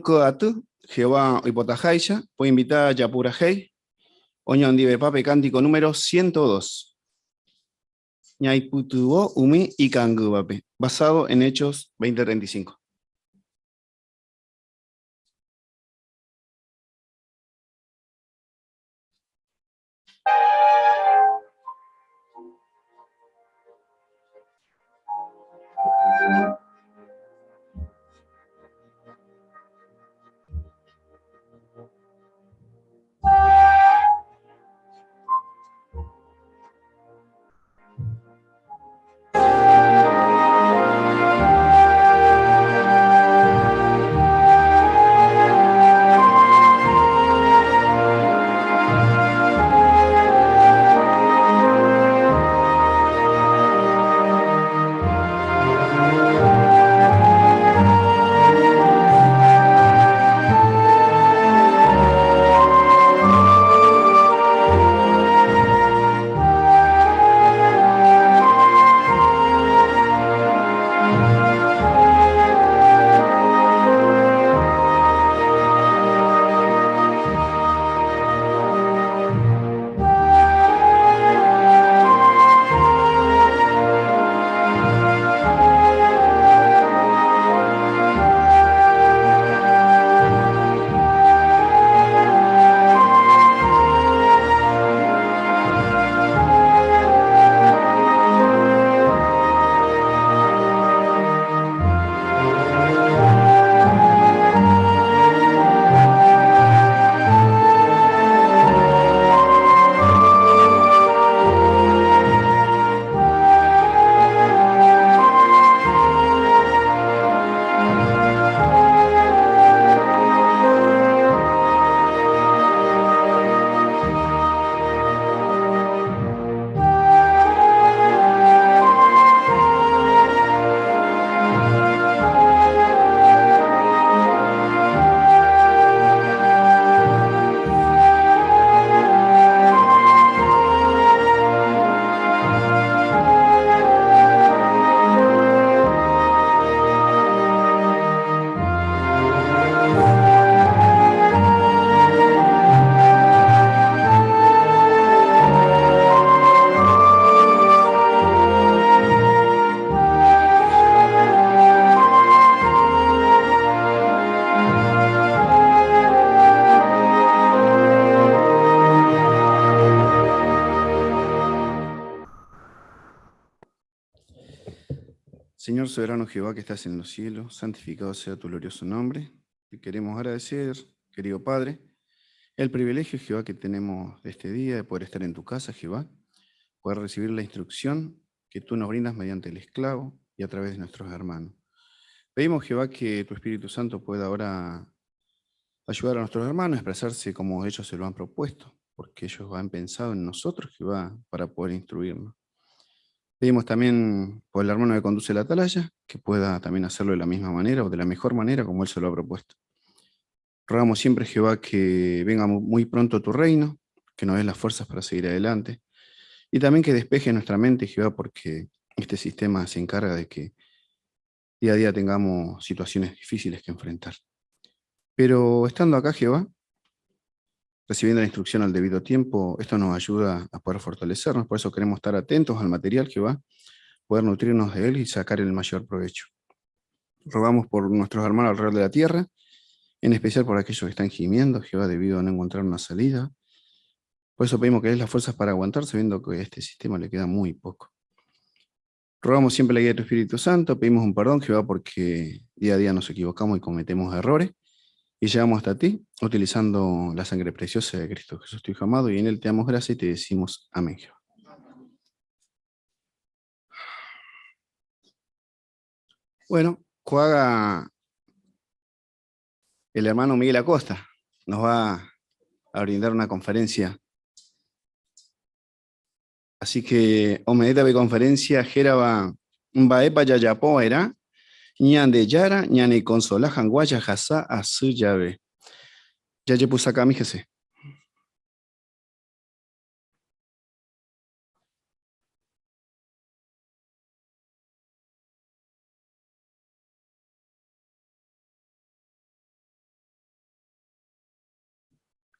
Ko aty, Jehová oipotaháicha, poinvita japurahéi oñondivepa pe kántiko número 102, Ñaipytyvõ umi ikangývape, basado en Hechos 20:35. Señor soberano Jehová que estás en los cielos, santificado sea tu glorioso nombre. Te queremos agradecer, querido Padre, el privilegio, Jehová, que tenemos de este día, de poder estar en tu casa, Jehová, poder recibir la instrucción que tú nos brindas mediante el esclavo y a través de nuestros hermanos. Pedimos, Jehová, que tu Espíritu Santo pueda ahora ayudar a nuestros hermanos a expresarse como ellos se lo han propuesto, porque ellos han pensado en nosotros, Jehová, para poder instruirnos. Pedimos también por el hermano que conduce la atalaya, que pueda también hacerlo de la misma manera o de la mejor manera como él se lo ha propuesto. Rogamos siempre, Jehová, que venga muy pronto tu reino, que nos des las fuerzas para seguir adelante, y también que despeje nuestra mente, Jehová, porque este sistema se encarga de que día a día tengamos situaciones difíciles que enfrentar. Pero estando acá, Jehová, recibiendo la instrucción al debido tiempo, esto nos ayuda a poder fortalecernos, por eso queremos estar atentos al material, Jehová, poder nutrirnos de él y sacar el mayor provecho. Rogamos por nuestros hermanos alrededor de la tierra, en especial por aquellos que están gimiendo, Jehová, debido a no encontrar una salida. Por eso pedimos que des las fuerzas para aguantar, sabiendo que a este sistema le queda muy poco. Rogamos siempre la guía de tu Espíritu Santo, pedimos un perdón, Jehová, porque día a día nos equivocamos y cometemos errores, y llegamos hasta ti utilizando la sangre preciosa de Cristo Jesús, tu Hijo amado, y en él te damos gracia y te decimos amén, Jehová. Bueno, juega el hermano Miguel Acosta, nos va a brindar una conferencia. Así que, ome'ẽta pe conferencia hérava Mba'épa jajapo va'erã Ñandejára ñanekonsola hag̃ua jahasa asy jave. Jajepysakami hese.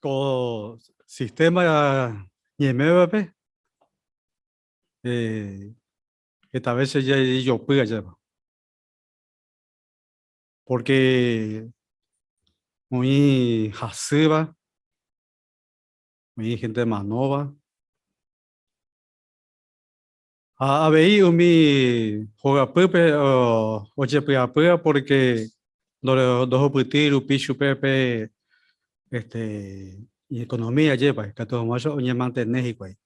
Ko sistema ñaimévape heta vése jajejopy ajépa. Pórke oĩ hasýva, oĩ hénte manóva, ha avei umi hogapýpe ojepy'apýva pórke ndohupytýi rupi chupe pe este iekonomía ajépa, ikatu hag̃uáicha oñemantene hikuái.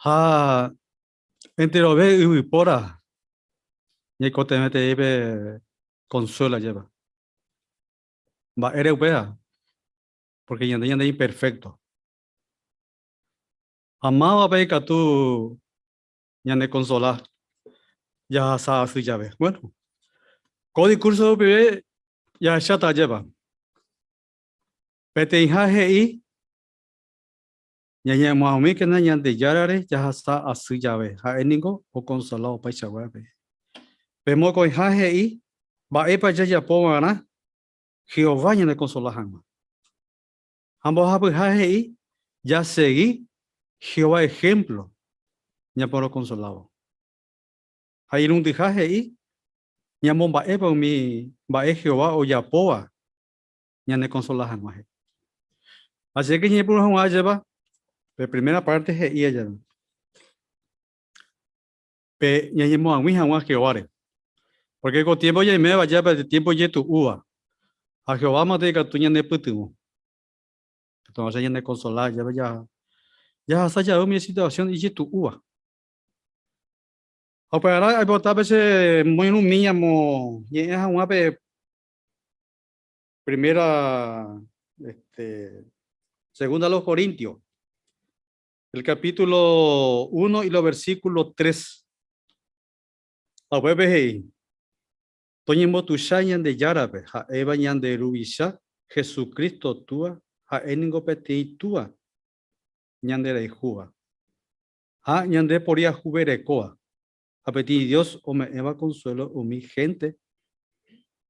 Ha enterove yvypóra ñaikotevẽterei pe consuelo ajépa. Mba'ére upéva? Pórke ñande ñande imperfékto. Ha mávape ikatu ñanekonsola jahasa asy jave? Bueno, ko diskúrso rupive jahecháta ajépa. Peteĩha he'i, Ñañemoag̃uíkena Ñandejárare jahasa asy jave, ha'e ningo okonsola opaichaguápe. Pe mokõiha he'i, Mba'épa jajapo va'erã Jehová ñanekonsola hag̃ua? Ha mbohapyha he'i, Jasegi Jehová ehémplo ñaporokonsolávo. Ha irundyha he'i, Ñamomba'épa umi mba'e Jehová ojapóva ñanekonsola hag̃ua he'i. Así que ñañepyrũ hag̃ua ajépa, pe primera parte he'i ajépa, pe ñañemoag̃ui hag̃ua Jehováre. Porque ko tiempo ñaiméva ajépa pe tiempo ijetu'úva, ha Jehová mante ikatu ñanepytyvõ. Entonces ñanekonsola ajépa jahasa jave umi situación ijetu'úva. Ha upevarã aipota pe che moirũmi ñamoñe'ẽ hag̃ua pe Primera, este, segunda a los Corintios, el capítulo 1 y los versículos 3. Ha upépe he'i, Toñembotuicha Ñandejárape, ha'éva ñande Ruvicha Jesucristo Túa, ha'e ningo peteĩ Túa ñanderayhúva ha ñande poriahuverekóva, ha peteĩ Dios ome'ẽva consuelo umi hénte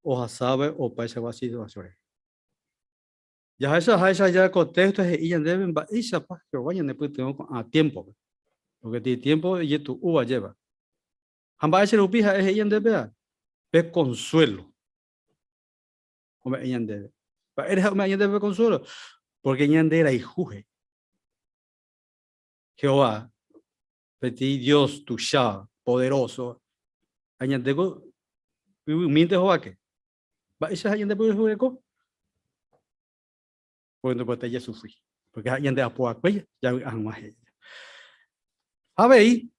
ohasáva opaichagua situasión rehe. Jahechaháicha ja ko téxto he'i ñandéve mba'éichapa Jehová ñanepytyvõ ko'ã tiémpope, pórke peteĩ tiémpo ijetu'úva ajépa. Ha mba'éicha rupi ha'e he'i ñandéve pe consuelo ome'ẽ ñandéve. Mba'ére ha'e ome'ẽ ñandéve pe consuelo? Pórke ñanderayhu he'i. Jehová Peteĩ Dios tuicha, poderoso, ha ñande ko yvymínte hovake. Mba'éicha ñande poriahuvereko? Porque ndoipotái jasufri, porque ha'e ñande apo va'ekue javy'a hag̃ua he'i. Avei,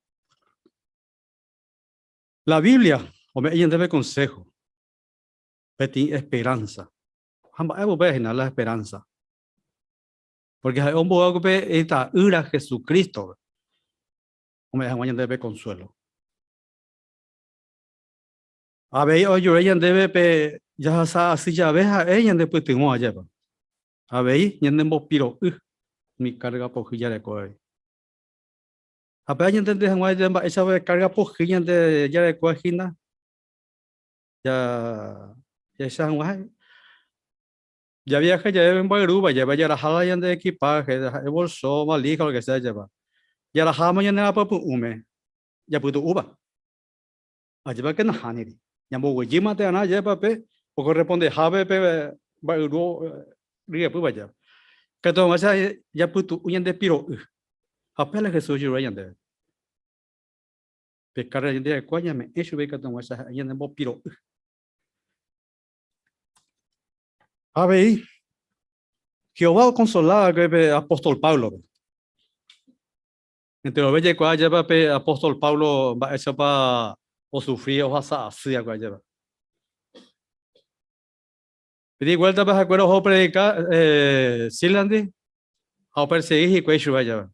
la Biblia ome'ẽ ñandéve consejo, peteĩ esperanza. Ha mba'épa upéva hína la esperanza? Pórke ha'e ombo'e pe Ita'ýra Jesucrístope ome'ẽ hag̃ua ñandéve pe konsuélo. Avei ojure ñandéve pe jahasa asy jave ha'e ñandepytyvõ ajépa. Avei ñanembopiro'y umi kárga pohýi jarekóvagui. Ha péva ñantende hag̃ua mba'éichapa pe kárga pohýi ñande jarekóva hína, jahecha hag̃ua ha'e. Javiaha jave mbo'erúva jave jaraha la ñande equipaje, ha'e bolso, valija, lo que sea jeva. Jaraháma ñane rapypy'ũme, japytu'úva. Ajépa ke nahániri. Ñamboguejýma térã ajépa pe okorrespondehápe pe mba'yru ryepýva jave. Katu hag̃uáicha japytu'u ñande piro'y. Ha upéva la Jesús ojerure ñandéve. Pe kárga ñande ja'ekua ñame'ẽ chupe ikatu hag̃uáicha ha'e ñanembopiro'y. Avei, Jehová okonsola va'ekue pe apóstol Páblope. Enterove jaikuaa ajépa pe apóstol Pablo mba'éichapa osufri ohasa asy va'ekue ajépa. Peteĩ vuéltape ha'ekuéra oho opredika Sílandi ha opersegi hikuái chupe ajépa.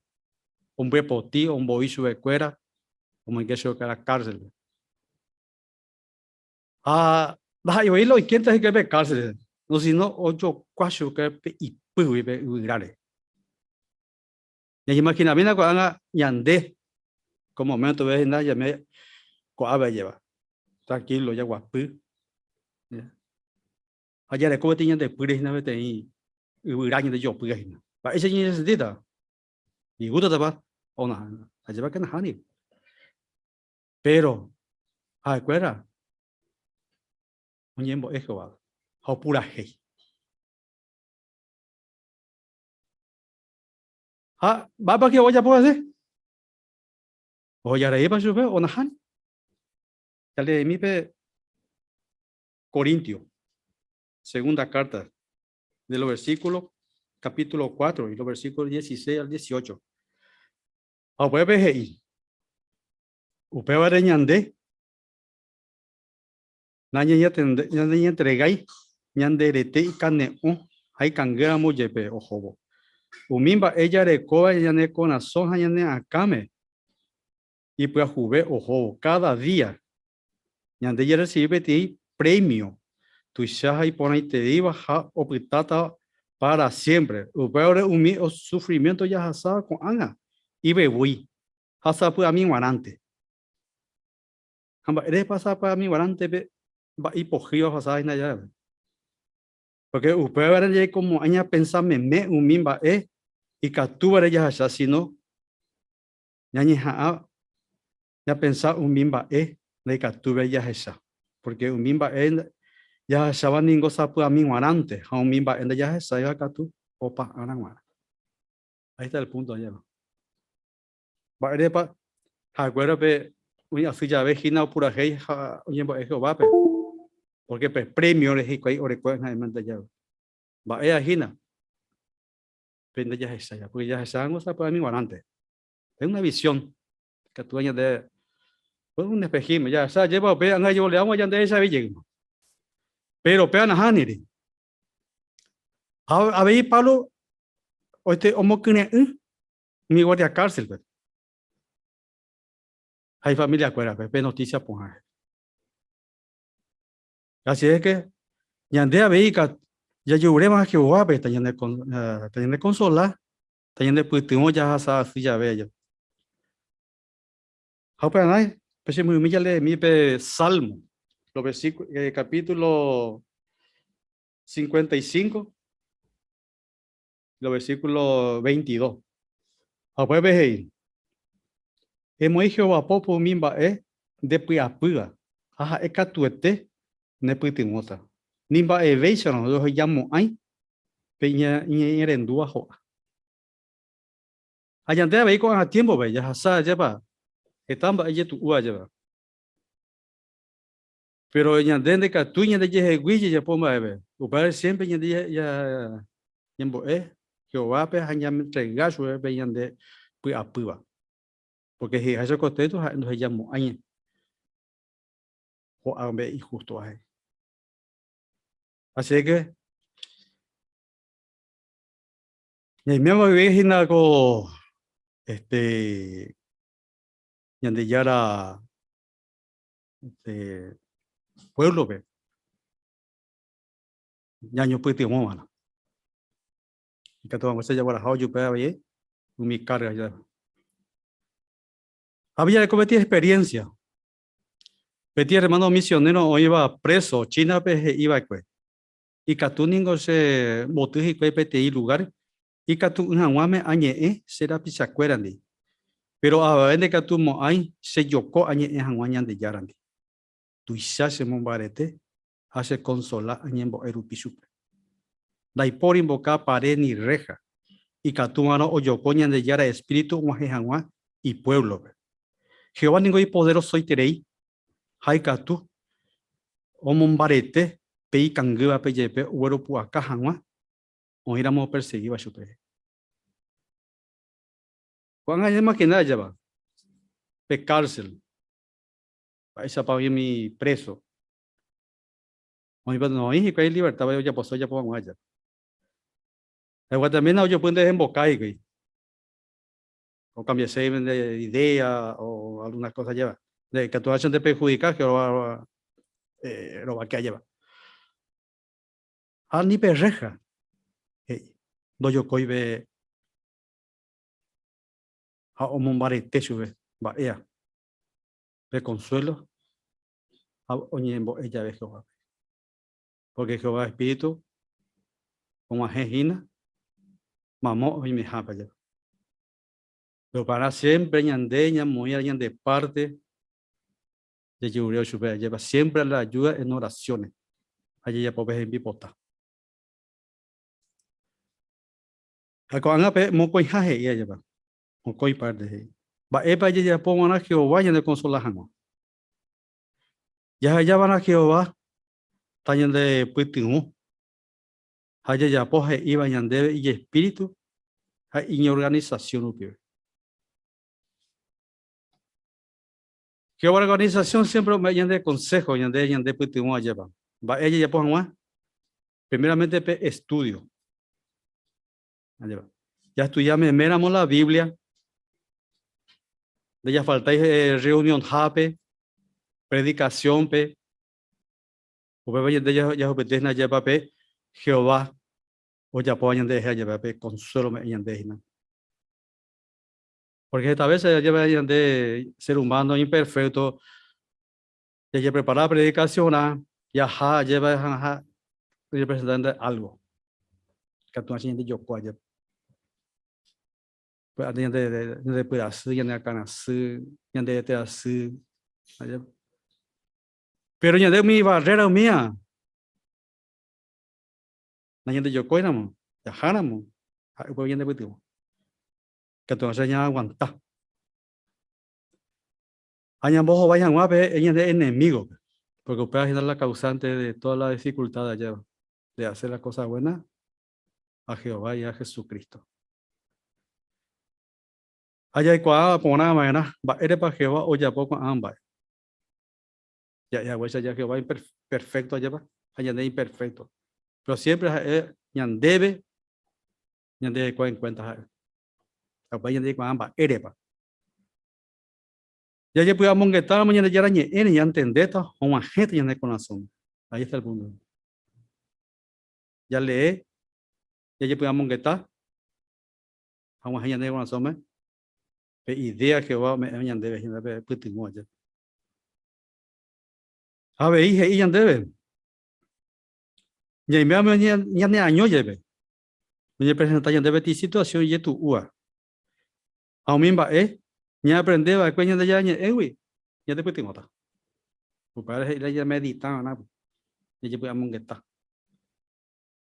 Ombyepoti, omboi chupekuéra, omoinge chupekuéra kárselpe. Ha ndaha'éi voi la oikénte hikuái pe kárselpe, no síno ojokua chupe pe ipýgui pe yvyráre. Ñañeimahinamína ko'ág̃a ñande ko moméntope hína ñame ko'ápe ajéva, trankílo jaguapy ha jareko peteĩ ñande pýre hína peteĩ yvyra ñande jopýva hína. Mba'éicha ñañesentíta? Igústatapa o nahániri? Ajépa ke nahániri. Péro ha'ekuéra oñembo'e Jehovápe ha opurahéi. Ha mba'épa Jehová ojapo hese? Ohejareípa chupe o nahániri? Jaleemi pe Corintio, segunda carta, de los versículos capítulo 4 y los versículos 16 al 18. Ha upépe he'i, upévare ñande nañañentregái ñande rete ikane'õ ha ikangýramo jepe ohóvo. Umi mba'e jarekóva ñane korasõ ha ñane akãme ipyahuve ohóvo káda día. Ñande jarresivi peteĩ premio tuicha ha iporãitereíva ha opytáta pára siémpre. Upévare umi sufrimiénto jahasáva ko'ág̃a ivevúi ha sapy'ami g̃uarãnte. Ha mba'érepa sapy'ami g̃uarãnte pe mba'e ipohýiva ohasáva hína jave? Pórke upévare jaikomo'ã ñapensa meme umi mba'e ikatúvare jahacha, síno ñañeha'ã ñapensa umi mba'e ndaikatúiva jahecha, pórke umi mba'e jahecháva ningo sapy'ami g̃uarãnte ha umi mba'e ndajahecháiva katu opa ára g̃uarã. Ahí está el punto añéva. Mba'érepa ha'ekuéra pe oĩ asy jave hína opurahéi ha oñembo'e Jehovápe? Pórke pe premio rehe hikuái oreko ha'émante jave. Mba'éva hína? Pe ndajahecháiva, pórke jahechávango sapy'ami g̃uarãnte. Es una visión. Ikatu ñande un espejismo, jahecha ajépa upe anga jevoleáma ñande hechavi jeýma. Pero péva nahániri. Ha avei Pablo oite omokyre'ỹ umi guardia cárcel-pe ha ifamiliakuérape pe noticia porã. Así es que ñande avei jajeruréma Jehovápe tañanekonsola Tañanepytyvõ jahasa asy jave aja. Ha upearã pe che myrymi jaleemi pe Salmo, los versículos, eh, capítulo 55, los versículos 22. Ha upépe he'i, Emoĩ Jehová pópe umi mba'e nde py'apýva, ha ha'e katuete nepytyvõta. Ni mba'evéicharõ ndohejamo'ãi pe iñe'ẽrendúva ho'a. Ha ñande avei ko'ág̃a tiémpope jahasa ajépa heta mba'e jetu'u ajépa. Péro ñande ndaikatúi ñandejehegui jajapo mba'eve. Upévare siémpre ñande ñambo'e Jehovápe ha ñantrega chupe pe ñande py'apýva. Pórke he'iháicha ko téxto ha'e ndohejamo'ãi ho'a mba'e ihústova he'i. Así es que ñaiméva guive hína ko este Ñandejára este pueblo-pe ñañopytyvõva'erã. Ikatu hag̃uáicha jagueraha ojupe avei umi carga jave. Ha jareko peteĩ experiencia. Peteĩ hermano misionero oĩva preso China-pe he'i va'ekue, Ikatu ningo che mboty hikuái peteĩ lugar ikatu'ỹ hag̃uáme añe'ẽ che rapichakuérandi, péro avave ndaikatumo'ãi chejoko añe'ẽ hag̃ua Ñandejárandi. Tuicha chemombarete ha chekonsola añembo'e rupi chupe. Ndaipóri mboka pare ni rréha ikatúvarõ ojoko Ñandejára espíritu og̃uahẽ hag̃ua ipuévlope. Jehová ningo ipoderosoiterei ha ikatu omombarete pe ikangývape jepe ogueropu'aka hag̃ua oĩramo opersegíva chupe. Ko'ág̃a ñaimagina ajépa pe kársel, mba'éichapa oĩ umi préso. Oĩpa noĩ hikuái libertad ojapose ojapo hag̃ua aja. Eguatamína ojopy nde hemboka hikuái. Okambiase nde idea o alguna cosa lleva. Nde ikatu hacha nde perjudica Jehová eh, rovake lleva. Ha ni pe reja he'i ndojokói pe ha omombarete chupe mba'éa pe consuelo ha oñembo'e jave Jehovápe. Pórke Jehová espíritu og̃uahẽ hína. Mamo oimehápe ajépa. Pero para siempre ñande ñamoĩ ñande parte jajerurévo chupe ajépa siempre la ayuda en oraciones ha jajapo pe hembipota. Ha ko'ág̃a pe mokõiha he'i ajépa, mokõi parte he'i. Mba'épa jajapo va'erã Jehová ñanekonsola hag̃ua? Jaheja va'erã Jehová tañandepytyvõ ha jajapo he'íva ñandéve ijespíritu ha iñorganisasión rupive. Jehová organisasión siempre ome'ẽ ñande konsého, ñande ñandepytyvõ ajépa. Mba'e jajapo hag̃ua? Primeramente pe estudio. Ajépa. Jastudia meméramo la Biblia, ndajafaltái reunionhápe, predikasiónpe, Upéva ñande jahupyty hína ajépa pe Jehová ojapóva ñanderehe ajépa pe consuelo ome'ẽ ñande hína. Porque heta veces ajépa ñande ser humano imperfecto jajeprepara predicación-rã jaha ajépa ha oñepresenta algo. Ikatu hag̃ua ñande joko ajépa. Ñande ñande pyrasy, ñande akãrasy, ñande rete asy, ajépa. Péro ñande umi barréra umía nañandejokóiramo, jaháramo, ha'e upéva ñandepytyvõ. Ikatu hag̃ua ñaaguanta. Ha ñambohovái hag̃ua pe ñande enemígope, porque upéva hína la causante de toda la dificultad ajéva, de hacer la cosa buena a Jehová y a Jesucristo. Ha jaikuaa porã va'erã mba'érepa Jehová ojapo ko'ã mba'e. Ja'e haguéicha ja Jehová imperfecto ajépa ha ñande imperfecto. Pero siempre ha'e ñandéve ñande reko en cuenta ha'e. Ha upéi ñande jaikuaa mba'érepa. Jajepy'amongetáramo Ñandejára ñe'ẽre ñantendéta og̃uahẽta ñane korasõme. Ahí está el punto. Jalee, jajepy'amongeta ha og̃uahẽ ñane korasõme pe idea Jehová ome'ẽva ñandéve hína pe pytyvõ aja. Avei he'i ñandéve, ñaiméva ñaneaño jepe, oñepresenta ñandéve peteĩ situasión ijetu'úva. Ha umi mba'e ñaaprende va'ekue Ñandejára Ñe'ẽgui ñandepytyvõta. Upévare he'i la ñamedita va'erã, jajepy'amongeta.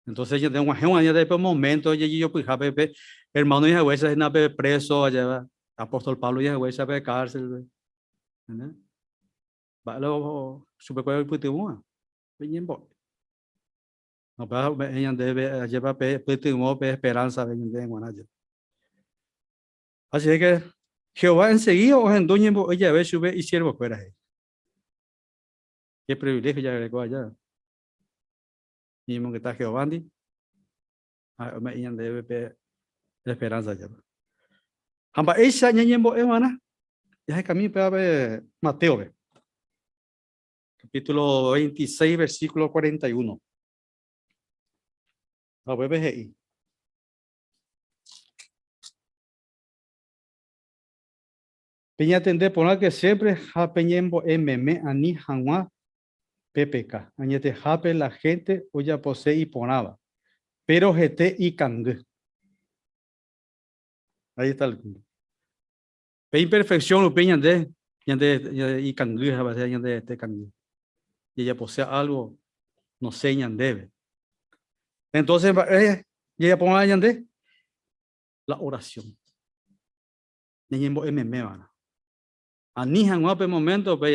Entonces ñande og̃uahẽvo ñande pe momento jajejopyhápe pe hermano oĩhaguéicha hína pe preso ajéva, apóstol Pablo oĩhaguéicha pe cárcel-pe. Mba'e la chupekuéra oipytyvõva? Pe ñembo'e. Upéva ome'ẽ ñandéve ajépa pe pytyvõ, pe esperanza pe ñandéve g̃uarã jepe. Así es que Jehová enseguida ohendu ñembo'e jave chupe isiervokuéra he'i. Qué privilegio jaguereko aja. Ñañemongeta Jehovándi ha ome'ẽ ñandéve pe esperanza jepe. Ha mba'éicha ñañembo'e va'erã? Jahekami upéva pe Mateope. Capítulo 26, versículo 41. Ha upépe he'i. Peñatende porãke siempre ha peñembo'e meme ani hag̃ua pepeka. Añetehápe la hénte ojapose iporãva, péro hete ikangy. Ahí está el punto. Pe imperfección rupi ñande, ñande ikangy ha veces ñande hete kangy. Jajapose algo nosẽi ñandéve. Entonces mba'e jajapova'erã ñande? La oración. Ñañembo'e meme va'erã. Ani hag̃ua upe moméntope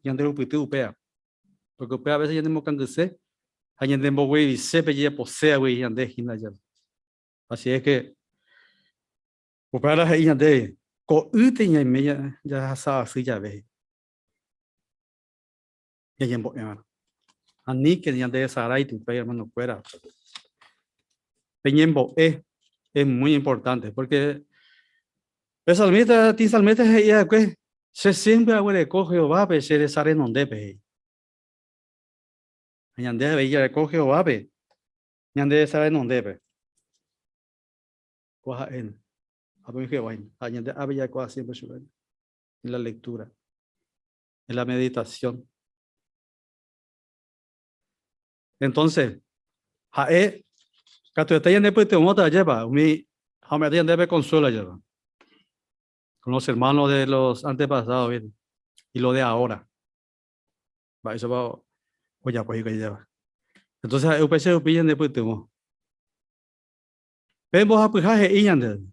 ñanderupyty upéva, pórke upéva a vése ñanemokangyse ha ñanemboguevise pe jajaposévagui ñande hína jave. Así es que upéva la he'i ñandéve, ko'ýte ñaime jahasa asy jave ñañembo'éva'erã. Aníke ñandesarái Tupã hermanokuéra. Pe ñembo'e es muy importante, porque pe salmista, ti salmista he'i va'ekue, che siempre aguereko Jehovápe che resa renondépe, he'i. Ha ñande avei jareko Jehovápe ñande resa renondépe. Ko ha'e, ha Jehová, ha ñande ápe jaikuaa siempre chupe, en la lectura, en la meditación. Entonces, ha'e katuete ñanepytyvõta ajépa umi Ha ome'ẽta ñandéve consuelo ajépa. Con los hermanos de los antepasados, ¿viste? Y lo de ahora. Mba'éichapa ojapo hikuái ajépa. Entonces ha'e upéicha rupi ñandepytyvõ. Pe mbohapyha he'i ñandéve,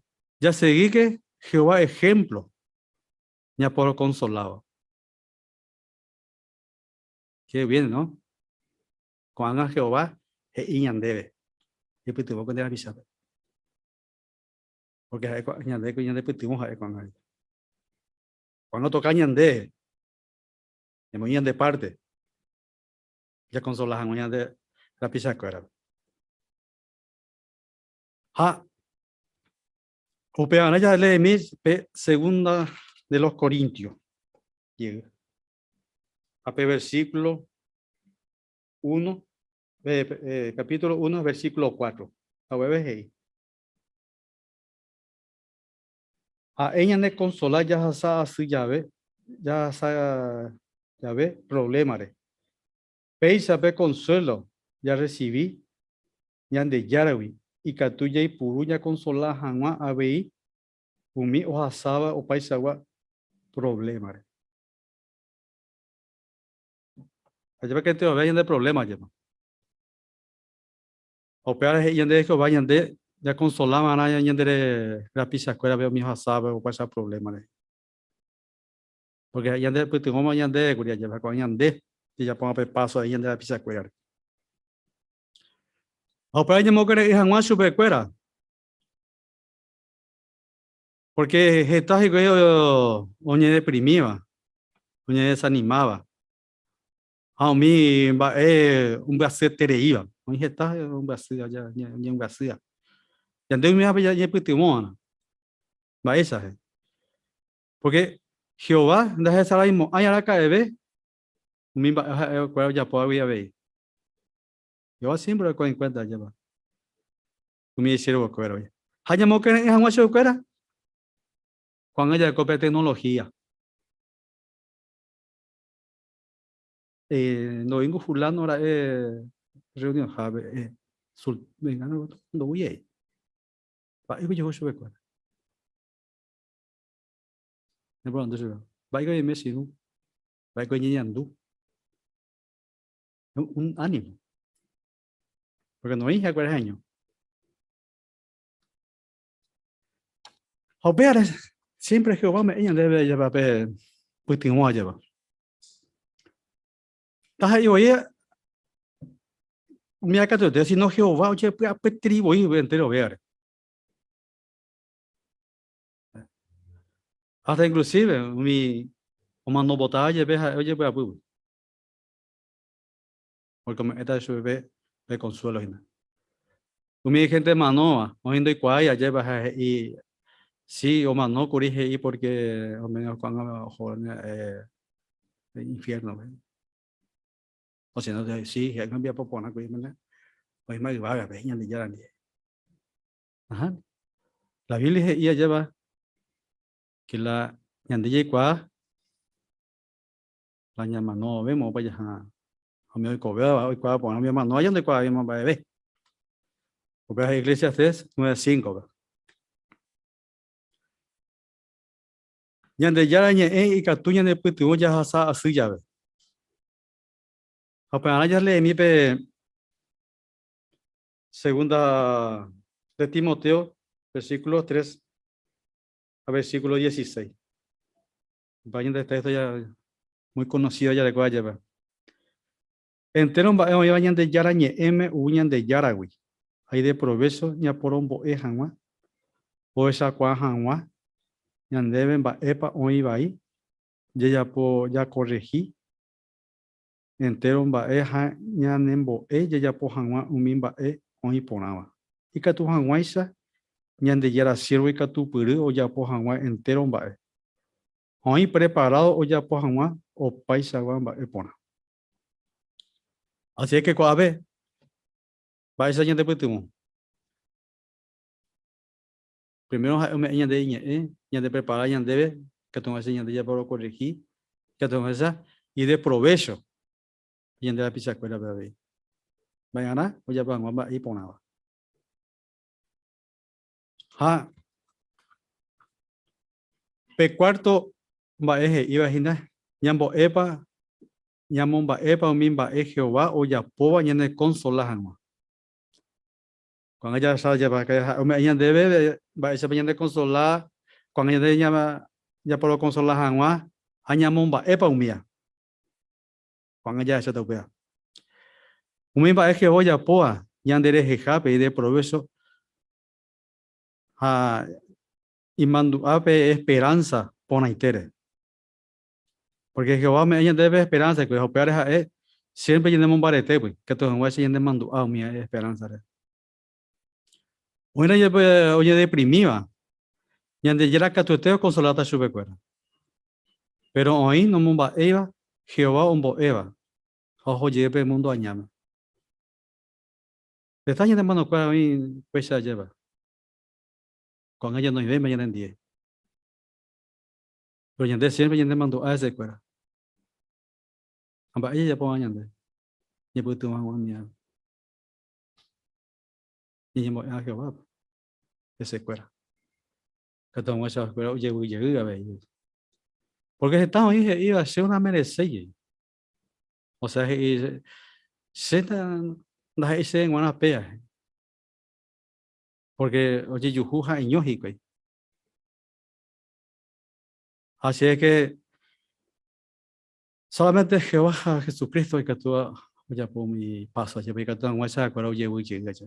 Jasegíke Jehová ehémplo ñaporokonsoláva. Qué bien, no? Ko'ág̃a Jehová he'i ñandéve, Epytyvõke nde rapichápe. Pórke ha'e ñande ñandepytyvõ ha'e ko'ág̃a. Ko'ág̃a otoka ñande, ñamoĩ ñande párte, jakonsola hag̃ua ñande rapichakuérape. Ha upevarã jaleemi pe segunda de los Corintios jey. Ha pe versículo 1, capítulo 1, versículo 4. Ha upépe he'i. Ha'e ñanekonsola jahasa asy jave, jahasa jave provlémare. Péicha pe konsuélo jarresivi Ñandejáragui ikatu jaipuru ñakonsola hag̃ua avei umi ohasáva opaichagua provlémare. Ajépa ke enterove ñande provléma ajépa. Ha upévare he'i ñande Jehová ñande ñakonsola va'erã ñande rapichakuérape umi ohasáva opaichagua provlémare. Porque ñande pytyvõma ñande kuri ajépa ko'ã ñande jajapóma pe paso ahí ñande rapichakuérare. Ha upéva ñamokyre'ỹ hag̃ua chupekuéra. Porque heta hikuái oñedeprimíva, oñedesanimáva. Ha umi mba'e ombyasyetereíva. Oĩ heta ombyasýva, ñembyasýva. Ñande umívape ñañepytyvõva'erã. Mba'éicha he. Porque Jehová ndahesaraimo'ãi araka'eve umi mba'e ha'ekuéra ojapóvagui avei. Jehová siempre oreko en cuenta ajépa umi isiervokuéra. Ha ñamokyre'ỹ hag̃ua chupekuéra, ko'ág̃a jareko pe tecnología. Eh, ndoúingo fulano ra'e reunionhápe, eh, sul, mengano ndoúi ai. Mba'éiko ojehu chupekuéra? Ñaporandu chupe, mba'éiko oime che irũ? Mba'éiko oñeñandu? Un ánimo. Porque noĩ ha'ekuéra ha'eño. Ha upévare siempre Jehová ome'ẽ ñandéve ajépa pe pytyvõ ajépa. Taha'e voi umi akatuete, sino Jehová ojepy'apytĩri voi enterovéare. Hasta inclusive umi omanombota jepe ha'e ojepy'apýgui. Porque ome'ẽta chupe pe consuelo hína. Umi gente manóva, oĩ ndoikuaái ajépa ha he'i si omano kuri he'i porque ome'ẽ ko'ág̃a oho eh, infierno-pe. O si no, si, ha'e hembiapo porã kuri, oĩma yvágape Ñandejára ndive. Ajá. La Biblia he'i ajépa que la ñande jaikuaa la ñamanove moõpa jaha umi oikovéva oikuaa porã umi omanóva ja ndoikuaavéima mba'eve. Upéva he'i Eclesiastés 9:5-pe. Ñandejára ñe'ẽ ikatu ñanepytyvõ jahasa asy jave. Ha upevarã jaleemi pe Segunda de Timoteo, versículo 3 a versículo 16. Vayan de texto ya muy conocido ya de lleva. Entero mba'e oĩva Ñandejára ñe'ẽme ou Ñandejáragui, ha ideprovécho ñaporombo'e hag̃ua, ohechakuaa hag̃ua ñandéve mba'épa oĩ vai, jajapo jakorrehi Entéro mba'e ha ñanembo'e jajapo hag̃ua umi mba'e oĩ porãva. Ikatu hag̃uáicha Ñandejára siérvo ikatupyry ojapo hag̃ua entéro mba'e. Oĩ preparádo ojapo hag̃ua opaichagua mba'e porã. Así es que ko'ápe, mba'éicha ñandepytyvõ? Primero ha'e ome'ẽ ñande iñe'ẽ, ñande prepara ñandéve, ikatu hag̃uáicha ñande japorokorrehi, ikatu hag̃uáicha ideprovécho ñande rapichakuérape avei. Mba'e'arã ojapo hag̃ua mba'e iporãva. Ha pe cuarto mba'e he'íva hína, ñambo'épa, ñamomba'épa umi mba'e Jehová ojapóva ñanekonsola hag̃ua. Ko'ág̃a jahecha ha'e ome'ẽ ñandéve mba'éichapa ñanekonsola, ko'ág̃a ñande japorokonsola hag̃ua ha ñamomba'épa umíva. Ko'ág̃a jahecháta upéva. Umi mba'e Jehová ojapóva ñanderehehápe ideprovécho ha imandu'a pe esperánsa porãitére. Pórke Jehová ome'ẽ ñandéve esperánsa, ha upévare ha'e siémpre ñanemombaretégui, ikatu hag̃uáicha ñanemandu'a umi esperánsare. Oĩrõ jepe oñedeprimíva, Ñandejára katuete okonsoláta chupekuéra. Péro oĩ nomomba'éiva Jehová ombo'éva ha oho jey pe múndo añáme. Heta ñane hermanokuéra oĩ upéicha ajépa. Ko'ág̃a ñanoivéima ñanendie. Péro ñande siémpre ñanemandu'a hesekuéra. Ha mba'e jajapóva ñande ñepytyvõ hag̃ua umívape? Ñañembo'éva Jehovápe hesekuéra. Katu hag̃uáicha ha'ekuéra ojevy jey avei. Pórke heta oĩ he'íva che namereséi jey. Osea he'i che ndaha'éi chéve g̃uarã péa. Pórke ojejuhu ha'eño hikuái. Así es que solamente Jehová ha Jesucristo ikatu ojapo umi paso jepe ikatu hag̃uáicha ha'ekuéra ojevy jey aja.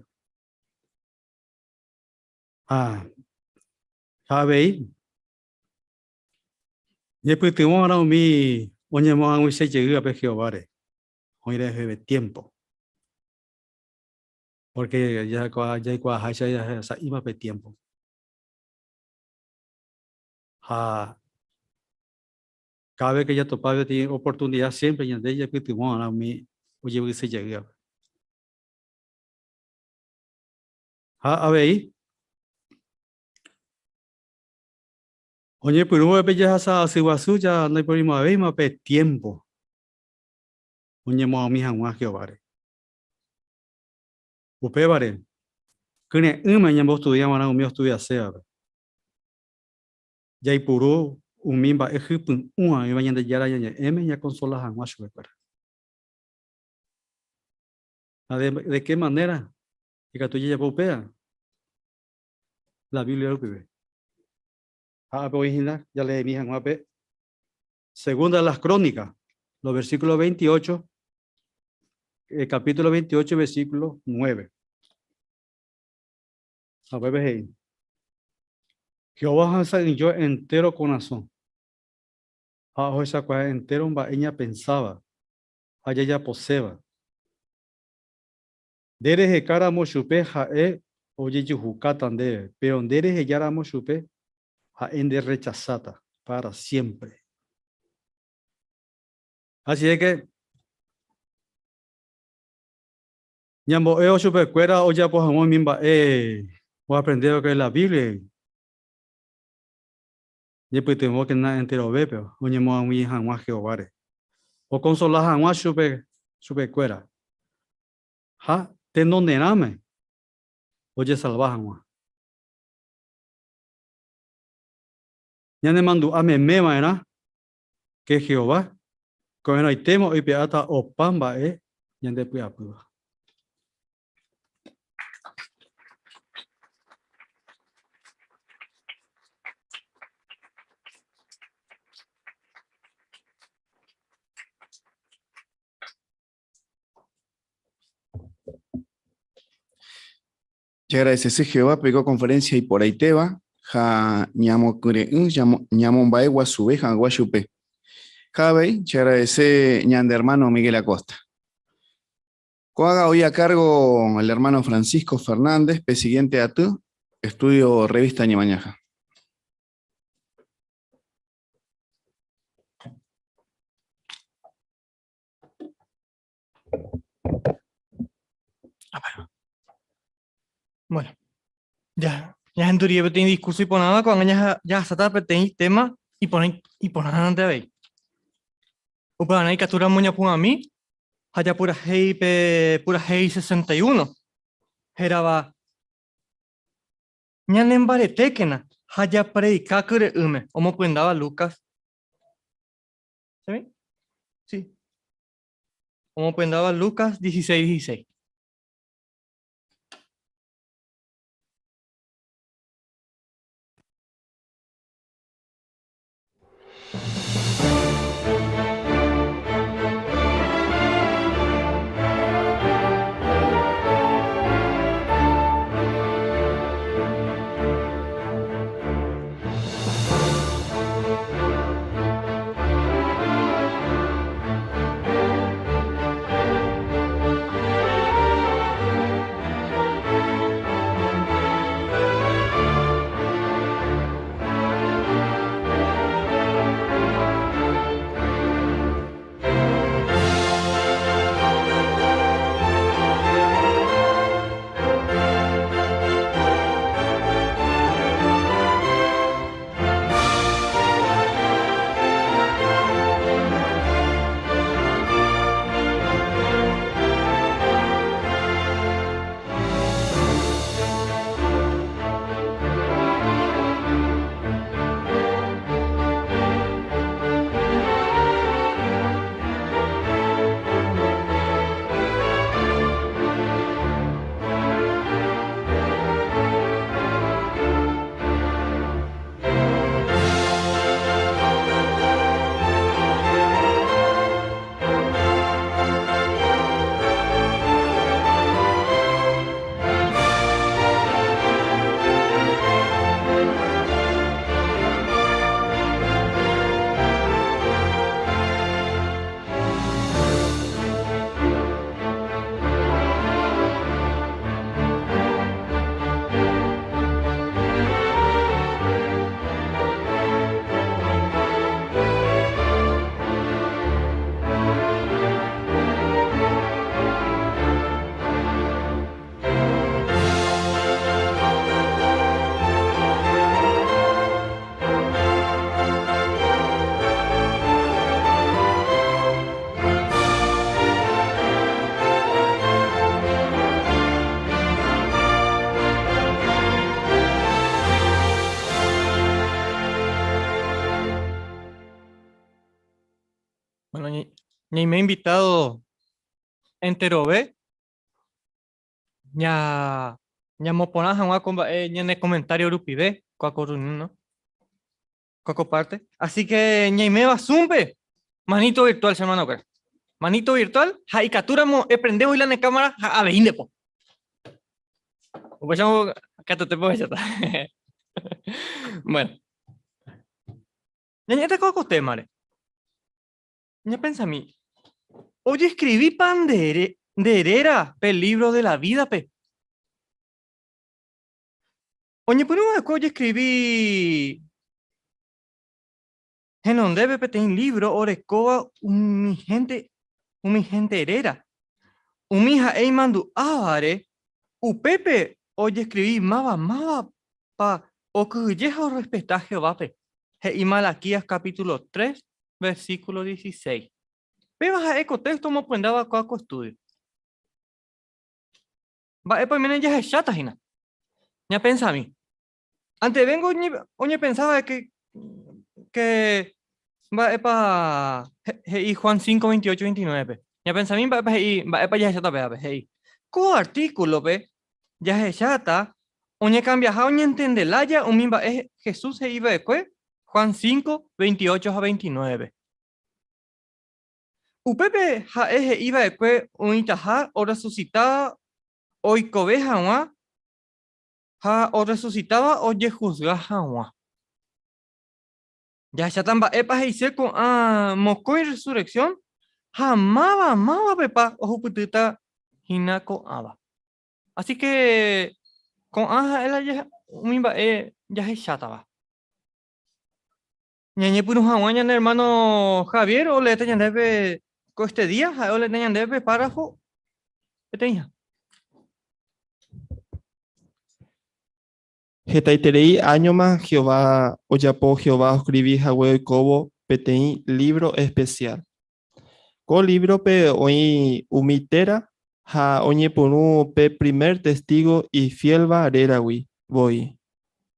Ha avei ñepytyvõrã umi oñemoag̃uise jeývape Jehováre oĩ reheve tiémpo. Pórke jaikuaaháicha sa'íma pe tiémpo. Ha káda ves ke jatopa peteĩ oportunida siémpre ñande ñepytyvõrã umi ojevyse jeývape. Ha avei oñepyrũva pe jehasa asy guasu ja ndaiporimo'ãvéima pe tiémpo oñemo'ãmi hag̃ua Jehováre. Upévare, kyre'ỹme ñambostudia va'erã umi ostudiasévape. Jaipuru umi mba'e hypy'ũva oĩva Ñandejára Ñañe'ẽme ñakonsola hag̃ua chupekuéra. Ha de qué manera ikatu jajapo upéva? La Biblia rupive. Ha ápe oĩ hína jaleemi hag̃ua pe Segunda de las Crónicas, los versículos 28, el capítulo 28, versículo 9. Ha upépe he'i, Jehová ohesa'ỹijo entéro korasõ ha ohechakuaa entéro mba'e ñapensáva ha jajaposéva. Nde reheka ramo chupe ha'e ojejuhukáta ndéve, péro nde reheja ramo chupe ha'e nde rrechasáta pára siémpre. Así es ke ñambo'évo chupekuéra ojapo hag̃ua umi mba'e oaprende va'ekue la Bíbliagui, ñepytyvõkena enterovépe oñemoag̃ui hag̃ua Jehováre, okonsola hag̃ua chupekuéra ha tenonderãme ojesalva hag̃ua. Ñanemandu'a meme va'erã ke Jehová ko'ẽrõitéma oipe'áta opa mba'e ñandepy'apýva. Che agradecese Jehovápe ko conferencia iporãitéva ha ñamokyre'ỹ ñamomba'e guasuve hag̃ua chupe. Ha avei che agradece ñande hermano Miguel Acosta. Ko'ág̃a oĩ a cargo el hermano Francisco Fernández pe siguiente aty estudio revista Ñemañaha. Bueno, ya, ñahendurie peteĩ discurso iporãva, ko'ág̃a jahasáta peteĩ tema iporãnte avei. Upevarã ikatúramo ñapu'ãmi ha japurahéi pe purahéi 61, hérava. Ñanembaretékena ha japredika kyre'ỹme, omopyendáva Lucas. ¿Sí? Sí. Omopyendáva Lucas 16, 16. Bueno, ñaime invitado enterove ña ñamoporã hag̃ua ko mba'e ñane comentario rupive ko ko reunión, ¿no? Ko ko parte. Así que ñaiméva Zoom-pe, manito virtual, che hermano-kuéra. Manito virtual ha ikatúramo eprende voi la ne cámara ha avei nde po. Upéicharamo katuete pohecháta. Bueno. Ñañe'ẽta ko ko témare. Ñapensami, Ojeskrivípa nde réra pe lívro de la vídape? Oñepyrũ va'ekue ojeskrivi henondépe peteĩ lívro orekóva umi hénte umi hénte réra. Umi ha'e imandu'ávare, upépe ojeskrivi máva mávapa okyhyje ha orrespeta Jehovápe, he'i Malaquías capítulo 3, versículo 16. Péva ha'e ko téxto omopyendáva kóa ko estúdio. Mba'épa oiméne jahecháta hína? Ñapensami. Antevéngo oñepensáva que, que mba'épa he'i Juan 5, 28, 29-pe. Ñapensami mba'épa he'i, mba'épa jahecháta pévape, he'i. Ko artíkulope jahecháta oñekambiaha oñentende lája umi mba'e Jesús he'i va'ekue Juan 5, 28 ha 29-pe. Upépe ha'e he'i va'ekue oĩtaha orresusitáva oikove hag̃ua ha orresusitáva ojehusga hag̃ua. Jahecháta mba'épa he'ise ko'ã mokõi rresurreksión ha máva mávapepa ohupytýta hína ko'ãva. Así ke ko'ã ha'e la umi mba'e jahechátava. Ñañepyrũ hag̃ua ñane ermáno Javier oleéta ñandéve ko este día, ha'e oleéta ñandéve pe párrafo peteĩha. Hetaiterei áñoma Jehová ojapo Jehová oskrivi hague oikóvo peteĩ lívro espesiál. Ko lívrope oĩ umi téra ha oñepyrũ pe primer testígo ifiélva réragui voi.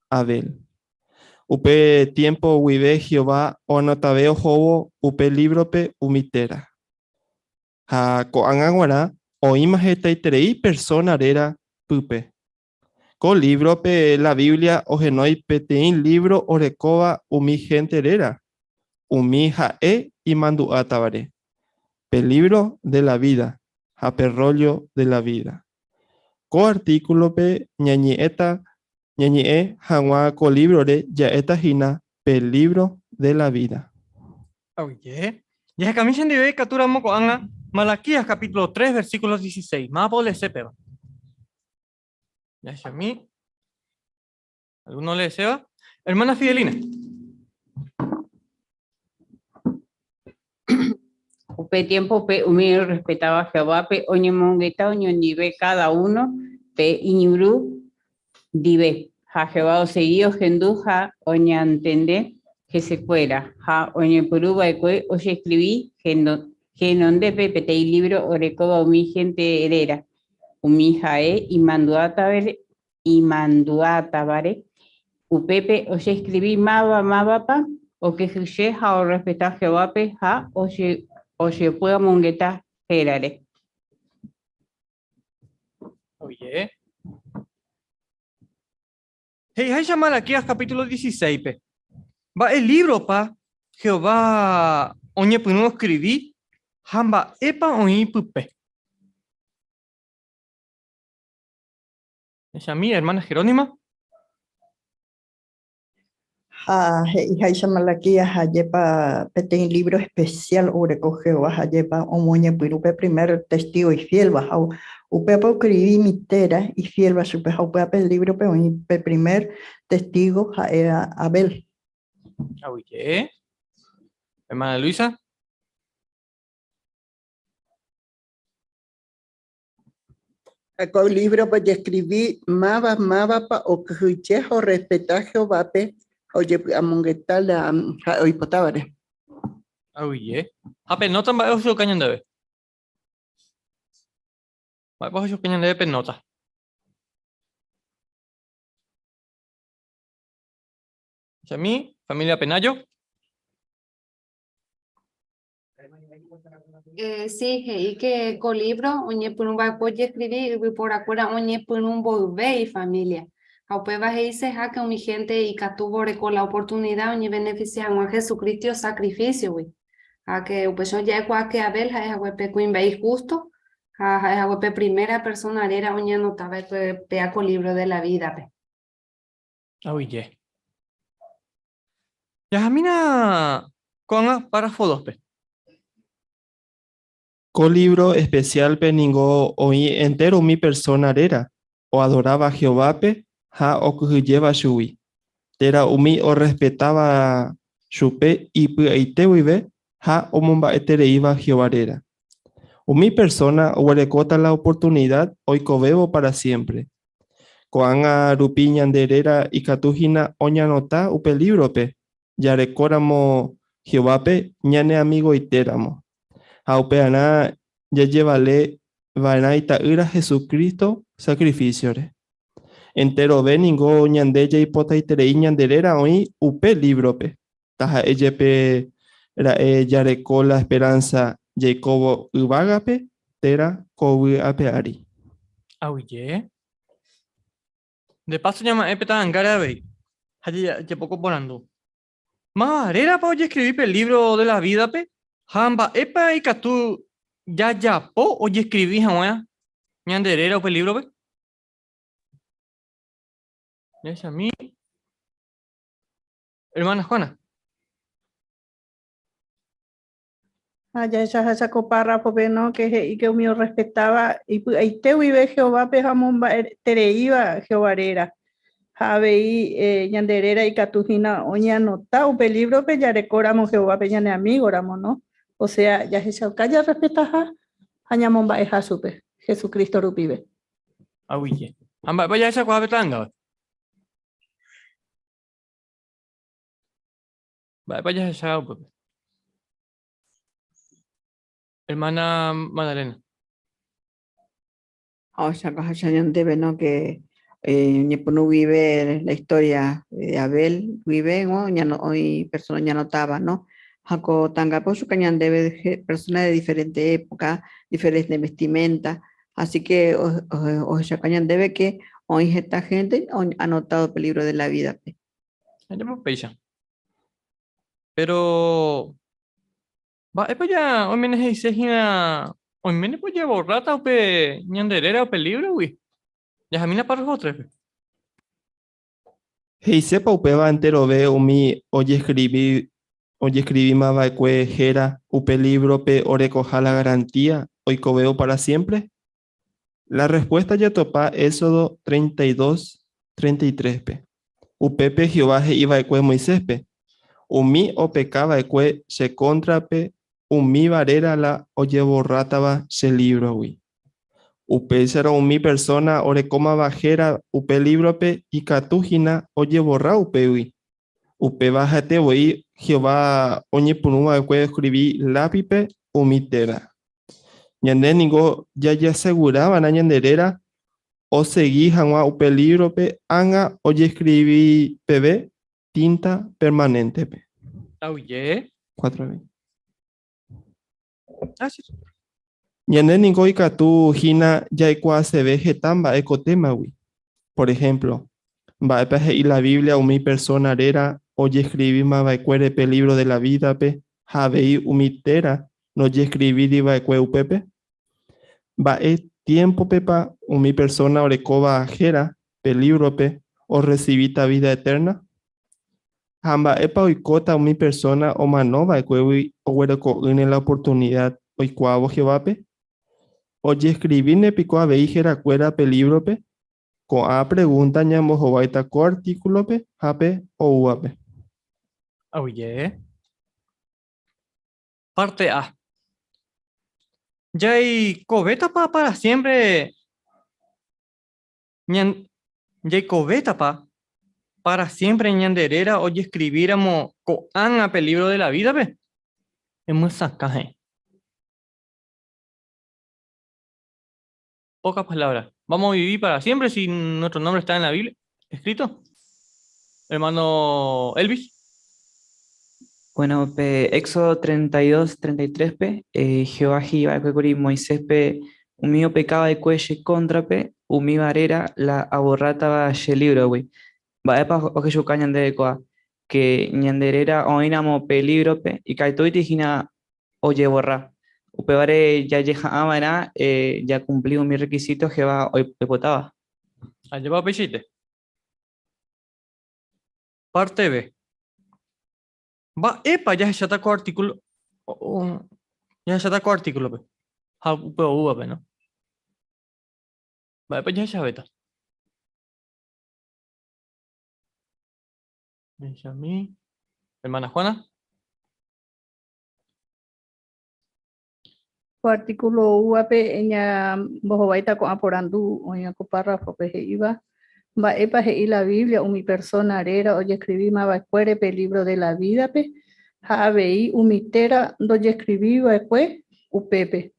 Abel. Upe tiémpo guive Jehová oanotave ohóvo upe lívrope umi téra. Ha ko'ág̃a g̃uarã oĩma hetaiterei persóna réra pype. Ko lívrope la Biblia ohenói peteĩ lívro orekóva umi hénte réra, umi ha'e imandu'átavare, pe lívro de la vída ha pe rróllo de la vída. Ko artíkulope ñañe'ẽta ñañe'ẽ hag̃ua ko lívrore ja'éta hína pe lívro de la vída. Oye, jahekami chendive ikatúramo ko'ág̃a Malaquías capítulo 3 versículo 16. Mávapa oleese péva? Jahechami. ¿Alguno oleeséva? Hermana Fidelina. Upe tiémpope umi orrespetáva Jehovápe oñemongeta oñondive káda uno pe iñirũ ndive, ha Jehová osegi ohendu ha oñantende hesekuéra, ha oñepyrũ va'ekue ojeskrivi henondépe peteĩ lívro orekóva umi hénte réra, umi ha'e imandu'átavare, upépe ojeskrivi máva mávapa okyhyje ha orrespeta Jehovápe ha ojepy'amongeta hérare. Oye. He'iháicha Malaquías capítulo 16-pe, mba'e lívropa Jehová oñepyrũ oskrivi ha mba'épa oĩ pype? Echami, hermana Jerónima. Ha he'iháicha Malaquías ha'épa peteĩ lívro espesiál oguereko Jehová ha'épa omoñepyrũ pe primer testígo ifiélva ha upépe oskrivi umi téra ifiélva chupe ha upéva pe lívrope oĩ pe primer testígo ha'éva Abel. Aguyje. Hermana Luisa. Ha ko lívrope ojeskrivi máva mávapa okyhyje ha orrespeta Jehovápe ha ojepy'amongeta la ha'e oipotávare. Aguyje. Ha pe nóta mba'e ohechuka ñandéve? Mba'épa ohechuka ñandéve pe nóta? Chami, familia Penayo. Eh, sí, he'i que ko libro oñepyrũ va'ekue ojeskrivi yvyporakuéra oñepyrũ mboyve ifamilia. Ha upéva he'iseha que umi gente ikatúvo oreko la oportunidad oñebeneficia hag̃ua Jesucristo sacrificio-gui. Ha que upéicha oja'ekuaa que Abel ha'e hague pe kuimba'e ijusto ha ha'e hague pe primera persona réra oñeanota va'ekue péa ko libro de la vida-pe. Aguyje. Jahamína ko'ág̃a párrafo dóspe. Ko lívro espesiálpe ningo oĩ entéro umi persóna réra oadoráva Jehovápe ha okyhyjéva chugui, térã umi orrespetáva chupe ipy'aite guive ha omomba'etereíva Jehová réra. Umi persóna oguerekóta la oportunida oikovévo pára siémpre. Ko'ág̃a rupi ñande réra ikatu hína oñanota upe lívrope, jarekóramo Jehovápe ñane amigoitéramo. Ha upearã jajevale va'erã Ita'ýra Jesucristo sakrifísiore. Enterove ningo ñande jaipotaiterei ñande réra oĩ upe lívrope, taha'e jepe ra'e jareko la esperánsa jaikóvo yvágape térã ko yvy ape ári. Aguyje. Nde paso ñama'ẽ pe ta'angáre avei, ha jajepoko porandu. Máva rérapa ojeskrivi pe lívro de la vídape ha mba'épa ikatu jajapo ojeskrivi hag̃ua ñande réra upe lívrope? Jahechami. Hermana Juana. Ha jahechaháicha ko párrafope, no, ke he'i ke umi orrespetáva ipy'aite guive Jehovápe ha omomba'etereíva Jehová réra. Ha avei eh, ñande réra ikatu hína oñeanota upe lívrope jarekóramo Jehovápe ñane amígoramo, no? Osea, jahechauka jarrespetaha ha ñamomba'eha chupe, Jesucristo rupive. Aguyje. Ha mba'épa jahechakuaa pe ta'angápe? Mba'épa jahecha upépe? Hermana Magdalena. Ha ohechaukaháicha ñandéve, no, que Ñepyrũ guive la historia de Abel guive oĩ persona oñanotáva, no? Ha ko ta'angápe ochuka ñandéve persona de diferente época, diferente vestimenta, así que ohechauka ñandéve que oĩ heta gente anotado pe libro de la vida-pe. Ajapo péicha. Pero mba'épa ja oiméne he'ise hína oiménepa ojeborráta upe ñande réra upe libro-gui? Jahamína párrafo 3-pe. He'isépa upéva enterove umi ojeskrivi ojeskrivíma va'ekue héra upe lívrope orekoha la garantía oikovévo pára siémpre? La rrespuésta jatopa Éxodo 32, 33-pe. Upépe Jehová he'i va'ekue Moiséspe, Umi opeka va'ekue che kóntrape umíva réra la ojevorrátava che lívrogui. Upéicharõ umi persóna orekómava héra upe lívrope ikatu hína ojevorra upégui. Upéva ha'ete voi Jehová oñepyrũ va'ekue oskrivi lápipe umi téra. Ñande ningo jajasegura va'erã ñande réra osegi hag̃ua upe lívrope ág̃a ojeskrivi peve tínta permanéntepe. Aguyje. Cuatro avei. Ñande ningo ikatu hína jaikuaaseve heta mba'e ko témagui. Por ehémplo, mba'épa he'i la Biblia umi persóna réra ojeskrivíma va'ekuére pe lívro de la vídape ha avei umi téra ndojeskrivíri va'ekue upépe? Mba'e tiémpopepa umi persóna orekóva héra pe lívrope orresivíta vída etérna? Ha mba'épa oikóta umi persóna omano va'ekuégui oguereko'ỹre la oportunida oikuaávo Jehovápe? Ojeskrivíne piko avei herakuéra pe lívrope? Ko'ã pregúnta ñambohováita ko artíkulope ha pe oúvape. Aguyje. Parte A. Jaikovétapa para siempre ñan jaikovétapa para siempre ñande réra ojeskrivíramo ko'ág̃a pe lívro de la vídape? Emyesakã he'i. Pocas palabras. ¿Vamos a vivir para siempre si nuestro nombre está en la Biblia escrito? Hermano Elvis. Bueno, pe Éxodo 32, 33-pe, eh, Jehová he'i va'ekue kuri Moiséspe umi opeka va'ekue che kóntrape, umíva réra la avorrátava che lívrogui. Mba'épa ohechuka ñandéve kóa? Ke ñande réra oĩramo pe lívrope, ikatúiti hína ojevorra. Upévare jajeha'ã va'erã jakumpli umi rrekisíto Jehová oipotáva. Ajépa upeichaite. Parte B. Mba'épa jahecháta ko artículo jahecháta ko artículope ha upe oúvape, no? Mba'épa jahechavéta? Jahechami. Hermana Juana. Ko artículo oúvape ñambohováita ko'ã porandu oĩva ko párrafope he'íva, Mba'épa he'i la Biblia umi persóna réra ojeskrivíma va'ekuére pe lívro de la vídape ha avei umi téra ndojeskrivíri va'ekue upépe?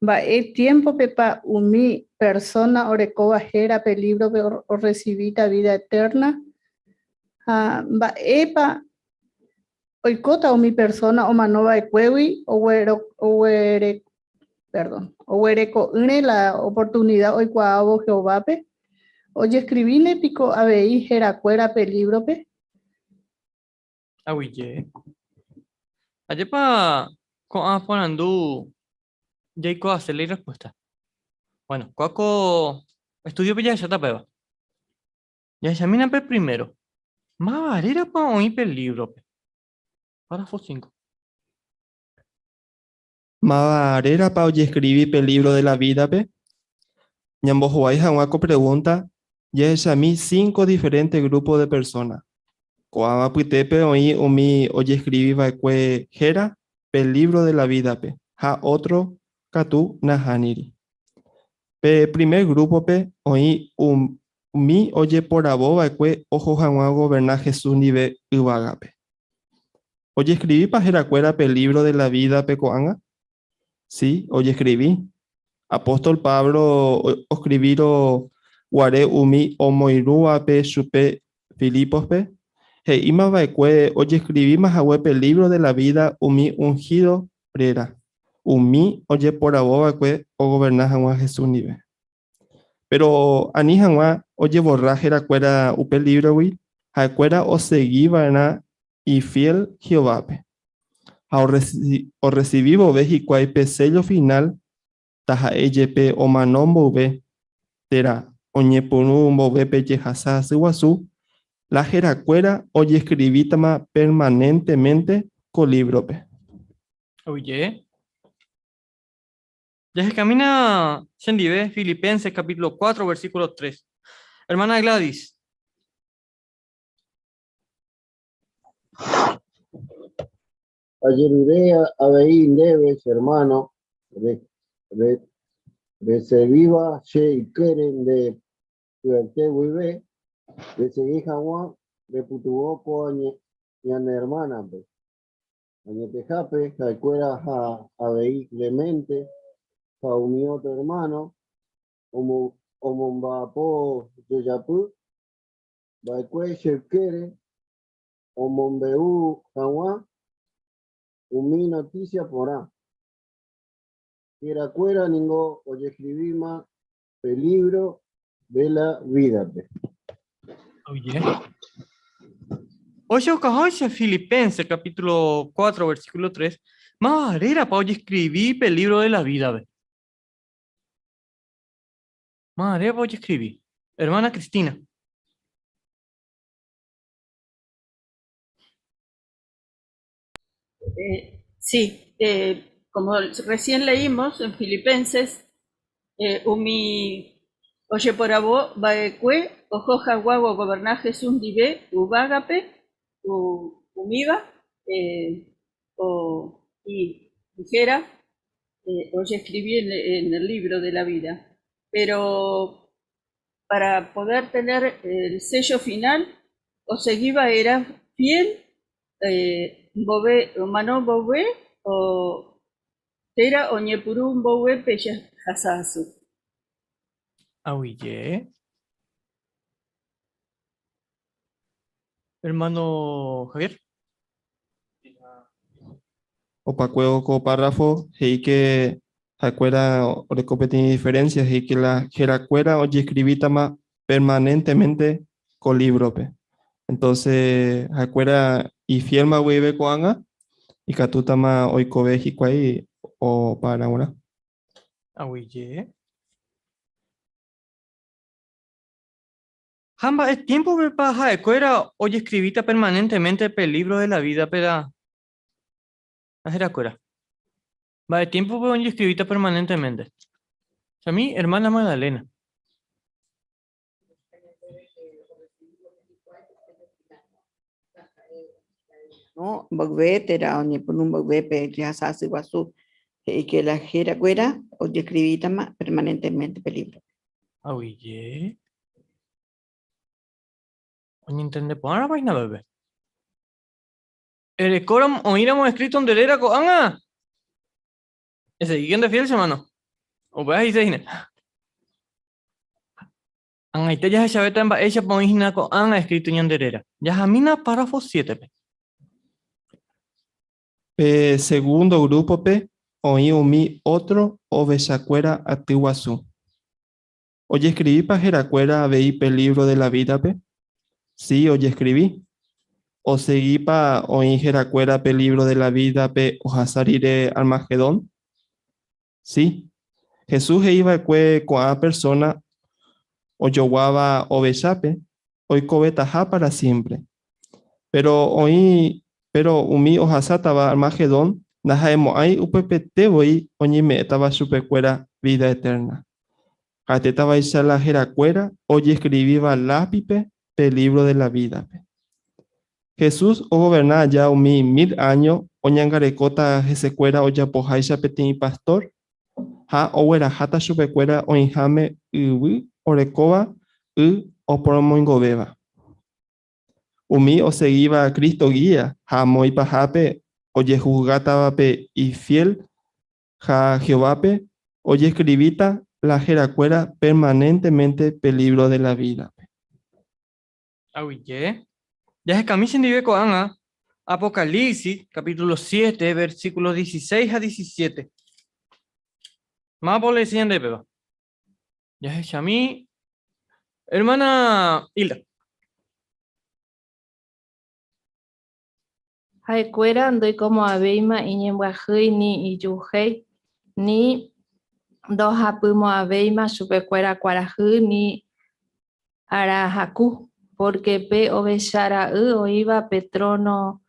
Mba'e tiémpopepa umi persóna orekóva héra pe lívrope orresivíta vída etérna? Ha mba'épa Oikóta umi persóna omano va'ekuégui oguereko'ỹre la oportunida oikuaávo Jehovápe? Ojeskrivíne piko avei herakuéra pe lívrope? Aguyje. Ajépa ko'ã porandu jaikuaase la irrespuesta? Bueno, kóa ko estúdiope jahecháta péva. Jahechamína pe primero. Máva rérapa oĩ pe lívrope? Párrafo 5. Máva rérapa ojeskrivi pe lívro de la vídape? Ñambohovái hag̃ua ko pregúnta, jahechami cinco diferénte grúpo de persóna. Ko'ãva apytépe oĩ umi ojeskrivi va'ekue héra pe lívro de la vídape ha ótro katu nahániri. Pe primer grúpope oĩ umi ojeporavo va'ekue oho hag̃ua ogoverna Jesús ndive yvágape. Ojeskrivípa herakuéra pe lívro de la vídape ko'ág̃a? Si, ojeskrivi. Apóstol Pablo oskrivírõ guare umi omoirũvape chupe Filípospe, he'íma va'ekue ojeskrivíma hague pe lívro de la vída umi unhído réra, umi ojeporavo va'ekue ogoverna hag̃ua Jesús ndive. Péro ani hag̃ua ojevorra herakuéra upe lívrogui, ha'ekuéra osegi va'erã ifiél Jehovápe. Ha orresivi vove hikuái pe séllo finál, taha'e jepe omano mboyve térã oñepyrũ mboyve pe jehasa asy guasu, la herakuéra ojeskrivítama permanéntemente ko lívrope. Oye. Jahechamína chendive Filipenses capítulo 4, versículo 3. Hermana Gladys. Ajerure avei ndéve, che hermano, reservíva che ykére nde py'aite guive, resegi hag̃ua repytyvõ ko ñane hermana-pe. Añetehápe, ha'ekuéra ha avei Clemente ha umi ótro hermano omomba'apo jejapy va'ekue che ykére omombe'u hag̃ua umi notísia porã. Herakuéra ningo ojeskrivíma pe lívro de la vídape. Oye. Ohechaukahóicha Filipenses capítulo 4 versículo 3, máva rérapa ojeskrivi pe lívro de la vídape? Máva rérapa ojeskrivi? Hermana Cristina. Eh, sí, eh, como recién leímos en Filipenses, eh, umi ojeporavo va'ekue oho hag̃ua ogoverna Jesús ndive yvágape umíva eh, o, y dijera, eh, ojescribí en, en el libro de la vida. Pero para poder tener el sello final, osegíva era fiel eh, mbove, omano mbove o térã oñepyrũ mbove pe jehasa asy. Aguyje. Hermano Javier. Opakuévo ko párrafo he'i ke ha'ekuéra oreko peteĩ diferencia, he'i ke la herakuéra ojeskrivítama permanentemente ko lívrope. Entonces ha'ekuéra ifiélma guive ko'ág̃a ikatútama oikove hikuái opa ára g̃uarã. Aguyje. Ha mba'e tiémpopepa ha'ekuéra ojeskrivíta permanentemente pe lívro de la vídape la herakuéra? Mba'e tiémpope ojeskrivíta permanentemente? Chami, hermana Magdalena. No, mboyve térã oñepyrũ mboyve pe jehasa asy guasu he'i ke la hérakuéra ojeskrivítama permanentemente pe lívrope. Aguyje. Oñentende porãrapa hína pépe? Erekóramo oĩramo escrito nde réra ko'ág̃a? Esegíke nde fiel che hermano. Upéva he'ise hína. Ag̃aite jahechavéta mba'éichapa oĩ hína ko'ág̃a escrito ñande réra. Jahamína párrafo 7-pe. Pe segundo grúpope oĩ umi ótro ovechakuéra aty guasu. Ojeskrivípa herakuéra avei pe lívro de la vídape? Si, ojeskrivi. Osegípa oĩ herakuéra pe lívro de la vídape ohasa rire Armagedón? Si. Jesús he'i va'ekue ko'ã persóna ojoguáva ovechápe oikovetaha pára siémpre. Péro oĩ péro umi ohasátava Armagedón ndaha'emo'ãi upepete voi oñeme'ẽtava chupekuéra vída etérna. Ha'etétavaicha la herakuéra ojeskrivíva lápipe pe lívro de la vídape. Jesús ogoverna aja umi mil áño oñangarekóta hesekuéra ojapoháicha peteĩ pastór ha ogueraháta chupekuéra oĩháme yvy orekóva y oporomoingovéva. Umi osegíva Cristo gía ha amo ipahápe ojehusgátavape ifiél ha Jehovápe, ojeskrivíta la herakuéra permanentemente pe libro de la vida-pe. Aguyje. Jahekami chendive ko'ág̃a Apocalipsis capítulo 7, versículos 16 ha 17. Mávapa oleese ñande péva? Jahechami. Hermana Hilda. Ha'ekuéra ndoikomo'ãvéima iñembyahýi ni ijuhéi, ni ndohapymo'ãvéima chupekuéra kuarahy ni arahaku, pórke pe Ovecha Ra'y oĩva pe tróno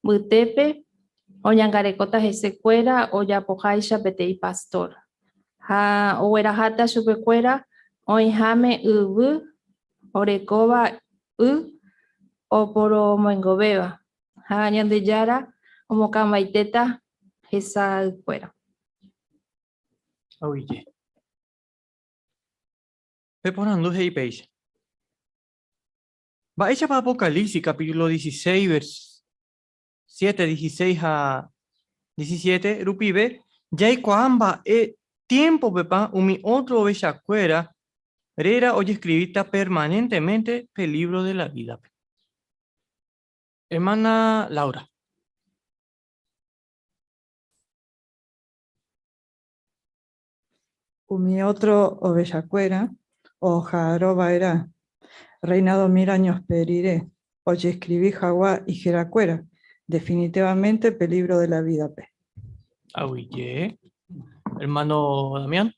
mbytépe oñangarekóta hesekuéra ojapoháicha peteĩ pastór, ha ogueraháta chupekuéra oĩháme yvy orekóva y oporomoingovéva, ha Ñandejára omokãmbaitéta hesaykuéra. Aguyje. Pe porandu he'i péicha. Mba'éichapa Apocalipsis capítulo 16 vers 7, 16 ha 17 rupive jaikuaa mba'e tiémpopepa umi ótro ovechakuéra réra ojeskrivíta permanentemente pe lívro de la vídape. Ermána Laura. Umi ótro ovechakuéra oha'arõ va'erã reinado mil años-pe rire ojeskrivi hag̃ua iherakuéra definitivamente pe lívro de la vídape. Aguyje. Ermáno Damián.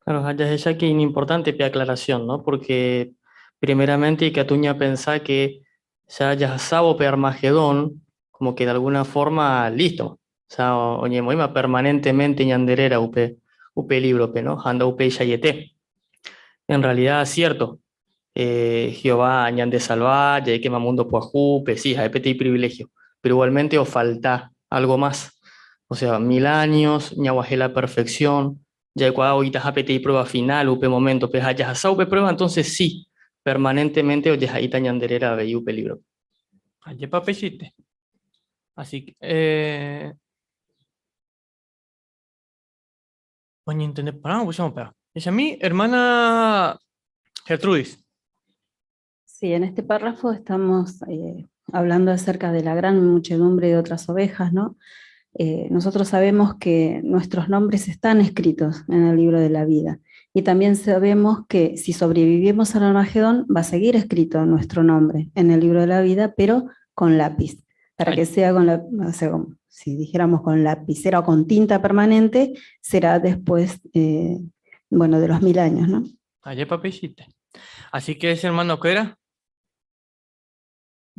Claro, ha jahecha que iñimportante pe aclaración, ¿no? Porque primeramente ikatu ñapensa que ya jahasávo pe Armagedón, como que de alguna forma listo, o sea, oñemoĩma permanentemente ñande réra upe, upe libro-pe, ¿no? Ha ndaupeichaiete. En realidad, cierto, eh, Jehová ñandesalva, jaikéma mundo pyahu-pe, sí, ha'e peteĩ privilegio, pero igualmente ofalta algo más. O sea, mil años, ñaguahẽ la perfección, jaikuaa oĩtaha peteĩ prueba final upe momento-pe, ha jahasa upe prueba, entonces sí, permanentemente ojeha'íta ñande réra avei upe libro-pe. Ajépa peichaite. Así que, eh, oñentende porã upéicha upéva. Jahechami, hermana Gertrudis. Sí, en este párrafo estamos eh, hablando acerca de la gran muchedumbre de otras ovejas, ¿no? Eh, nosotros sabemos que nuestros nombres están escritos en el libro de la vida y también sabemos que si sobrevivimos al Armagedón va a seguir escrito nuestro nombre en el libro de la vida, pero con lápiz, para que sea con la, o sea, como si dijéramos con lapicera o con tinta permanente, será después, eh, bueno, de los 1000 años, ¿no? Ajépa peichaite. Así que ese hermano que era.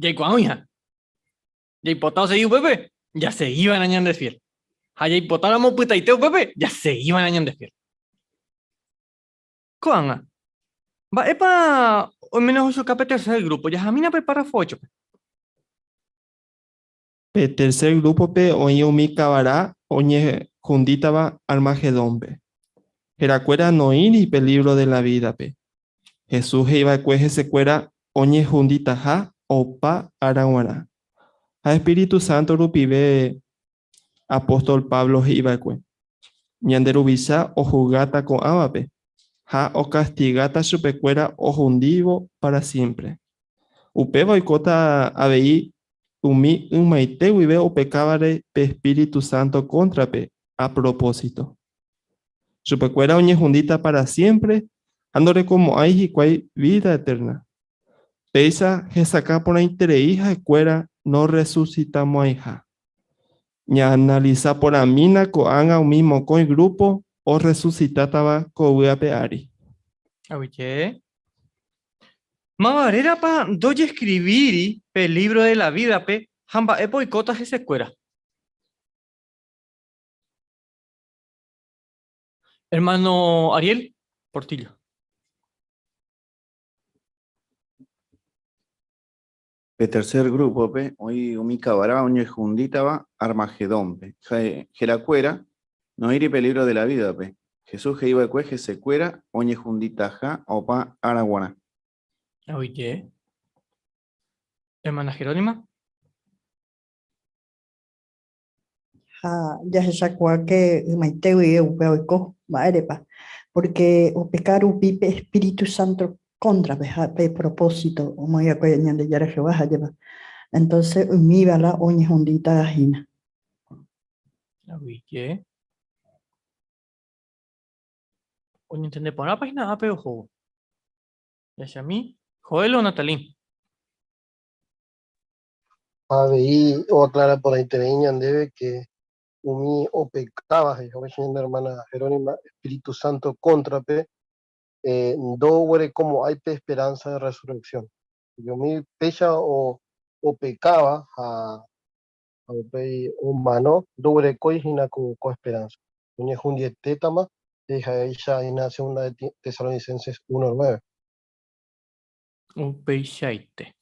Jaikuaa oĩha. Jaipota osegi upépe, jasegi va'erã ñandefiel. Ha jaipotáramo opytaite upépe, jasegi va'erã ñandefiel. Ko'ág̃a, mba'épa oiméne ohechuka pe tercer grúpo? Jahamína pe párrafo óchope. Pe tercer grúpope oĩ umi kavara oñehundítava Armagedónpe. Herakuéra noĩri pe lívro de la vídape. Jesús he'iva'ekue hesekuéra oñehunditaha opa ára g̃uarã. Ha espíritu sánto rupive apóstol Pablo he'iva'ekue, Ñande Ruvicha ohugáta ko'ãvape ha okastigáta chupekuéra ohundívo pára siémpre. Upéva oikóta avei umi ymaite guive opekávare pe espíritu sánto kóntrape a propósito. Chupekuéra oñehundíta pára siémpre ha ndorekomo'ãi hikuái vída etérna. Péicha hesakã porãiterei ha'ekuéra norresusitamo'ãiha. Ñaanalisa porãmína ko'ág̃a umi mokõi grúpo orresusitátava ko yvy ape ári. Aguyje. Máva rérapa ndojeskrivíri pe lívro de la vídape ha mba'épa oikóta hesekuéra? Ermáno Ariel Portillo. Pe tercer grúpope oĩ umi kavara oñehundítava Armagedónpe. Herakuéra noĩri pe lívro de la vídape. Jesús he'i va'ekue hesekuéra oñehunditaha opa ára guarã. Oike. Hermana Jerónima. Ha jahechakuaáke ymaite guive upe oiko, mba'érepa? Porque opeka rupi pe Espíritu Santo kóntrape ha pe propósito omoĩ va'ekue Ñandejára Jehová ha jepa. Entonces umíva la oñehundíta hína. Aguyje. Oñentende porãpa hína ápe ohóvo. Jahechami, Joel o Natalí. Avei oaclara porãiterei ñandéve que umi opekáva, he'i haguéicha ñane hermana Jerónima, Espíritu Santo cóntrape, ndoguerekomo'ãi pe esperanza de resurrección. Umi péicha opekáva ha upéi omano, ndoguerekói hína ko esperanza. Oñehundietétama, he'i ha'éicha hína Segunda de Tesalonicenses 1:9. Upeichaite.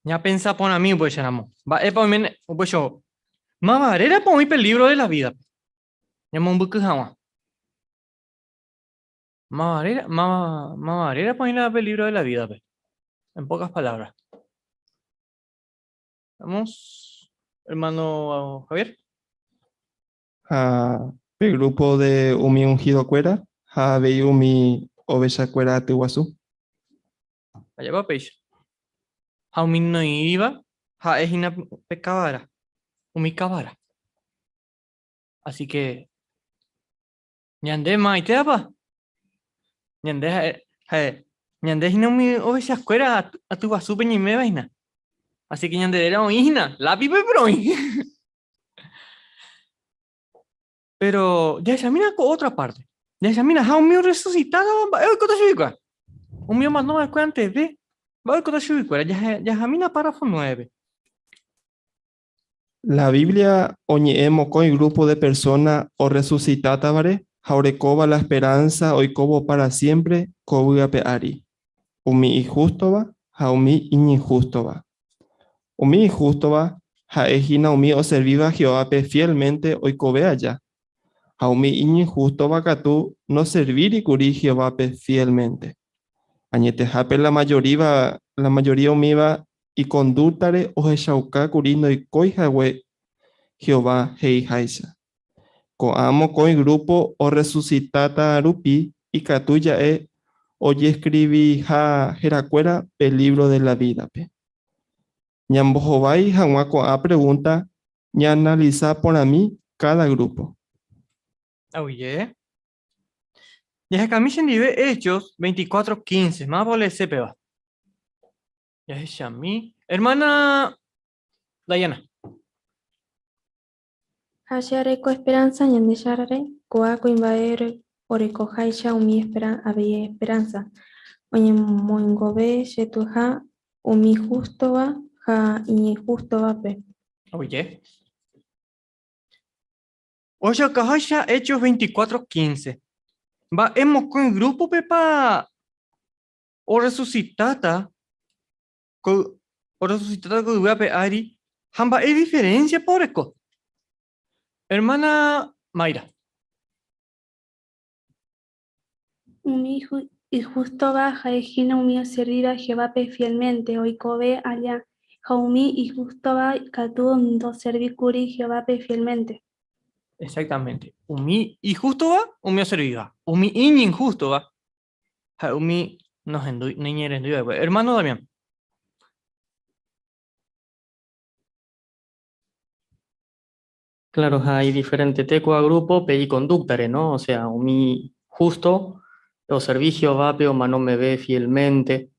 Ñapensa porãmi upéicharamo. Mba'épa oiméne upéicha máva rérapa oĩ pe libro de la vida-pe? Ñamombyky hag̃ua. Máva réra, máva, máva rérapa oĩ la pe libro de la vida-pe? En pocas palabras. Vamos, hermano Javier. Ha pe grupo de umi ungido-kuéra ha avei umi ovechakuéra aty guasu. Ajépa péicha. Ha umi noĩriva ha'e hína pe kavara, umi kavara. Así que ñande maitévapa? Ñande ha'e, ha'e, ñande hína umi ovechakuéra aty guasúpe ñaiméva hína. Así que ñande réra oĩ hína, lápipe pero oĩ. Pero jahechamína ko otra parte. Jahechamína ha umi orresucitáva mba'e oikóta chuguikuéra. Umi omano va'ekue anteve, mba'e oikóta chuguikuéra. Jahamína párrafo 9. La Biblia oñe'ẽ mokõi grupo de persóna orresusitátavare ha orekóva la esperánsa oikóvo pára siémpre ko yvy ape ári, umi ihústova ha umi iñinhústova. Umi ihústova ha'e hína umi oservíva Jehovápe fiélmente oikove aja, ha umi iñinhústova katu noservíri kuri Jehovápe fiélmente. Añetehápe la majoría, la majoría umíva ikondúktare ohechauka kuri ndoikói hague Jehová he'iháicha. Ko'ã mokõi grúpo orresusitáta rupi ikatu ja'e ojeskriviha herakuéra pe lívro de la vídape. Ñambohovái hag̃ua ko'ã pregúnta ñaanalisa porãmi káda grúpo. Aguyje. Jahekami chendive Hechos 24:15. Mávapa oleese péva? Jahechami. Hermana Dayana. Ha che areko esperanza Ñandejárare, ko'ã kuimba'e orekoháicha umi avei esperanza, oñemoingove che tuja umi hústova ha iñinhústovape. Oye. Ohechaukaháicha Hechos 24:15, mba'e mokõi grúpopepa orresusitáta ko orresusitáta ko yvy ape ári ha mba'e diferénsiapa oreko? Ermána Mayra. Umi ihústova ha'e hína umi oservíva Jehovápe fiélmente oikove aja, ha umi ihústova katu ndoservi kuri Jehovápe fiélmente. Exactamente. Umi ihústova, umi oservíva. Umi iñinhústova, Ha umi nohendúi, noñe'ẽrendúi va'ekue. Hermano Damián. Claro, ha idiferentete ko'ã grupo pe iconductare, no? O sea, umi justo oservi Jehovápe omano meve fielmente,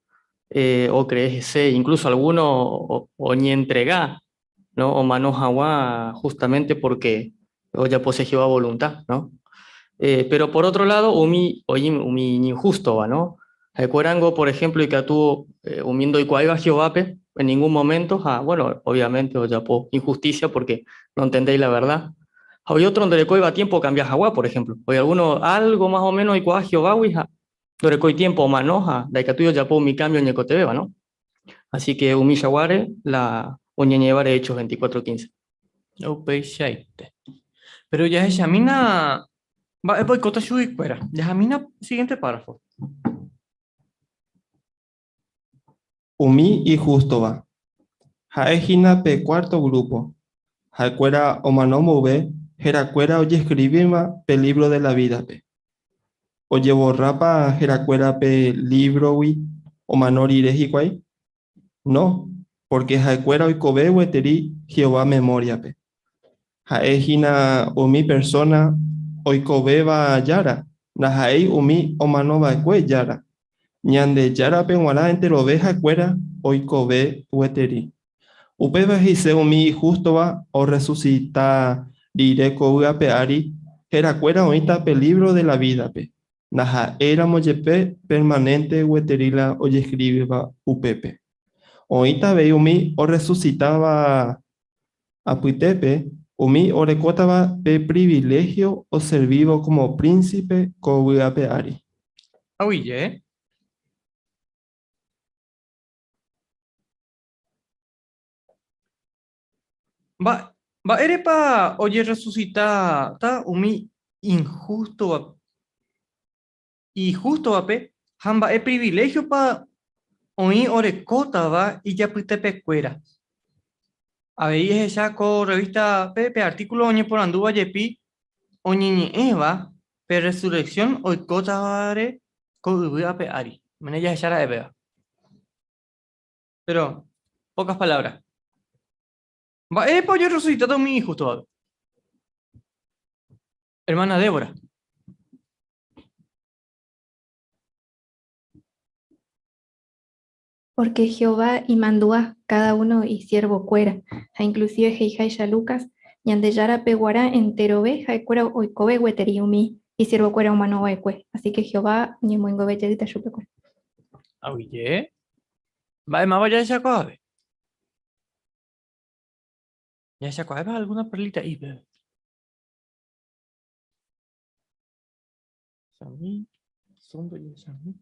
eh, ocree hese, incluso alguno oñentrega, no? Omano haguã justamente porque ojapose Jehová voluntad, no? Eh, pero por otro lado, umi oĩ umi iñinhústova, no? Ha'ekuérango, por ejemplo, ikatu eh, umi ndoikuaáiva Jehovápe en ningún momento, ha bueno, obviamente ojapo injusticia porque no entendéi la verdad. Ha oĩ otro ndorekóiva tiempo okambia hag̃ua, por ejemplo. Oĩ alguno algo más o menos oikuaa Jehovágui ha ndorekói tiempo omano ha ndaikatúi ojapo umi cambio oñekotevẽva, no? Así que umi jaguáre la oñeñe'ẽvare Hechos 24:15. Upeichaite. Péro jahechamína mba'épa oikóta chuguikuéra. Jahamína siguiente párrafo. Umi ihústova. Ha'e hína pe cuarto grúpo. Ha'ekuéra omano mboyve, herakuéra ojeskrivíma pe lívro de la vídape. Ojevorrápa herakuéra pe lívrogui omano rire hikuái? No, pórke ha'ekuéra oikove gueteri Jehová memóriape. Ha'e hína umi persóna oikovéva Jára, ndaha'éi umi omanova'ekue Jára. Ñandejárape g̃uarã enterove ha'ekuéra oikove gueteri. Upéva he'ise umi ihústova orresusita rire ko yvy ape ári, herakuéra oĩta pe lívro de la vídape, ndaha'éiramo jepe permanénte gueteri la ojeskrivíva upépe. Oĩta avei umi orresusitáva apytépe umi orekótava pe priviléhio oservívo kómo prínsipe ko yvy ape ári. Aguyje. Mba'érepa ojerresusitáta umi ihústovape ha mba'e priviléhiopa oĩ orekótava ijapytepekuéra? Avei ehecha ko rrevístape pe artíkulo oñeporandúva jepi oñeñe'ẽva pe rresurreksión oikótavare ko yvy ape ári. Mene jahecha ra'e péva. Pero, pocas palabras. Mba'épa ojerresucitáta umi injustovape? Hermana Débora. Porque Jehová imandu'a cada uno isiervokuéra, ha inclusive he'iháicha Lucas, Ñandejárape guarã enterove ha'ekuéra oikove gueteri umi isiervokuéra omanova'ekue. Así que Jehová oñemoingove jeýta chupekuéra. Aguyje. Mba'e máva jahechakuaave? Jahechakuaápa alguna perlita ipe? Sami, sondo jahechami.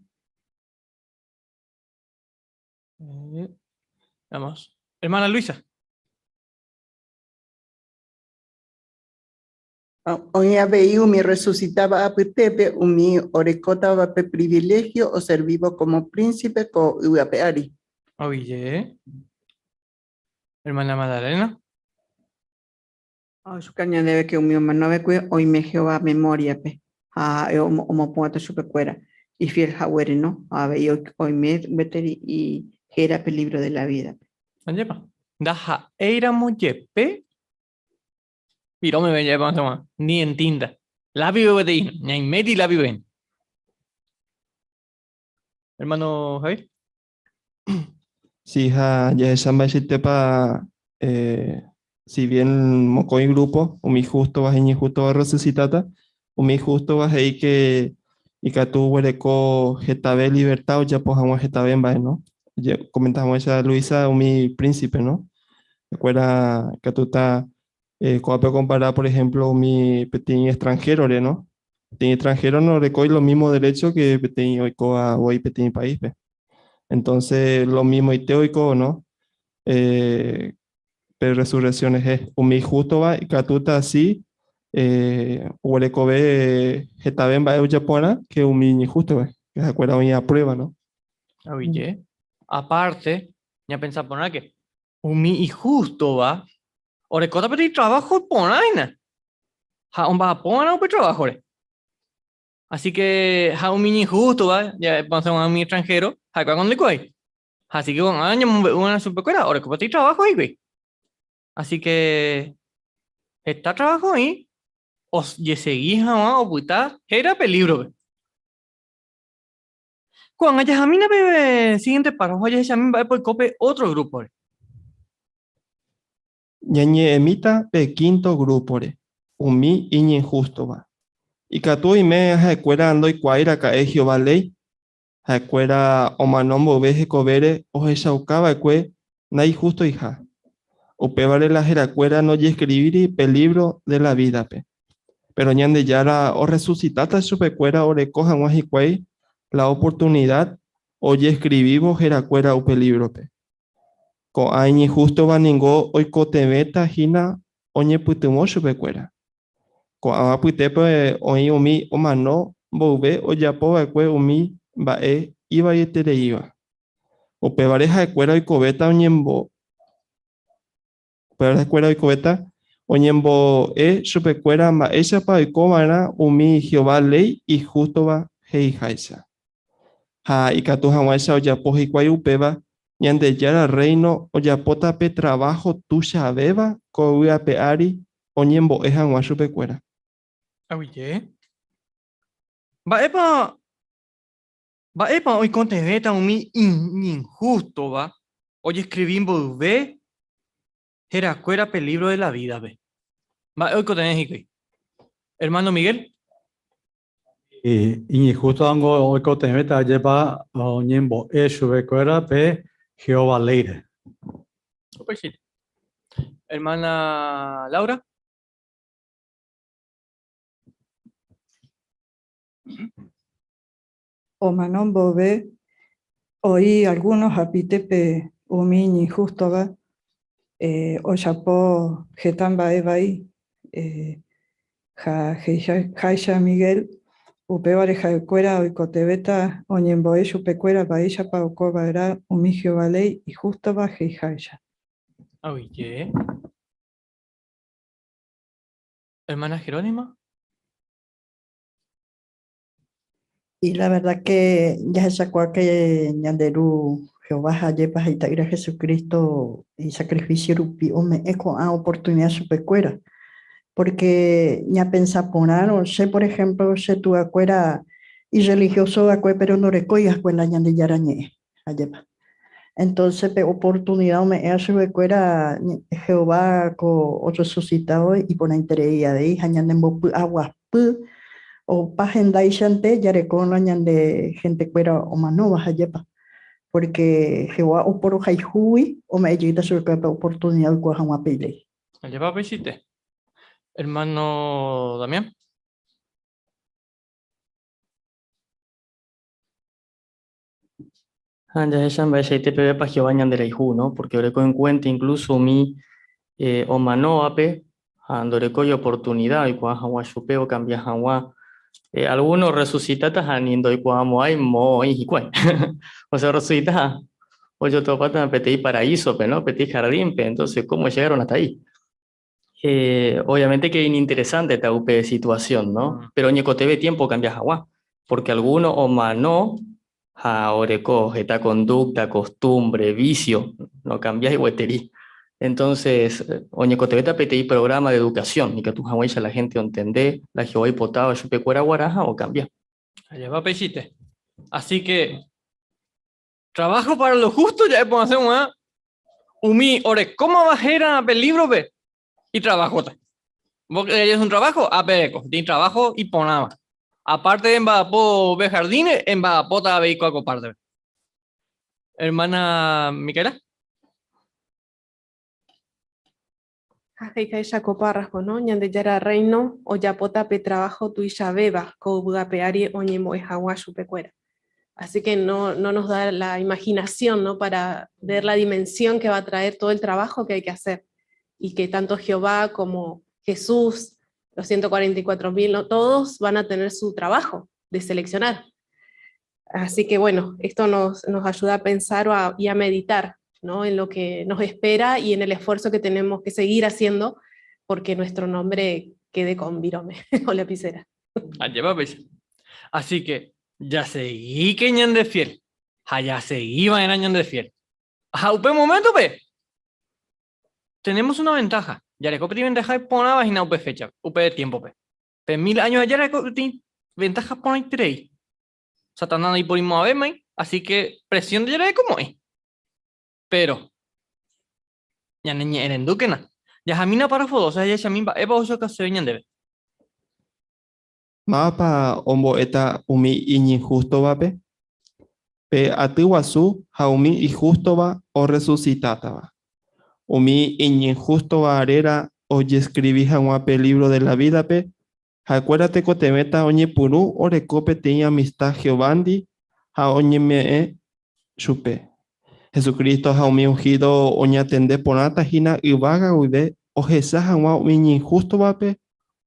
Eh, vamos. Hermana Luisa. Oĩ avei umi resucitáva apytépe umi orekótava pe priviléhio oservívo kómo prínsipe ko yvy ape ári. Oĩje. Hermana Magdalena. Ohechuka ñandéve ke umi omanova'ekue oime Jehová memóriape ha ha'e omopu'ãta chupekuéra ifiel haguére, no? Ha avei oime gueteri héra pe lívro de la vídape. Ajépa, ndaha'éiramo jepe Piro meve ja'épa hag̃ua, ni en tinta. Lápipe peteĩ, ñaiméti lápipe. Hermano Javier. Sí, ha jahecha mba'eichaitépa eh, si bien mokõi grupo, umi jústova ha iñinjústova orresucitáta, umi jústova he'i que ikatu oguereko hetave libertad ojapo hag̃ua hetave mba'e, no? Comenta hag̃uáicha Luisa umi príncipe, no? Ha'ekuéra ikatúta eh, ko'ápe okompara, por ejemplo, umi peteĩ extranjero-re, no? Peteĩ extranjero norekói lo mismo derecho que peteĩ oikóva voi peteĩ país-pe. Entonces, lo mismoite oiko, no? Eh, pe resurrección rehe. Umi jústova ikatúta si eh, oguerekove hetave mba'e ojaporã que umi iñinjústova, que ha'ekuéra oĩ a prueba, no? Aguyje. Aparte, ñapensa porãke, umi ihústova orekóta peteĩ trabajo iporãina ha omba'apóva'erã upe trabajo-re. Así que ha umi iñinjústova, ja'e umi extranjero, ha'ekuéra ndoikuaái. Así que ko'ág̃a ñamombe'uva'erã chupekuéra oreko peteĩ trabajo hikuái. Así que heta trabajo oĩ ojesegi hag̃ua opyta héra pe libro-pe. Ko'ág̃a jahamína pe siguiente párrafo ha jahechami mba'épa oiko pe ótro grúpore. Ñañe'ẽmíta pe quinto grúpore, umi iñinhústova. Ikatu oime ha'ekuéra ndoikuaái raka'e Jehová léi, ha'ekuéra omano mboyve hekovére ohechauka va'ekue ndaihustoiha. Upévare la herakuéra ndojeskrivíri pe lívro de la vídape. Péro Ñandejára orresusitáta chupekuéra oreko hag̃ua hikuái la oportunida ojeskrivívo herakuéra upe lívrope. Ko'ã iñinhústova ningo oikotevẽta hína oñepytyvõ chupekuéra. Ko'ãva apytépe oĩ umi omano mboyve ojapo va'ekue umi mba'e ivaietereíva. Upévare ha'ekuéra oikovéta oñembo Upévare ha'ekuéra oikovéta Oñembo'e chupekuéra mba'éichapa oiko va'erã umi Jehová léi ihústova he'iháicha. Ha ikatu hag̃uáicha ojapo hikuái upéva, Ñandejára Rréino ojapóta pe traváho tuichavéva ko yvy ape ári oñembo'e hag̃ua chupekuéra. Aguyje. Mba'épa mba'épa oikotevẽta umi iñinhústova ojeskrivi mboyve herakuéra pe lívro de la vídape? Mba'e oikotevẽ hikuái? Ermáno Miguel. Iñinhústovango oikotevẽta ajépa oñembo'e chupekuéra pe Jehová léire. Upeichaite. Ermána Laura. Omano mboyve oĩ algunos apytépe umi iñinhústova ojapo heta mba'e vai ha he'iháicha Miguel, upévare ha'ekuéra oikotevẽta oñembo'e chupekuéra mba'éichapa oko va'erã umi Jehová léi ihústova he'iháicha. Aguyje. Hermana Jerónima. Y la verdad que jahechakuaa que ñande Ru Jehová ha ajépa ha Ita'ýra Jesucristo isacrificio rupi ome'ẽ ko'ã oportunidad chupekuéra. Porque ñapensa porãrõ, che por ejemplo che tuakuéra irreligioso va'ekue pero ndorekói escuela Ñandejára ñe'ẽ, ajépa. Entonces pe oportunidad ome'ẽva chupekuéra Jehová ko orresucitávo iporãiterei avei ha ñanembopy'aguapy opa hendáichante jarekórõ ñande gentekuéra omanóva, ajépa. Porque Jehová oporohayhúgui ome'ẽ jeýta chupekuéra pe oportunidad oikuaa hag̃ua pe iléi. Ajépa peichaite. Hermano Damián. Ha jahecha mba'eichaite pevépa Jehová ñanderayhu, no? Porque oreko en cuenta incluso umi eh, omanóvape ha ndorekói oportunidad oikuaa hag̃ua chupe okambia hag̃ua. Eh, alguno resucitáta ha ni ndoikuaamo'ãi moõ oĩ hikuái. O sea, resucita ha ojotopáta peteĩ paraísope, no? Peteĩ jardínpe. Entonces, ¿cómo llegaron hasta ahí? Eh, obviamente que ininteresante ta upe situación, no? Pero oñekotevẽ tiempo okambia hag̃ua, porque alguno omano ha oreko heta conducta, costumbre, vicio, nokambiái gueteri. Entonces, oñekotevẽta peteĩ programa de educación, ikatu hag̃uáicha la gente ontende la Jehová oipotáva chupekuéra guarã ha okambia. Ajépa peichaite. Así que, Trabajo para lo justo ja'e porãse g̃uarã umi orekómava héra pe libro-pe itrabajota. Vos querés un trabajo? Ápe ereko, peteĩ trabajo iporãva. Aparte de mba'apo pe jardín-re, emba'apóta avei ko akopártepe. Hermana Micaela. Ha he'iháicha ko párrafo, no? Ñandejára Rréino ojapóta pe traváho tuichavéva ko yvy ape ári oñembo'e hag̃ua chupekuéra. Así que no, no nos da la imaginación, ¿no? Para ver la dimensión que va a traer todo el trabajo que hay que hacer. Y que tanto Jehová como Jesús, los 144.000, ¿no? todos van a tener su trabajo de seleccionar. Así que bueno, esto nos, nos ayuda a pensar y a meditar, ¿no? en lo que nos espera y en el esfuerzo que tenemos que seguir haciendo porque nuestro nombre quede con virome o lapicera. Ajépa péicha. Así que jaseguíke ñande fiel ha jasegi va'erã ñande fiel. Ha upe moméntope tenemos una ventaja. Jareko peteĩ ventaja iporãva hína upe féchape, upe tiémpope. Pe mil áño aja jareko peteĩ ventaja porãiterei. Satanás ndaiporimo'ãvémai, así que presión ndajarekomo'ãi. Péro, ñaneñe'ẽrendúkena. Jahamína párrafo 12 ha jahechami mba'épa ohechaukaseve ñandéve. Mávapa ombo'éta umi iñinhústovape? Pe aty guasu ha umi ihústova orresusitátava. Umi iñinhústova réra ojeskrivi hag̃ua pe lívro de la vídape Ha'ekuéra tekotevẽta oñepyrũ oreko peteĩ amista Jehovándi ha oñeme'ẽ chupe. Jesucristo ha umi unhído oñatende porãta hína yvága guive ohecha hag̃ua umi iñinhústovape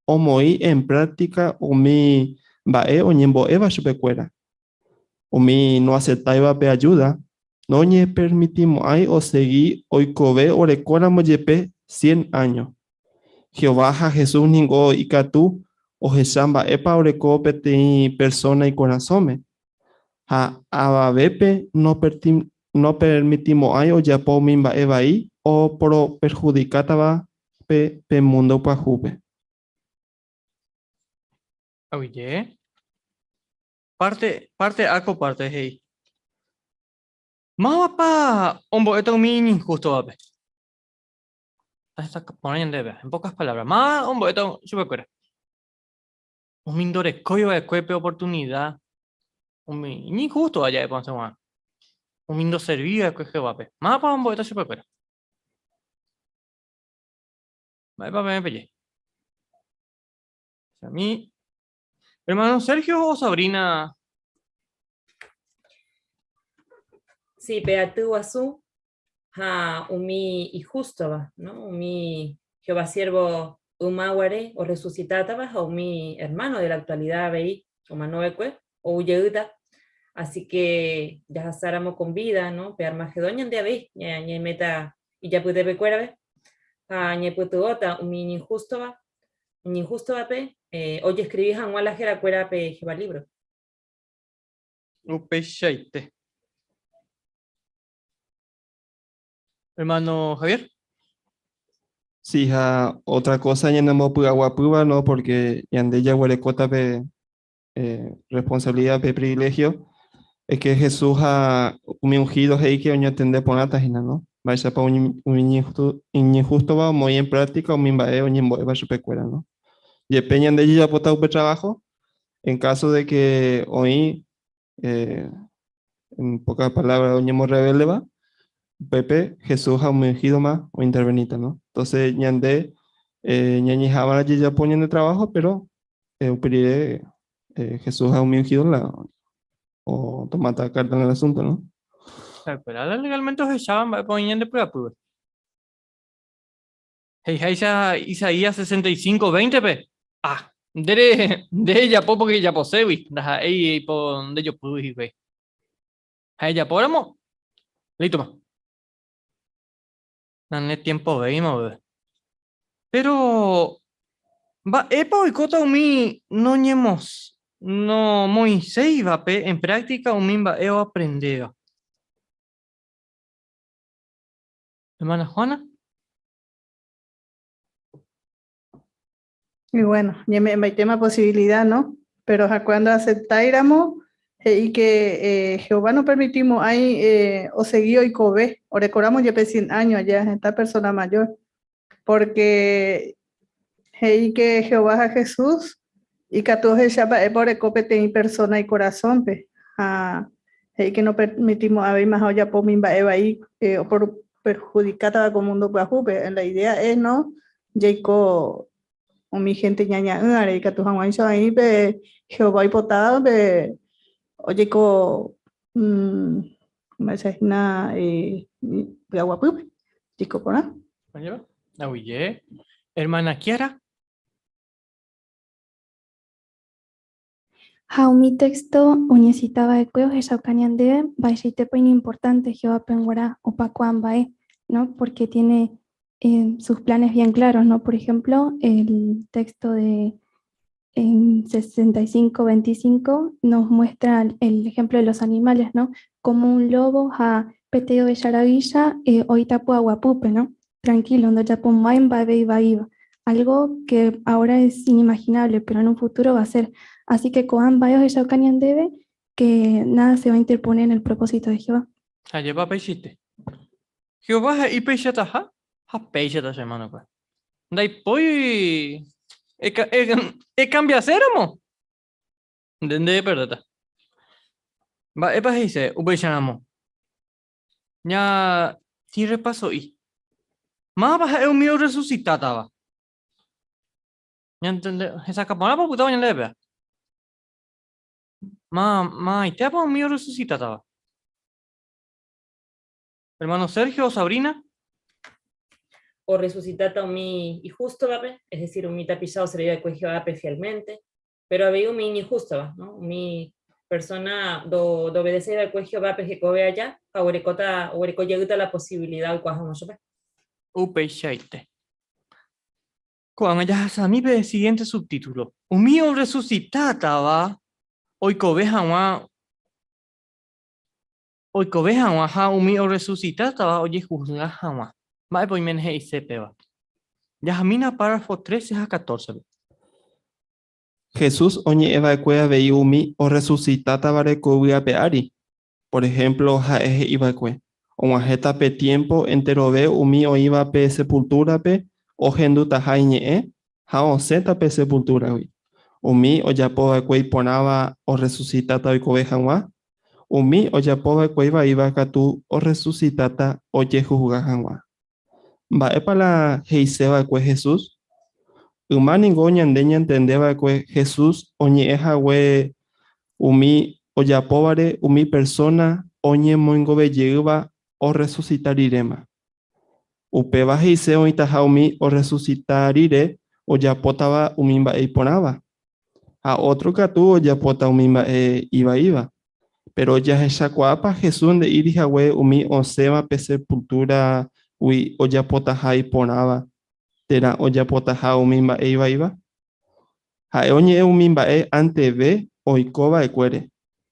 omoĩ en práktika umi mba'e oñembo'éva chupekuéra. Umi noaseptáiva pe ajúda, noñepermitimo'ãi osegi oikove orekóramo jepe cien áño. Jehová ha Jesús ningo ikatu ohecha mba'épa oreko peteĩ persóna ikorasõme, ha avavépe nopermitimo'ãi ojapo umi mba'e vai oporoperhudikátava pe múndo pyahúpe. Aguyje. Parte, parte A ko parte he'i. Mávapa ombo'éta umi iñinhústovape? Tahesakã porã ñandéve, en pocas palabras. Máva ombo'éta chupekuéra? Umi ndorekói va'ekue pe oportunida, umi iñinhústova ja'e porãse g̃uarã. Umi ndoservíi va'ekue Jehovápe. Mávapa ombo'éta chupekuéra? Mba'épa peẽ peje? A Hermano Sergio o Sabrina. Sí, pe aty guasu ha umi ihústova, no? Umi Jehová siervo yma guare orresusitátava ha umi hermano de la actualidad avei omanova'ekue ou jeýta. Así que jahasáramo con vida, no? Pe Armagedón ñande avei ñaiméta ijapytepekuérape ha ñaipytyvõta umi iñinhústova iñinhústovape ojeskrivi hag̃ua la herakuéra pe Jehová lívro. Upeichaite. Hermano Javier. Sí, ha otra cosa ñanembopy'aguapýva, no, porque ñande jaguerekóta pe responsabilidad, pe privilegio, es que Jesús ha umi ungido he'i que oñatende porãta hína, no? Mba'éichapa umi iñinhústova omoĩ en práctica umi mba'e oñembo'éva chupekuéra, no? Jepe ñande jajapóta upe trabajo, en caso de que oĩ, en pocas palabras, oñemorrebeldeva, upépe Jesús ha umi ungídoma ointerveníta, no? Entonces ñande ñañeha'ãva'erã jajapo ñande trabajo, pero upe rire Jesús ha umi ungido la otomáta carta en el asunto, no? Pero legalmente ohecháva mba'épa oĩ ñande py'apýpe. He'iháicha Isaías 65, 20-pe, Ah, nde nde ejapo porque ejaposégui, ndaha'éi eipo nde jopýgui hikuái. Ha ejapóramo, lítoma. Nane tiempovéima upépe. Pero, mba'épa oikóta umi noñemos, nomoĩséivape en práctica umi mba'e oaprendéva? Hermana Juana. Y bueno, ñeme'ẽmbaitéma posibilidad, no? Pero ha cuando aceptáiramo, he'i que Jehová no permitimo'ãi osegi oikove, orekoramo jepe cien años aja heta persona mayor, porque he'i que Jehová ha Jesús ikatu ohecha mba'épa oreko peteĩ persona icorazón-pe, ha he'i que no permitimo'ãvéimaha ojapo umi mba'e vai perjudicátava ko mundo pyahúpe. La idea es, no, jaiko umi gente ñaña'ỹare ikatu hag̃uáicha oĩ pe Jehová oipotáva pe ojeiko mba'éicha hína py'aguapýpe, jaiko porã. Aguyje. Hermana Kiara. Ha umi texto oñecita va'ekue ohechauka ñandéve mba'eichaitépa iñimportante Jehovápe g̃uarã opakuaa mba'e, ¿no? Porque tiene sus planes bien claros, ¿no? Por ejemplo, el texto de 65, 25 nos muestra el ejemplo de los animales, ¿no? Como un lobo ha peteĩ ovecha ra'ýicha oĩta py'aguapýpe, ¿no? Tranquilo, ndojapomo'ãi mba'eve ivaíva. Algo que ahora es inimaginable, pero en un futuro va a ser. Así que ko'ã mba'e ohechauka ñandéve que nada se va a interponer en el propósito de Jehová. Ajépa peichaite. Jehová he'i peichataha ha péichata che hermano-kuéra. Ndaipói ekambiaséramo, nde ndeperdéta. Mba'épa he'ise upeicharamo? Ña tĩ repaso'i. Mávapa ha'e umi orresusitátava? Ñantende, hesakã porãpa opytávo ñandéve péva? Ma, mavaitépa umi orresusitátava? Hermano Sergio o Sabrina? Orresusitáta umi ihústovape, es decir, umi tapicha oservi va'ekue Jehovápe fielmente, Péro avei umi iñinhústova, no? Umi persóna ndoobedecéi va'ekue Jehovápe hekove aja ha oguerekóta, oguereko jeýta la posivilida oikuaa hag̃ua chupe. Upeichaite. Ko'ág̃a jahasami pe siguiente subtítulo. Umi orresusitátava oikove hag̃ua oikove hag̃ua ha umi orresusitátava ojehusga hag̃ua. Mba'épa oiméne he'ise péva? Jahamína párrafo 13 ha 14-pe. Jesús oñe'ẽ va'ekue avei umi orresusitátavare ko yvy ape ári. Por ehémplo, ha'e he'i va'ekue, Og̃uahẽta pe tiémpo enterove umi oĩva pe sepultúrape ohendutaha iñe'ẽ ha osẽta pe sepultúragui. Umi ojapo va'ekue iporãva orresusitáta oikove hag̃ua, umi ojapo va'ekue ivaíva katu orresusitáta ojehusga hag̃ua. Mba'épa la he'ise va'ekue Jesús? Yma ningo ñande ñantende va'ekue Jesús oñe'ẽ hague umi ojapóvare umi persóna oñemoingove jeýva orresusita riréma. Upéva he'ise oĩtaha umi orresusita rire ojapótava umi mba'e iporãva, ha ótro katu ojapóta umi mba'e ivaíva. Péro jahechakuaápa Jesús nde'íri hague umi osẽva pe sepultúragui ojapotaha iporãva térã ojapotaha umi mba'e ivaíva? Ha'e oñe'ẽ umi mba'e anteve oiko va'ekuére,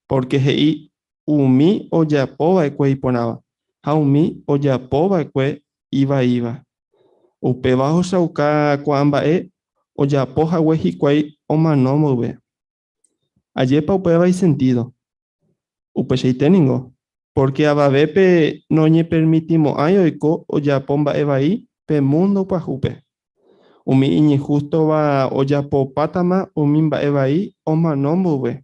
pórke he'i umi ojapo va'ekue iporãva ha umi ojapo va'ekue ivaíva. Upéva ohechauka ko'ã mba'e ojapo hague hikuái omano mboyve. Ajépa upéva isentído? Upeichaite ningo, pórke avavépe noñepermitimo'ãi oiko ojapo mba'e vai pe múndo pyahúpe. Umi iñinhústova ojapopátama umi mba'e vai omano mboyve.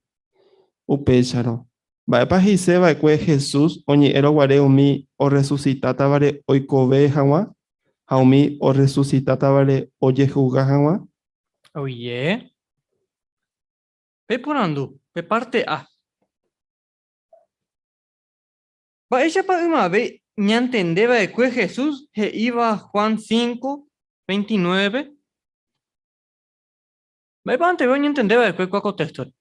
Upéicharõ, mba'épa he'ise va'ekue Jesús oñe'ẽrõ guare umi orresusitátavare oikove hag̃ua ha umi orresusitátavare ojehusga hag̃ua? Oye. Peporandu, pe parte A. Mba'éichapa ymave ñantende va'ekue Jesús he'íva Juan 5, 29-pe? Mba'épa anteve oñentende va'ekue kua ko téxtore?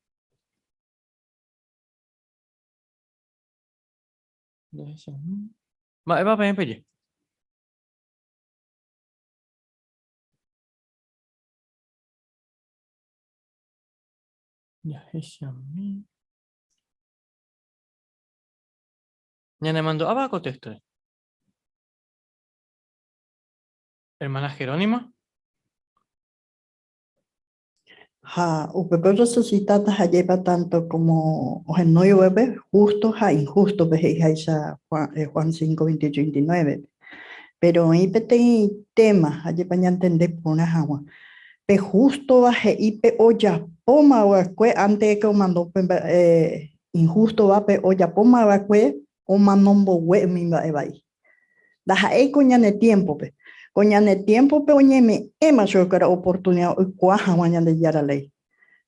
Mba'épa peẽ peje? Jahechami. Ñanemandu'áva ko téxtore. Hermana Jerónima. Ha upépe orresusitáta hajépa tanto como ohenói upépe justo ha injusto-pe he'iháicha Juan, eh, Juan 5, 28, 29. Péro oĩ peteĩ téma ajépa ñantende porã hag̃ua. Pe jústova he'i pe ojapóma va'ekue ánte de ke omano pe mba'e inhústova, pe ojapóma va'ekue omano mbogue umi mba'e vai. Ndaha'éi ko ñane tiémpope. Ko ñane tiémpope oñeme'ẽma chupekuéra oportunida oikuaa hag̃ua Ñandejára léi.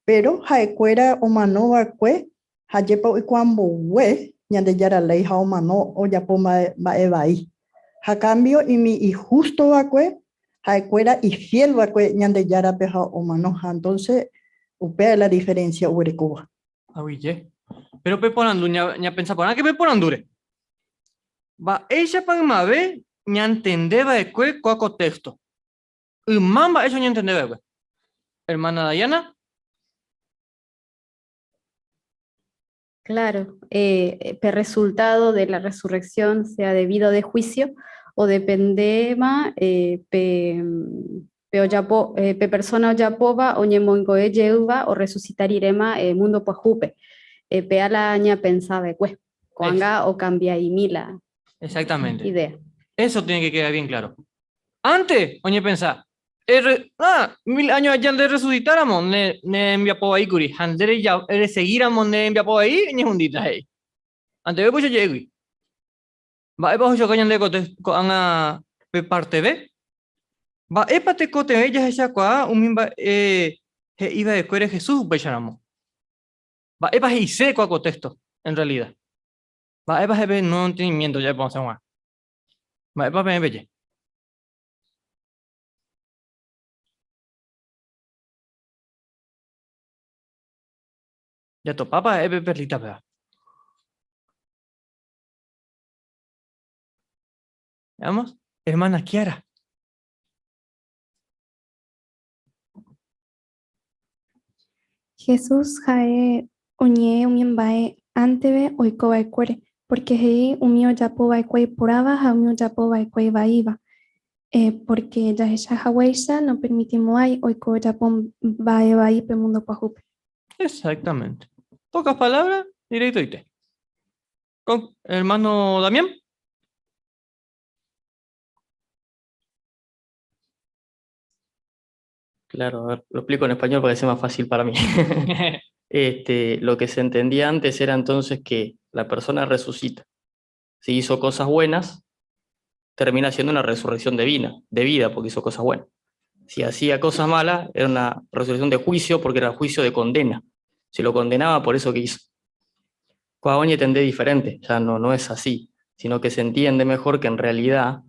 Péro ha'ekuéra omano va'ekue Ha jepe oikuaa mbogue Ñandejára léi ha omano ojapo mba'e vai. Ha kámbio umi ihústo va'ekue, ha'ekuéra ifiél va'ekue Ñandejárape ha omano. Ha entónse upéva la diferénsia oguerekóva. Aguyje. Péro peporandu, ñapensa porãke peporandúre. Mba'éichapa ymave ñantende va'ekue kua ko téxto? Yma mba'éicha oñentende va'ekue. Ermána Dayana. Claro, eh, pe resultado de la resurrección sea debido de juicio o dependéma eh, pe, pe, ojapo, eh, pe persona ojapóva oñemoingoe jeýva orresucita riréma eh, mundo pyahúpe. Eh, péa la ñapensava'ekue. Ko'ág̃a okambia'imi la Exactamente. idea. Eso tiene que quedar bien claro. Antes, oñepensa, Erre, ah, mil años aja nde resucitáramo, ne, ne rembiapo vai kuri, ha nde reja, reseguíramo ne rembiapo vai, eñehundíta, he'i. Anteve pues oje'égui. Mba'épa ohechuka ñande ko ko'ág̃a pe parte B? Mba'épa tekotevẽ jahechakuaa umi mba'e he'iva'ekuére Jesús upéicharamo? Mba'épa he'ise kua ko texto, en realidad? Mba'épa he'e pe nuevo entendimiento ja'eporãse hag̃ua? Mba'épa peẽ peje? Jatopápa ha'e pe perlita péva. Veamos, hermana Kiara. Jesús ha'e oñe'ẽ umi mba'e anteve oiko va'ekuére, pórke he'i umi ojapo va'ekue iporãva ha umi ojapo va'ekue ivaíva. Pórke jahecha haguéicha nopermitimo'ãi oiko ojapo mba'e vai pe múndo pyahúpe. Exactamente. Pocas palabras, directoite. Con hermano Damián. Claro, a ver, lo explico en español para que sea más fácil para mí. Lo que se entendía antes era entonces que la persona resucita. Si hizo cosas buenas, termina siendo una resurrección de vida, porque hizo cosas buenas. Si hacía cosas malas, era una resurrección de juicio, porque era juicio de condena. Se lo condenaba por eso que hizo. Ko'ág̃a oñentende diferente, ya no es así, sino que se entiende mejor que en realidad,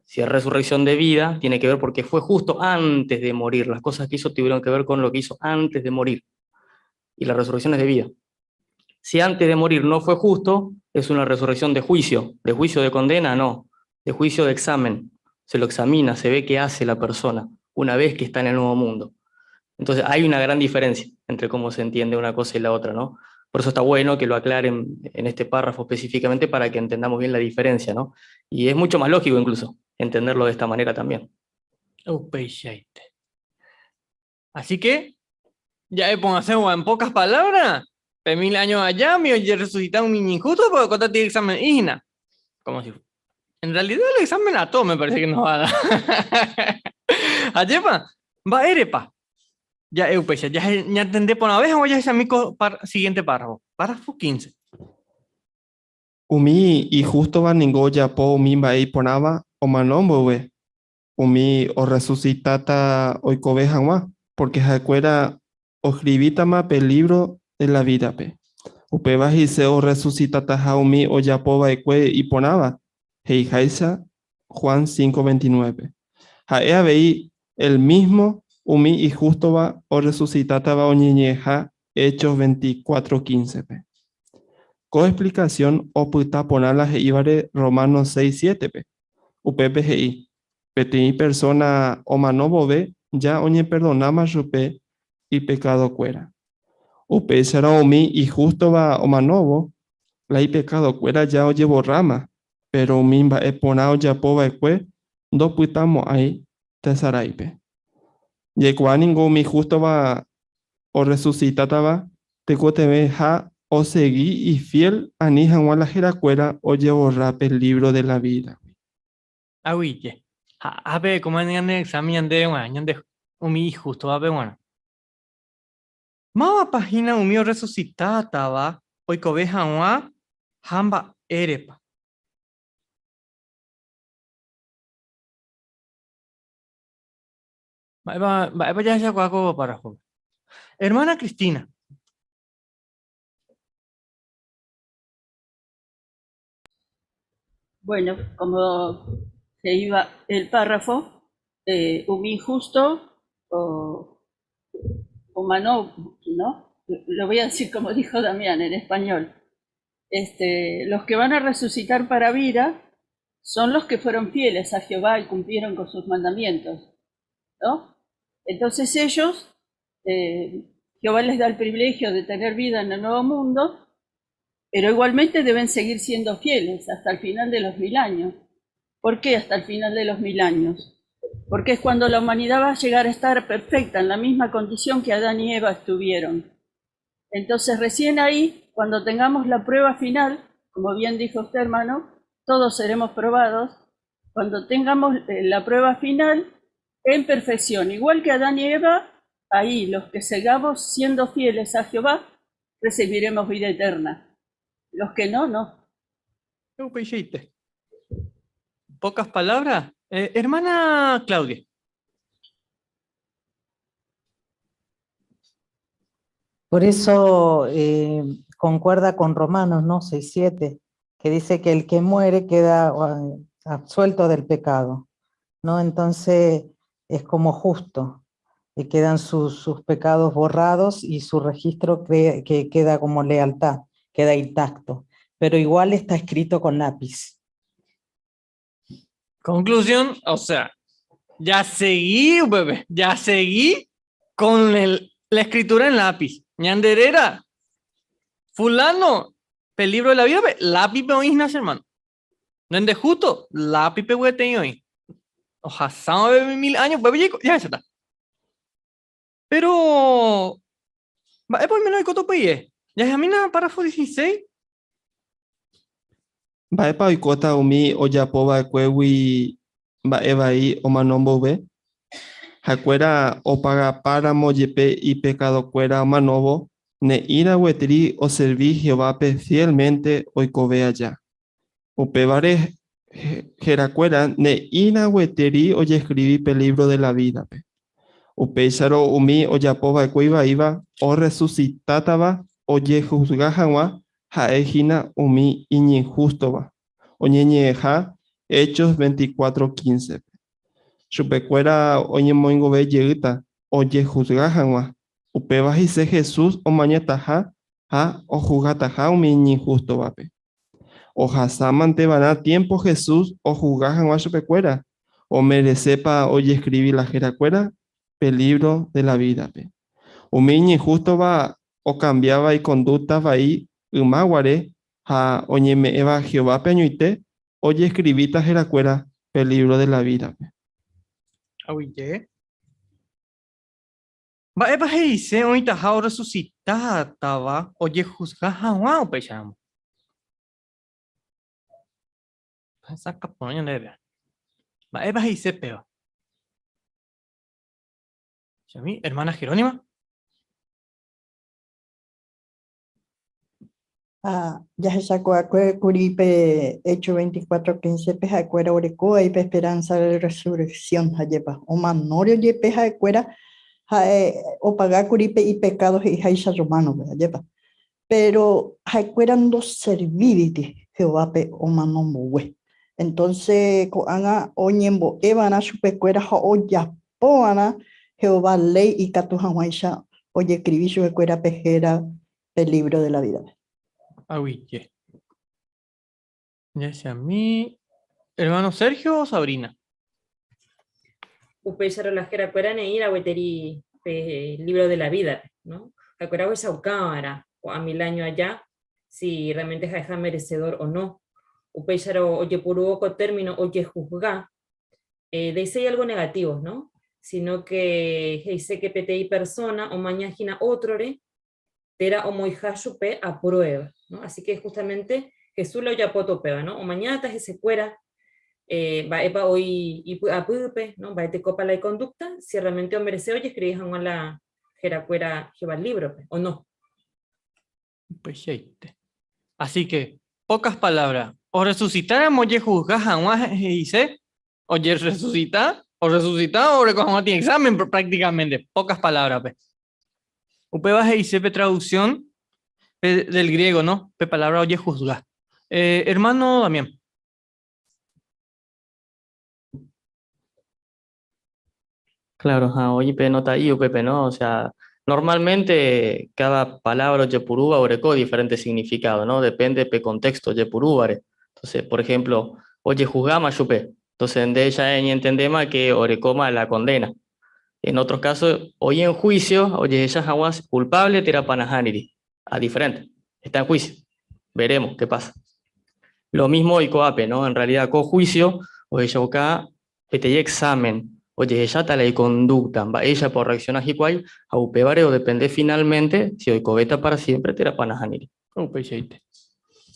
si es resurrección de vida, tiene que ver porque fue justo antes de morir. Las cosas que hizo tuvieron que ver con lo que hizo antes de morir. Y la resurrección es de vida. Si antes de morir no fue justo, es una resurrección de juicio. De juicio de condena, no. De juicio de examen. Se lo examina, se ve qué hace la persona una vez que está en el nuevo mundo. Entonces hay una gran diferencia entre cómo se entiende una cosa y la otra, ¿no? Por eso está bueno que lo aclaren en este párrafo específicamente para que entendamos bien la diferencia, ¿no? Y es mucho más lógico incluso entenderlo de esta manera también. Upeichaite. Así que, ya póngase en pocas palabras, pe 1000 años allá, mi oye resucitado un niño injusto, porque contate examen ígina. Como si en realidad el examen a todos me parece que nos va a dar. Ayepa, va erepa. Ya, eupecha, ya, ya entendé por una vez, o ya es amigo par, siguiente párrafo. Párrafo 15. Umi ihústova ningo ojapo umi mba'e iporãva omano mboyve, umi orresusitáta oikove hag̃ua, pórke ha'ekuéra oskrivítama pe lívro de la vídape. Upéva he'ise orresusitataha umi ojapo va'ekue iporãva, he'iháicha Juan 5:29. Ha'e avei el mísmo umi ihústova orresusitátava oñeñe'ẽha Hechos 24:15-pe. Ko explikasión opyta porã la he'ívare Romanos 6:7-pe. Upépe he'i, Peteĩ persóna omano vove ja oñeperdonáma chupe ipekadokuéra. Upéicharõ umi ihústova omanóvo, la ipekadokuéra ja ojevorráma, péro umi mba'e porã ojapo va'ekue ndopytamo'ãi tesaráipe. Jaikuaa ningo umi ihústova orresusitátava tekotevẽha osegi ifiél ani hag̃ua la herakuéra ojevorra pe lívro de la vídagui. Aguyje. Ha ápe kóma ñane examen ñandéve g̃uarã, ñande umi ihústovape g̃uarã. Mávapa hína umi orresusitátava oikove hag̃ua ha mba'érepa? Mba'épa, mba'épa jahechakuaa ko párrafope? Hermana Cristina. Bueno, como se iba el párrafo, umi injusto o humano, ¿no? Lo voy a decir como dijo Damián en español. Los que van a resucitar para vida son los que fueron fieles a Jehová y cumplieron con sus mandamientos, ¿no? Entonces ellos, Jehová les da el privilegio de tener vida en el nuevo mundo, pero igualmente deben seguir siendo fieles hasta el final de los 1000 años. ¿Por qué hasta el final de los 1000 años? Porque es cuando la humanidad va a llegar a estar perfecta, en la misma condición que Adán y Eva estuvieron. Entonces recién ahí, cuando tengamos la prueba final, como bien dijo usted, hermano, todos seremos probados, cuando tengamos la prueba final en perfección, igual que Adán y Eva, ahí los que sigamos siendo fieles a Jehová, recibiremos vida eterna. Los que no, no. Upeichaite. Pocas palabras. Hermana Claudia. Por eso concuerda con Romanos, ¿no? 6:7, que dice que el que muere queda absuelto del pecado, ¿no? Entonces es como justo, y quedan sus pecados borrados y su registro que queda como lealtad, queda intacto, pero igual está escrito con lápiz. Conclusión, ya seguí, bebé, ya seguí con el La escritura en lápiz. Ñande réra. Fulano, pe libro de la vida pe, lápiz pe oĩ hína che hermano. Nde justo, lápiz pe gueteĩ oĩ. Ohasáva mil años, upépe jaiko, jahecháta. Pero, mba'épa oimérõ oiko topy'ie? Jahechamína párrafo 16. Mba'épa oikóta umi ojapo va'ekuégui mba'e vai omano mboyve? Ha'ekuéra opagapáramo jepe ipekadokuéra omanóvo, ne'ĩra gueteri oservi Jehovápe fiélmente oikove aja. Upévare herakuéra ne'ĩra gueteri ojeskrivi pe lívro de la vídape. Upéicharõ umi ojapo va'ekue ivaíva orresusitátava ojehusga hag̃ua ha'e hína umi iñinhústova, oñeñe'ẽha Hechos 24:15-pe. Chupekuéra oñemoingove jeýta ojehusga hag̃ua, upéva he'ise Jesús omañataha ha ohusgataha umi iñinhústovape. Ohasámante va'erã tiémpo Jesús ohusga hag̃ua chupekuéra, omeresépa ojeskrivi la herakuéra pe lívro de la vídape. Umi iñinhústova okambiáva ikondúkta vai yma guare ha oñeme'ẽva Jehovápe añoite, ojeskrivíta herakuéra pe lívro de la vídape. Aguyje. Mba'épa he'ise oĩtaha orresusitátava ojehusga hag̃ua upéicharamo? Hesakã porã ñandéve. Mba'épa he'ise péva? Chami, hermana Jerónima. Ha jahechakuaakue kuri pe Hecho 24:15-pe ha'ekuéra orekóva pe esperanza de resurrección ha jepa omanóre ojepe ha'ekuéra ha'e opaga kuri pe ipecado he'iháicha Romano-pe, ajépa. Pero ha'ekuéra ndoservíriti Jehovápe omano mbogue. Entonces ko'ág̃a oñembo'eva'erã chupekuéra ha ojapova'erã Jehová léi ikatu hag̃uáicha ojekrivi chupekuéra pe héra pe libro de la vida-pe. Aguyje. Jahechami, hermano Sergio o Sabrina? Upéicharõ la herakuéra ne'ĩra gueteri pe libro de la vida-pe, no? Ha'ekuéra ohechaukava'erã ko'ã mil áño aja si realmente ha'eha merecedor o no. Upéicharõ ojepurúvo ko término ojehusga, nde'iséi algo negativo, no? Sino que he'ise que peteĩ persona omaña hína ótrore térã omoĩha chupe a prueba, no? Así que justamente Jesús la ojapóta upéva, no? Omañáta hesekuéra mba'épa oĩ ipy'apýpe, no? Mba'etekópa la iconducta, si realmente omerece ojescribi hag̃ua la herakuéra Jehová libro-pe, o no. Upeichaite. Así que, pocas palabras, orresucitáramo ojehusga hag̃ua he'ise, ojerresucita, orresucita oreko hag̃ua tĩ examen prácticamente, pocas palabras-pe. Upéva he'ise pe traducción pe del griego, no? Pe palabra ojehusga. Eh, hermano Damián. Claro, ha oĩ pe nota'i upépe, no? O sea, normalmente cada palabra ojepurúva oreko diferente significado, no? Depende pe contexto ojepurúvare. Entonces, por ejemplo, ojehusgáma chupe. Entonces, nde ya eñentendéma que orekóma la condena. En otros casos, oĩ en juicio, ojehecha hag̃ua culpable térãpa nahániri. A diferente. Está en juicio. Veremos qué pasa. Lo mismo oikoápe, no? En realidad, ko juicio ohechauka peteĩ examen ojehecháta la iconducta, mba'éichapa orreacciona hikuái ha upévare odepende finalmente si oikovéta para siempre térãpa nahániri. Upeichaite.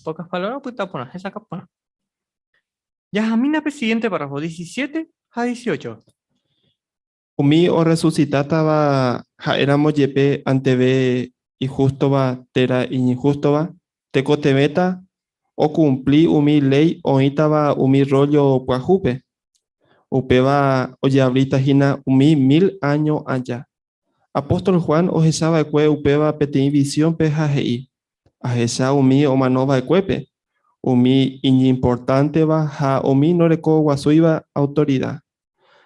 Pocas palabras opyta porã, hesakã porã. Jahamína pe siguiente párrafo, 17 ha 18. Umi orresusitátava ha'éramo jepe anteve ihústova térã iñinhústova, tekotevẽta okumpli umi léi oĩtava umi rróllo pyahúpe. Upéva ojeavríta hína umi mil áño aja. Apóstol Juan ohecha va'ekue upéva peteĩ visiónpe ha he'i, Ahecha umi omano va'ekuépe, umi iñimportánteva ha umi norekoguasúiva autorida.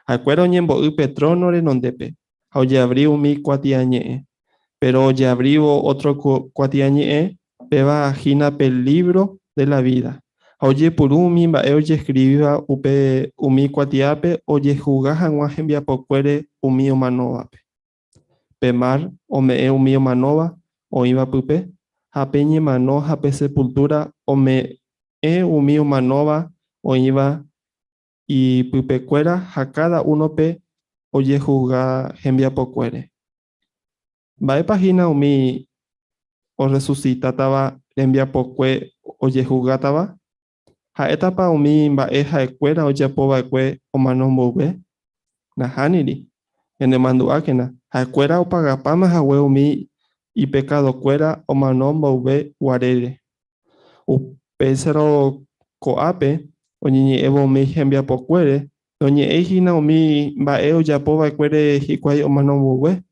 Ha'ekuéra oñembo'y pe tróno renondépe ha ojeavri umi kuatiañe'ẽ. Péro ojeavrívo ótro kuatiañe'ẽ, péva hína pe lívro de la vída, ha ojepuru umi mba'e ojeskrivíva upe umi kuatiápe ojehusga hag̃ua hembiapokuére umi omanóvape. Pe mar ome'ẽ umi omanóva oĩva pype, ha pe ñemano ha pe sepultúra ome'ẽ umi omanóva oĩva ipypekuéra ha káda únope ojehusga hembiapokuére. Mba'épa hína umi orresusitátava rembiapokue ojehusgátava? Ha'étapa umi mba'e ha'ekuéra ojapo va'ekue omano mboyve? Nahániri. Ñanemandu'ákena, ha'ekuéra opagapáma hague umi ipekadokuéra omano mboyve guarére. Upéicharõ ko'ápe oñeñe'ẽvo umi hembiapokuére, noñe'ẽi hína umi mba'e ojapo va'ekuére hikuái omano mboyve.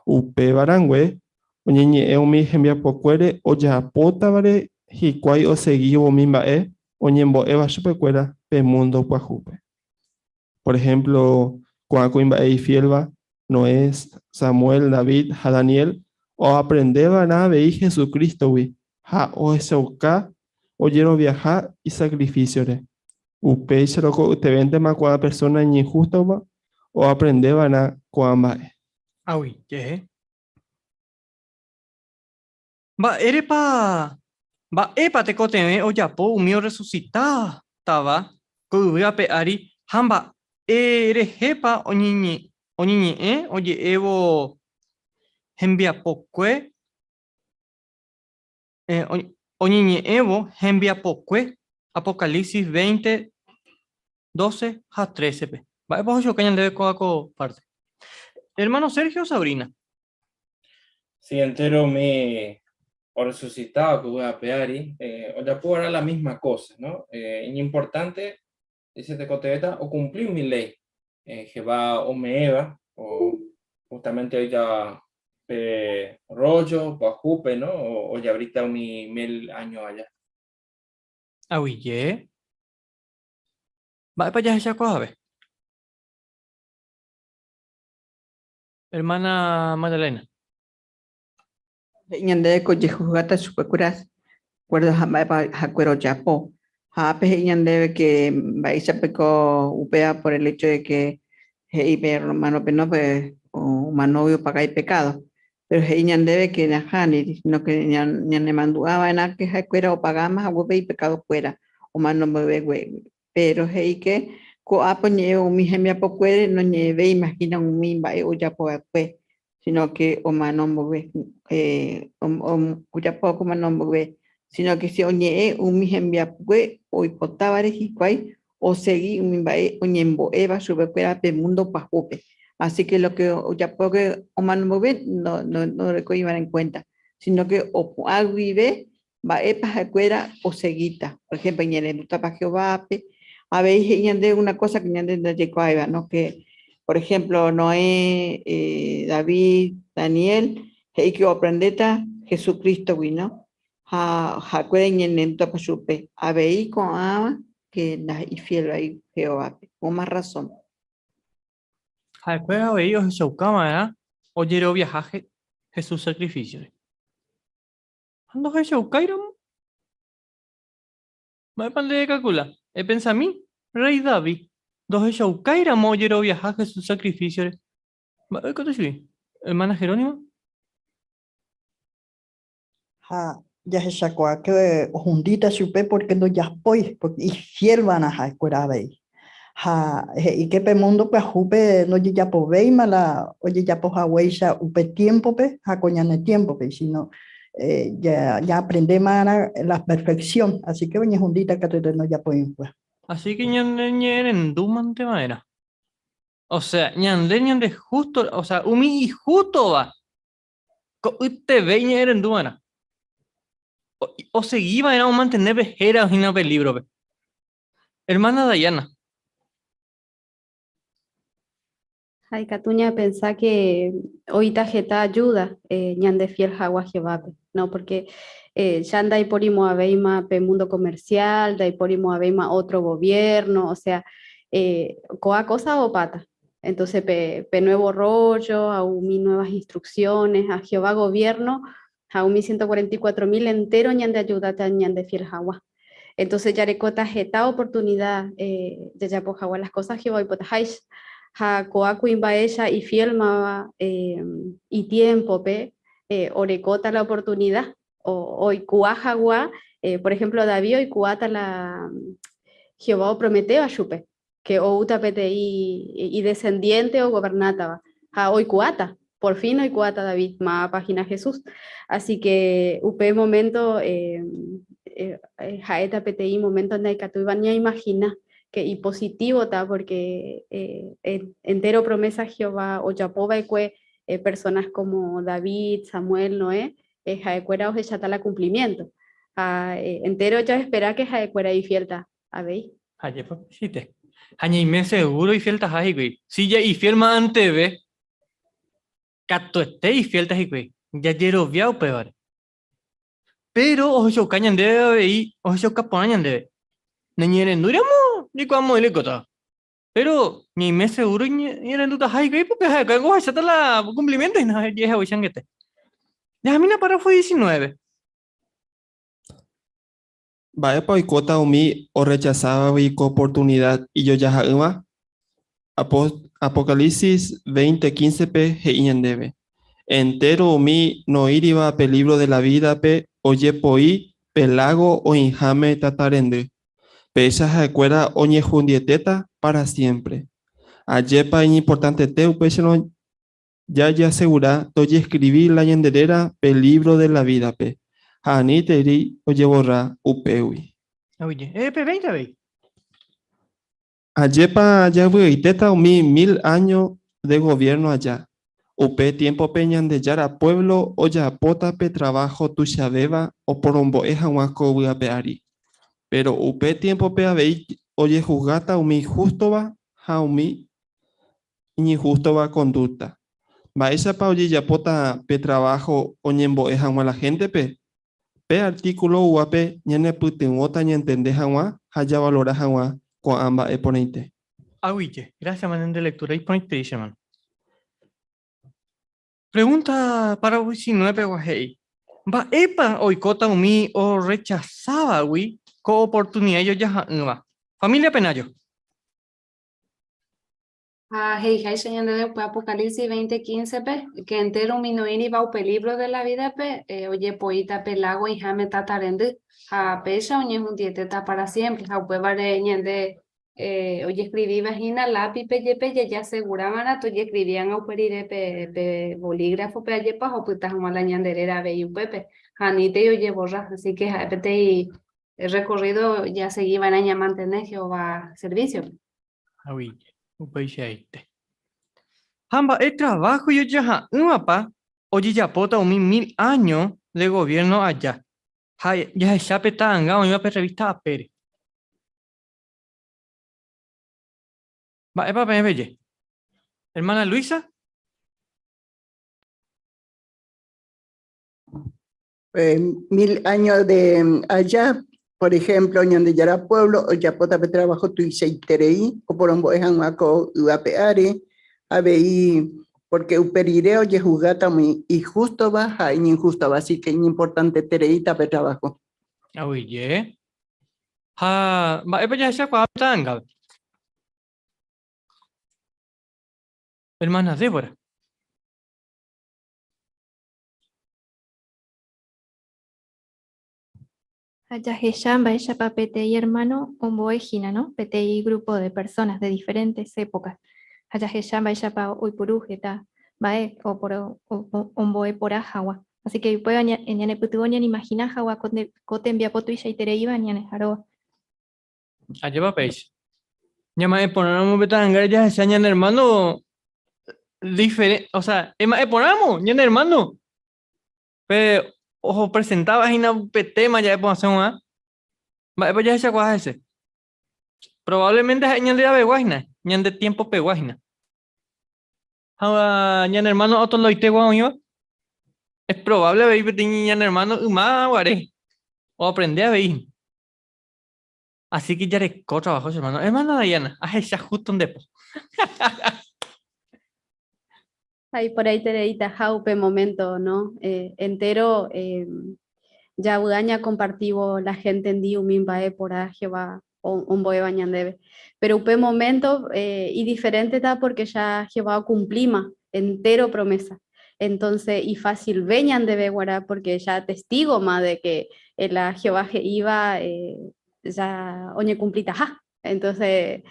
Upéva rangue, oñeñe'ẽ umi hembiapokuére ojapótavare hikuái osegívo umi mba'e oñembo'éva chupekuéra pe múndo pyahúpe. Por ehémplo, ko'ã kuimba'e ifiélva, Noé, Samuel, David ha Daniel, oaprende va'erã avei Jesucrístogui ha ohechauka ojeroviaha isakrifísiore. Upéicharõ ko'ytevéntema ko'ã persóna iñinhústova oaprende va'erã ko'ã mba'e. Aguyje. Mba'érepa mba'épa tekotevẽ ojapo umi orresusitátava ko yvy ape ári ha mba'e rehépa oñeñe'ẽ oje'évo hembiapokue oñeñe'ẽvo hembiapokue Apocalipsis 20, 12 ha 13-pe. Mba'épa ohechuka ñandéve kóva ko párte? Hermano Sergio Sabrina. Si entero umi orresucitáva ko yvy ape ári, ojapo va'erã la misma cosa, no? Iñimportante, dice tekotevẽta okumpli umi léi Jehová ome'ẽva, o justamente oĩta pe rollo pyahúpe, no? Ojavríta umi mil áño aja. Aguyje. Mba'épa jahechakuaave? Hermana Magdalena. He'i ñandéve ko jehusgáta chupekuéra acuerdo ha mba'épa ha'ekuéra ojapo. Ha ápe he'i ñandéve que mba'éichapa ko upéva por el hecho de que he'i pe romano-pe no pe omanógui opaga ipecado. Pero he'i ñandéve que nahániri, sino que ñanemandu'a va'erã que ha'ekuéra opagáma haguépe ipecado-kuéra omano mboyve. Péro he'i ke ko'ápe oñe'ẽ umi hembiapokuére noñe'ẽvéima hína umi mba'e ojapo va'ekue, sino ke omano mboyve, ojapo va'ekue omano mboyve, sino ke si oñe'ẽ umi hembiapokue oipotávare hikuái osegi umi mba'e oñembo'éva chupekuéra pe múndo pyahúpe. Así ke lo ke ojapo va'ekue omano mboyve ndorekói va'erã en kuénta, sino ke opu'ã guive Mba'épa ha'ekuéra osegíta? Por ejemplo, iñe'ẽrendútapa Jehovápe? Avei he'i ñandéve una cosa que ñande ndajaikuaáiva, ¿no? Que, por ejemplo, Noé, eh, David, Daniel, he'i que oaprendéta Jesucrístogui, ¿no? Ha ha'ekuéra iñe'ẽrendútapa chupe. Avei ko'ãva que nda'ifiélvai Jehovápe, con más razón. Ha'ekuéra avei ohechauka va'erã ojeroviaha Jesús sakrifísiore. Ha ndohechaukáiramo, mba'épa nde rekalkula? Epensami, rréi David ndohechaukáiramo ojeroviaha Jesús sakrifísiore, mba'e oikóta chugui? Ermána Jerónima? Ha jahechakuaáke ohundíta chupe pórke ndojapói, pórke ifiél va'erã ha'ekuéra avei. Ha he'íke pe múndo pyahúpe ndojejapovéima la ojejapo haguéicha upe tiémpope ha ko ñane tiémpope, síno ñaaprendéma va'erã la perfeksión, así ke oñehundíta katuete ndojapói upéva. Así ke ñaneñe'ẽrendúmante va'erã. Osea, ñande ñande jústo, osea, umi ihústova ko'yteve iñe'ẽrendu va'erã. Osegi va'erã omantene pe héra hína pe lívrope. Hermana Dayana. Ha ikatu ñapensa que oĩta heta ayuda eh, ñande fiel hag̃ua Jehovápe, no? Porque eh, ya ndaiporimo'ãvéima pe mundo comercial, ndaiporimo'ãvéima otro gobierno, o sea, eh, ko'ã cosa opáta. Entonces pe, pe nuevo rollo, ha umi nuevas instrucciones, ha Jehová gobierno, ha umi 144 mil entero ñandeayudáta ñande fiel hag̃ua. Entonces jarekóta heta oportunidad eh, jajapo hag̃ua las cosas Jehová oipotaháicha. Ha ko'ã kuimba'éicha ifiélmava itiémpope orekóta la oportunida oikuaa hag̃ua, por ehémplo David oikuaáta la Jehová oprometéva chupe, ke oúta peteĩ idescendiénte ogovernátava, ha oikuaáta, por fin oikuaáta David mávapa hína Jesús. Así ke upe moménto ha'éta peteĩ moménto ndaikatúiva ñaimagina ke ipositívota pórke entéro promésa Jehová ojapo va'ekue personas kómo David, Samuel, Noé, ha'ekuéra ohecháta la kumplimiénto. Ha entéro jaespera ke ha'ekuéra ifiélta avei. Ajépa pechite. Ha ñaime seguro ifieltaha hikuái. Si ja ifiélma anteve, katuete ifiélta hikuái. Jajerovia upévare. Péro ohechauka ñandéve avei, ohechauka porã ñandéve. Nañe'ẽrendúiramo jaikuaa moõ oikótava. Péro ñaime seguro ñe'ẽrendutaha hikuái pórke ha'ekuéra ohecháta la cumplimiento hína jehaguéicha angete. Jahamína párrafo 19. Mba'épa oikóta umi orrechasávagui ko oportunida ijojaha'ỹva? Apocalipsis 20:15-pe he'i ñandéve, Entéro umi noĩriva pe lívro de la vídape ojepoi pe lágo oĩháme tata rendy. Péicha ha'ekuéra oñehundietéta pára siémpre. Ajépa iñimportantete upéicharõ Jajeasegura tojeskrivi la ñande réra pe lívro de la vídape, ha aníteri ojevorra upégui. Oye, eh, pe 20 avei. Ajépa javy'aitéta umi mil áño de goviérno aja. Upe tiémpope Ñandejára puévlo ojapóta pe traváho tuichavéva oporombo'e hag̃ua ko yvy ape ári. Péro upe tiémpope avei ojehusgáta umi ihústova ha umi iñinhústova kondúkta. Mba'éichapa ojejapóta pe traváho oñembo'e hag̃ua la héntepe? Pe artíkulo oúvape ñanepytyvõta ñantende hag̃ua ha javalora hag̃ua ko'ã mba'e porãite. Aguyje. Gracias, hermano, nde lectura iporãiterei che hermano. Pregunta párrafo 19 pegua he'i, Mba'épa oikóta umi orrechasávagui ko oportunida ijojaha'ỹva? Familia Penayo. Ha he'iháicha ñandéve upe Apocalipsis 20:15-pe, ke entéro umi noĩriva upe lívro de la vídape, ojepoíta pe lágo oĩháme tata rendy, ha péicha oñehundietéta pára siémpre. Ha upévare ñande ojeskrivíva hína lápipe jepe jajasegura va'erã tojeskrivi ág̃a upe rire pe bolígrafope ajépa ha opyta hag̃ua la ñande réra avei upépe, ha anítei ojevorra. Así ke ha'e peteĩ recorrido jasegi va'erã ñamantene Jehová servicio-pe. Aguyje, upeichaite. Ha mba'e trabajo ijojaha'ỹvapa ojejapóta umi mil áño de gobierno aja? Ha jahecha pe ta'anga oĩva pe revista apére. Mba'épa peẽ peje? Hermana Luisa? Eh, mil años de allá, por ejemplo, Ñandejára pueblo ojapóta pe trabajo tuichaiterei oporombo'e hag̃ua ko yvy ape ári, avei porque upe rire ojehusgáta umi ihústova ha iñinhústova, así que iñimportantetereíta pe trabajo. Aguyje. Ha mba'épa jahechakuaa pe ta'angápe? Hermana Débora. Ha jahecha mba'éichapa peteĩ ermáno ombo'e hína, no? Peteĩ grúpo de personas de diferentes épocas. Ha jahecha mba'éichapa oipuru heta mba'e ombo'e porã hag̃ua. Así que upéva ñanepytyvõ ñañeimagina hag̃ua ko tembiapo tuichaitereíva ñaneharóva. Ajépa péicha. Ñama'ẽ porãramo pe ta'angáre jahecha ñane hermano diferente, o sea, ema'ẽ porãramo ñane hermano pe opresentaba hína pe tema ja'e porãsẽgua, mba'épa jahechakuaa hese? Probablemente ha'e ñande javegua hína, ñande tiempo pegua hína. Ha ñane hermano otoloitegua oĩva, es probable avei peteĩ ñane hermano yma guare oaprende avei hína. Así que jareko trabajo, che hermano. Hermana Dayana, ahecha justo nde po. Ha iporãitereitaha upe momento, no? Eh, entero eh, javy'a ñakompartívo la héntendi umi mba'e porã Jehová Ombo'éva ñandéve. Pero upe momento idiferénteta porque ya Jehová okumplíma entero promesa. Entonces ifacilve ñandéve guarã porque ya testígoma de que la Jehová he'íva ya oñekumplitaha. Entonces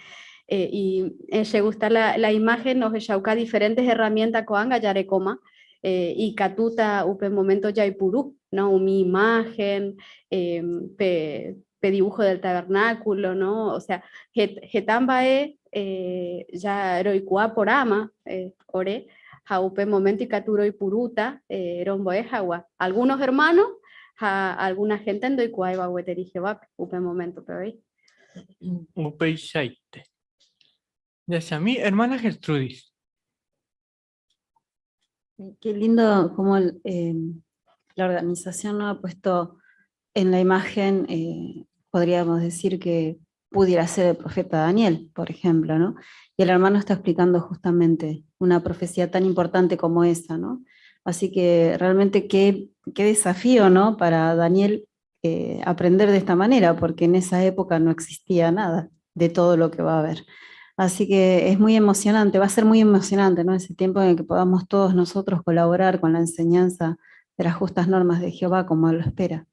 y che gusta la, la imagen ohechauka diferentes herramienta ko'ág̃a jarekóma ikatúta upe momento jaipuru, no? Umi imagen, pe pe dibujo del tabernáculo, no? O sea, heta mba'e ja roikuaa porãma ore ha upe momento ikatu roipurúta rombo'e hag̃ua algunos hermanos ha alguna gente ndoikuaáiva gueteri Jehovápe upe momento-pe avei. Upeichaite. Jahechami, hermana Gertrudis. Qué lindo cómo la organización ¿no? ha puesto en la imagen, podríamos decir que pudiera ser el profeta Daniel, por ejemplo, ¿no? Y el hermano está explicando justamente una profecía tan importante como esa, ¿no? Así que realmente qué, qué desafío, ¿no? Para Daniel aprender de esta manera, porque en esa época no existía nada de todo lo que va a haber. Así que es muy emocionante, va a ser muy emocionante, ¿no? Ese tiempo en el que podamos todos nosotros colaborar con la enseñanza de las justas normas de Jehová como él lo espera.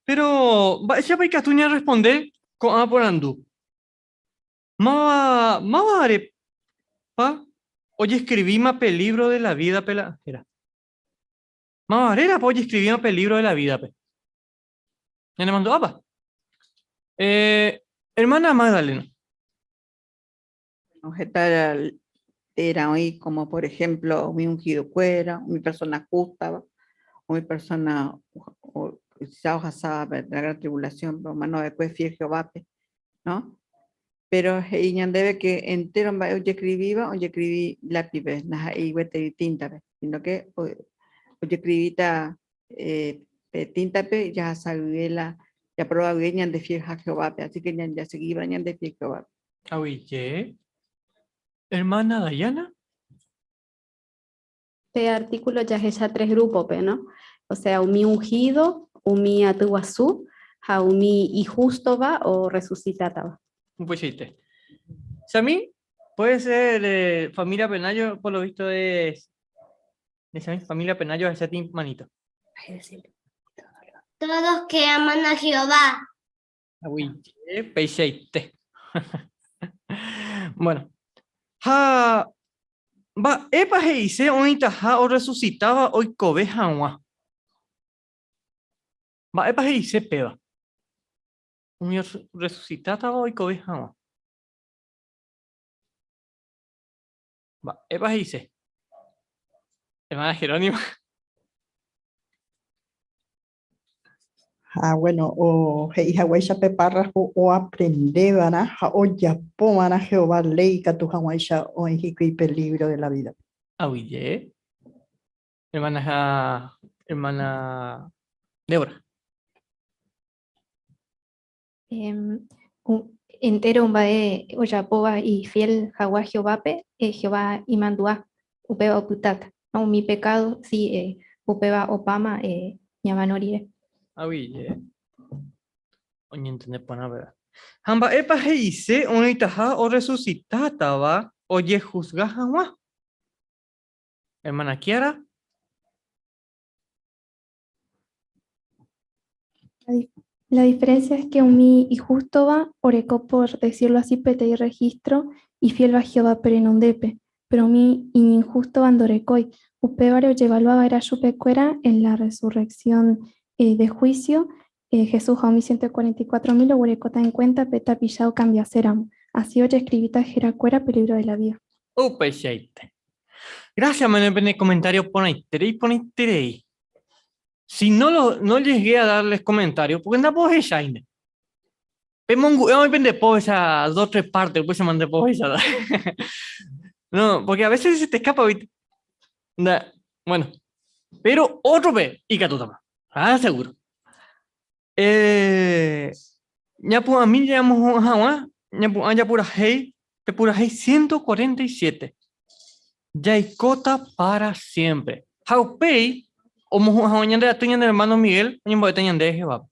Pero, mba'éichapa ikatu ñarresponde ko'ã porandu? Máva, mávarepa ojescribíma pe libro de la vida-pe la héra? Máva rérapa ojescribíma pe libro de la vida-pe? Ñanemandu'ápa? Eh, hermana Magdalena. Bueno, heta era oĩ como por ejemplo umi ungido-kuéra, umi persona justa, umi persona quizá ohasáva la gran tribulación, omano va'ekue fiel Jehovápe, no? Pero he'i ñandéve que entero mba'e ojescribíva, ojescribí lápipe, ndaha'éi gueteri tinta-pe, sino que ojescribíta pe tinta-pe jahasa guive la japrova guive ñande fiel ha Jehovápe, así que jaseguíva ñande fiel Jehovápe. Aguyje. Hermana Dayana. Pe artículo jahecha tres grupo-pe, no? O sea, umi ungido, umi aty guasu ha umi ihústova o resucitátava. Upeichaite. Sami, puede ser familia Penayo, por lo visto es... Sami, familia Penayo, ese manito. Todos que aman a Jehová. Aguyje, peichaite. Bueno. Ha mba'épa he'ise oĩtaha orresusitáva oikove hag̃ua? Mba'épa he'ise péva? Umi orresusitátava oikove hag̃ua. Mba'épa he'ise? Hermana Jerónima. Ha bueno, o he'i haguéicha pe párrafo oaprendeva'erã ha ojapova'erã Jehová léi ikatu hag̃uáicha oĩ hikuái pe lívro de la vídape. Aguyje, hermana ha hermana Débora. Entéro mba'e ojapóva ifiél hag̃ua Jehovápe, Jehová imandu'a upéva opytáta. Umi pekádo, si, upéva opáma ñamano rire. Aguyje. Oñentende porã péva. Ha mba'épa he'ise oĩtaha orresusitátava ojehusga hag̃ua? Hermana Kiara. La diferencia es que umi ihústova oreko por decirlo así peteĩ registro ifiélva Jehovápe renondépe, péro umi iñinhústova ndorekói. Upévare ojevalua va'erã chupekuéra en la resurrección de juicio, Jesús ha umi 144 mil oguerekóta en cuenta pe tapicha okambiaséramo. Así ojescribíta herakuéra pe libro de la vida. Upeichaite. Gracias, Manuel, pene comentario porãiterei, porãiterei. Si no, lo, no llegué a darles comentario, porque ndapohecháine. Pemongu'e oĩ pende po esa dos, tres partes, después se mande po esa. No, porque a veces se te escapa, ¿viste? Bueno, pero otro pe, ikatútama. Ah, seguro. Ñapu'ãmi ñamohu'ã hag̃ua, ñapu'ã japurahéi, pe purahéi 147. Jaikóta para siempre. Ha upéi, omohu'ã hag̃ua ñande aty ñane hermano Miguel oñembo'éta ñande Jehovápe.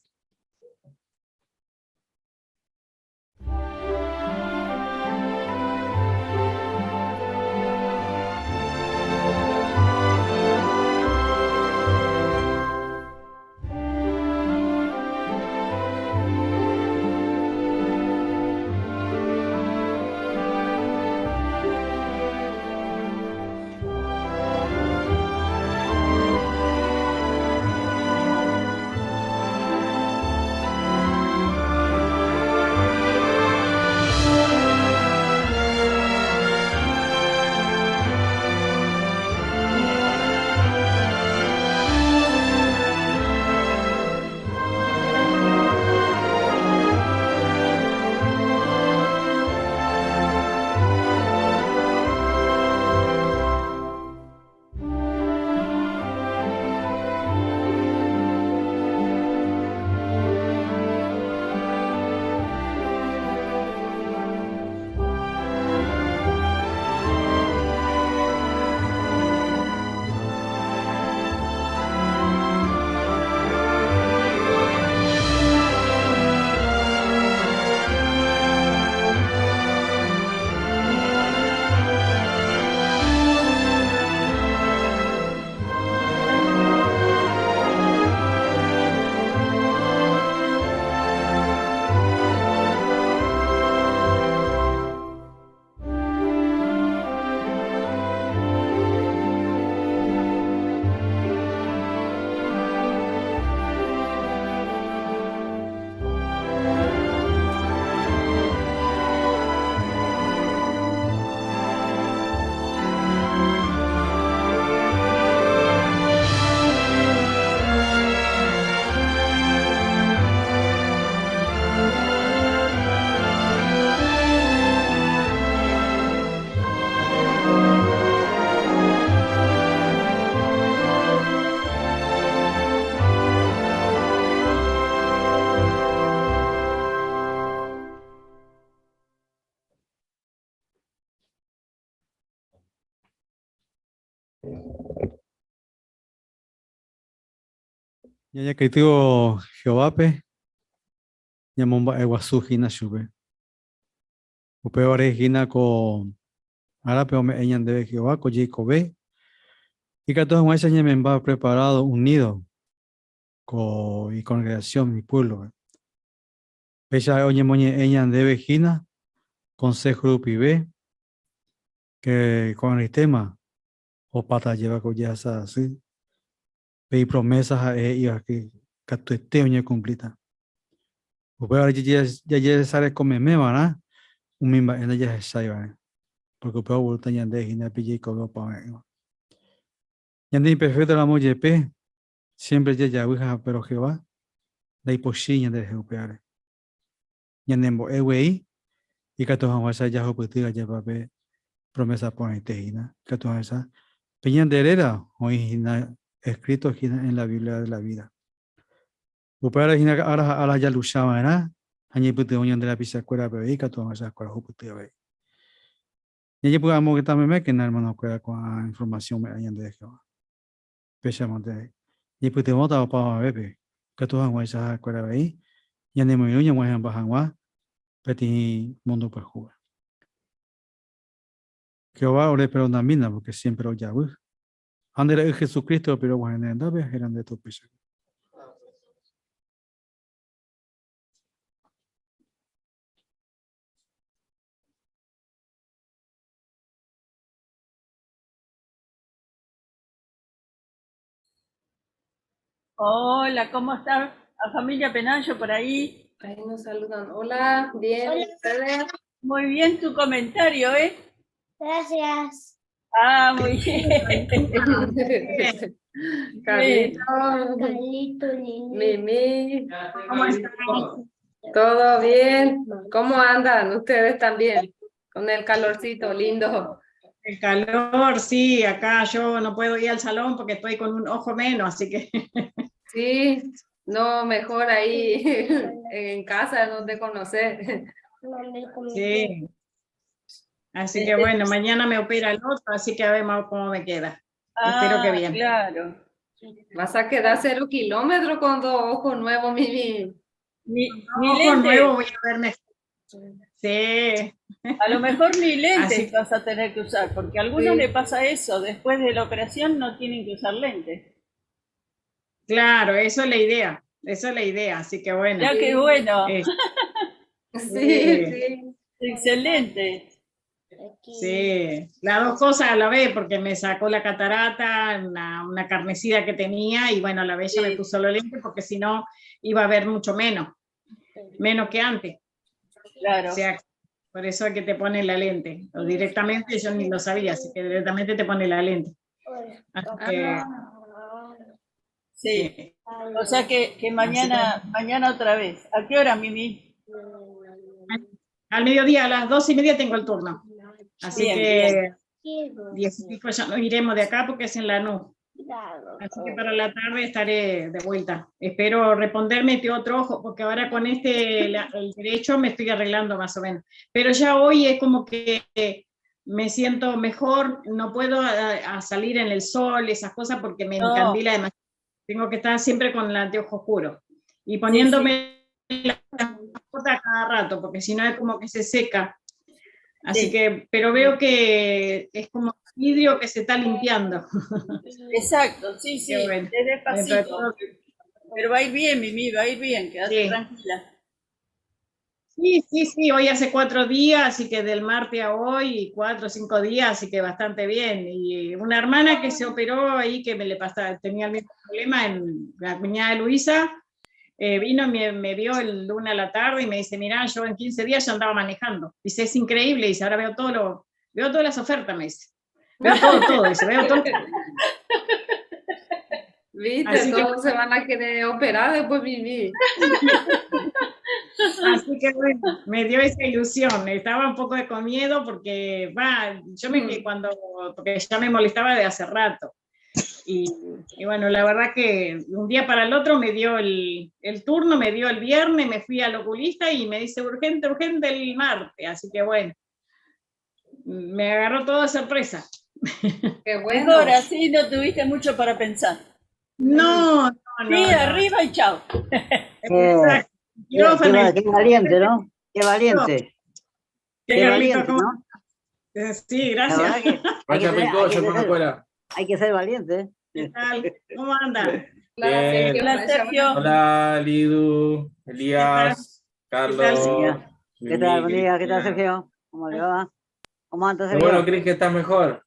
Ñañakãitývo Jehovápe ñamomba'eguasu hína chupe. Upévare hína ko árape ome'ẽ ñandéve Jehová ko jeikove ikatu hag̃uáicha ñamemba preparado, unido ko ikongregasión, ipuéblope. Péicha ha'e oñemoñe'ẽ ñandéve hína konsého rupive ke ko'ag̃aitéma opáta ajéva ko jehasa asy. Pe ipromésa ha'e he'íva katuete oñekumplíta. Upévare jajesareko meme va'erã umi mba'e ndajahecháivare, pórke upéva oguerúta ñande hína pe jeikove opava'e'ỹva. Ñande imperfékto ramo jepe, siémpre jajavy ha péro Jehová ndaipochýi ñanderehe upévare. Ñanembo'e guei ikatu hag̃uáicha jahupyty ajépa pe promésa porãite hína, ikatu hag̃uáicha pe ñande réra oĩ hína eskríto hína en la Biblia de la vida. Upévare hína ára ha ára jalucha va'erã ha ñaipytyvõ ñande rapichakuérape avei ikatu hag̃uáicha ha'ekuéra ohupyty avei. Ñajepy'amongeta memékena hermanokuéra ko'ã informasiõ ome'ẽ ñandéve Jehová. Péichamante ñaipytyvõta opavavépe ikatu hag̃uáicha ha'ekuéra avei ñanemoirũ ñag̃uahẽmba hag̃ua peteĩ múndo pyahúpe. Jehová oreperdonamína pórke siémpre ojavy. Ha nde Ra'y Jesucristo rupi roguahẽ ne rendápe, héra nde tupéicha. Hola, ¿cómo está la familia Penayo por ahí? Ahí nos saludan. Hola, bien, Hola. ¿ustedes? Muy bien tu comentario, ¿eh? Gracias. Ah, muy bien. Carlito, Carlito, Lili. Mimi, ¿Cómo están? ¿todo bien? ¿Cómo andan ustedes también? Con el calorcito lindo. El calor, sí, acá yo no puedo ir al salón porque estoy con un ojo menos, así que Sí, no, mejor ahí en casa donde conocer. sí. Así que bueno, mañana me opera el otro, así que a ver cómo me queda. Espero que Ah, bien. claro. Vas a quedar 0 kilómetros con dos ojos nuevos, Mimi. Ni, ni Ojo lentes. nuevo voy a ver mejor. Sí. A lo mejor ni lentes Así- vas a tener que usar, porque a algunos Sí. le pasa eso, después de la operación no tienen que usar lentes. Claro, eso es la idea, eso es la idea, así que bueno. Ya qué bueno. Sí, sí. Excelente. Sí, las dos cosas a la vez, porque me sacó la catarata, una carnecida que tenía, y bueno, a la vez ya me puso los lentes, porque si no iba a ver mucho menos, menos que antes. Claro. O sea, por eso es que te pone la lente. O directamente yo ni lo sabía, así que directamente te pone la lente. Así que, Sí. O sea que mañana, mañana otra vez. ¿A qué hora, Mimi? al mediodía, a las 2:30 tengo el turno. Así Bien, que bien. 10 y pico ya nos iremos de acá porque es en Lanús. Así que para la tarde estaré de vuelta. Espero responderme este otro ojo, porque ahora con este, el derecho, me estoy arreglando más o menos. Pero ya hoy es como que me siento mejor, no puedo a salir en el sol, esas cosas, porque me No. encandila demasiado. Tengo que estar siempre con el anteojo oscuro y poniéndome la bota cada rato, porque si no es como que se seca. Así Sí. que, pero veo que es como vidrio que se está limpiando. Exacto, sí, sí, Qué bueno. es Dentro de despacito. todo. Pero va a ir bien, Mimi, va a ir bien, quédate Sí. tranquila. Sí, sí, sí, hoy hace 4 días, así que del martes a hoy, 4 o 5 días, así que bastante bien. Y una hermana que se operó ahí, que me le pasaba, tenía el mismo problema, en la cuñada de Luisa, vino y me vio el lunes a la tarde y me dice, mirá, yo en 15 días ya andaba manejando. Dice, es increíble, dice, ahora veo todo lo, veo todas las ofertas, me dice. Veo todo, todo, dice, veo todo. Viste, Así que todos se van a querer operar después, Mimi. Así que bueno, me dio esa ilusión. Estaba un poco de con miedo porque, va, yo me quedé cuando, porque ya me molestaba de hace rato. Y bueno, la verdad que un día para el otro me dio el turno, me dio el viernes, me fui al oculista y me dice urgente, urgente el martes. Así que bueno, me agarró toda sorpresa. Qué bueno. Mejor así no tuviste mucho para pensar. No, no, No, Sí, no. arriba y chao. Eh, qué, Quirófano. qué valiente, ¿no? Qué valiente. Qué Qué Carlito, valiente, ¿cómo? ¿no? Sí, La gracias. verdad que hay que Vaya ser, hay picocho, que hermano ser, Cuera. hay que ser valiente. ¿eh? ¿Qué tal? ¿Cómo anda? Bien. Hola, Sergio. Hola, Lidu, Elías, tal, Carlos, ¿Qué tal? Mimi, Buen día, ¿qué tal, Cristina. Sergio? ¿Cómo le va? ¿Cómo anda, Qué Sergio? bueno, Cris, que estás mejor.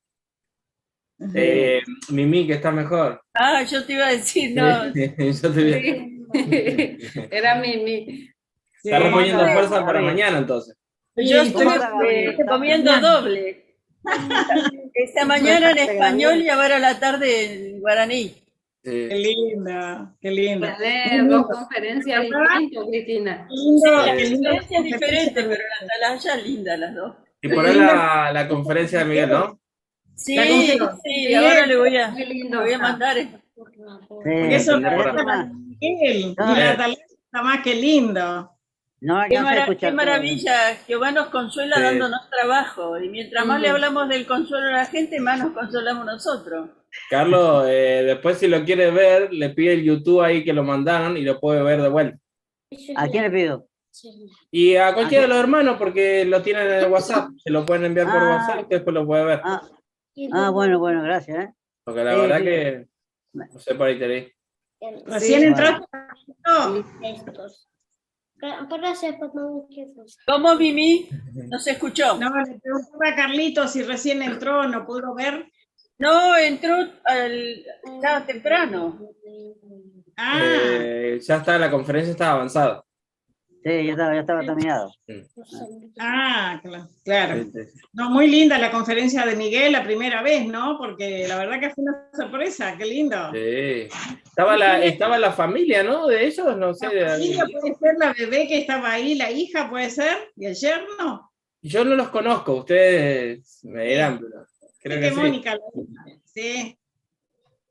Eh, Mimi, que estás mejor. Ah, yo te iba a decir, no. Yo te vi. Sí. Era Mimi. Estás reponiendo Sí. fuerza para mañana, entonces. Yo estoy ¿Cómo anda, Gabriel? comiendo doble. Esta mañana en español y ahora a la tarde en guaraní. Qué Sí. lindo, qué lindo. Dale, dos conferencias distintas, Cristina. Qué lindo, La qué lindo. conferencia es diferente, pero la atalaya linda las dos. Y por ahí la, la conferencia de Miguel, ¿no? Sí, La conferencia. sí, ahora le voy a, Muy lindo. le voy a mandar. Sí, Porque eso Sí, por para Miguel y Ah. la atalaya está más que lindo. No Qué, alcancé a mara- escuchar qué todo. maravilla, Jehová nos consuela Sí. dándonos trabajo. Y mientras más le Mm. hablamos del consuelo a la gente, más nos consolamos nosotros. Carlos, después si lo quiere ver, le pide el YouTube ahí que lo mandaron y lo puede ver de vuelta. ¿A quién le pido? Y a cualquiera de los hermanos, porque lo tienen en el WhatsApp, se lo pueden enviar por Ah. WhatsApp y después lo puede ver. Ah, ah, bueno, bueno, gracias, ¿eh? Porque la Sí, verdad sí. que no sé por ahí te leí. Recién Sí. entraste. Carlito. ¿Cómo, Mimi? No se escuchó. No, le preguntaba a Carlito si recién entró, no pudo ver. No, entró al, estaba temprano. Ah, Ya está, la conferencia está avanzada. Sí, ya estaba terminado. ah, claro. Sí, sí, sí. No, muy linda la conferencia de Miguel la primera vez, ¿no? Porque la verdad que fue una sorpresa, qué lindo. Sí. Estaba la familia, ¿no? De ellos, no sé. La familia puede ser la bebé que estaba ahí, la hija puede ser, y el yerno. Yo no los conozco, ustedes me dirán, pero creo Sí, que que sí. Mónica, la hija. Sí,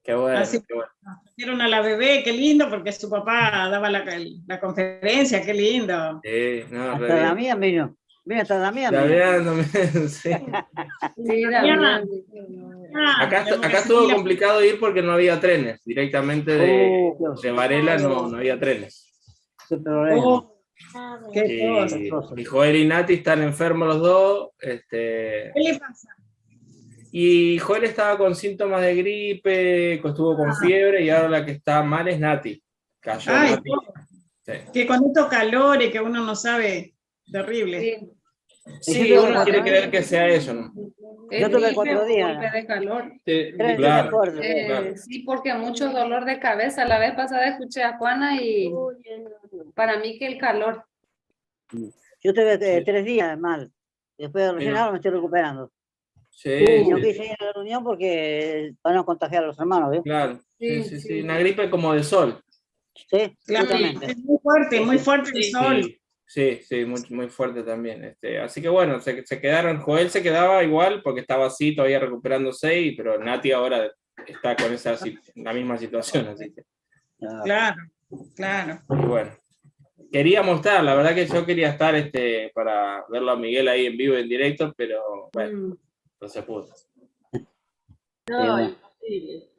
Qué bueno, Así- qué bueno. trajeron a la bebé, qué lindo, porque su papá daba la, la conferencia, qué lindo. Sí, no, re Hasta bien. Damián vino. Vino hasta Damián vino. Damián también, sí. Sí, Damián. Ah, Acá, tenemos acá que estuvo seguir la- complicado ir porque no había trenes. Directamente de, Oh, qué de Varela no, no había trenes. Qué problema. Oh, qué cosa. Y, y Joel y Nati están enfermos los dos. Este, ¿Qué le pasa? y Joel estaba con síntomas de gripe, estuvo con fiebre y ahora la que está mal es Nati. Cayó Ay, Nati. Sí. Que con estos calores que uno no sabe, terrible. Sí. Sí, Yo tuve uno cuatro quiere creer que sea eso, ¿no? Es Yo tuve gripe 4 o días. golpe de calor. Sí, Tres días claro. fuertes. Claro. Sí, porque mucho dolor de cabeza. La vez pasada escuché a Juana y para mí que el calor. Yo tuve 3 días mal. Después recién Mira. ahora me estoy recuperando. Sí, Y no sí, quise ir a la reunión porque para no contagiar a los hermanos, ¿ves? claro. Sí, Sí, sí, sí. sí. Una gripe como de sol. Sí, Claro, justamente. es muy fuerte el Sí. sol. Sí, sí, sí, muy, muy fuerte también. Este, así que bueno, se quedaron. Joel se quedaba igual porque estaba así todavía recuperándose, y, pero Nati ahora está con esa, la misma situación. Así que, Ah, Claro, claro. y bueno. Queríamos estar, la verdad que yo quería estar este, para verlo a Miguel ahí en vivo, en directo, pero bueno, no se pudo. No, bueno. imposible.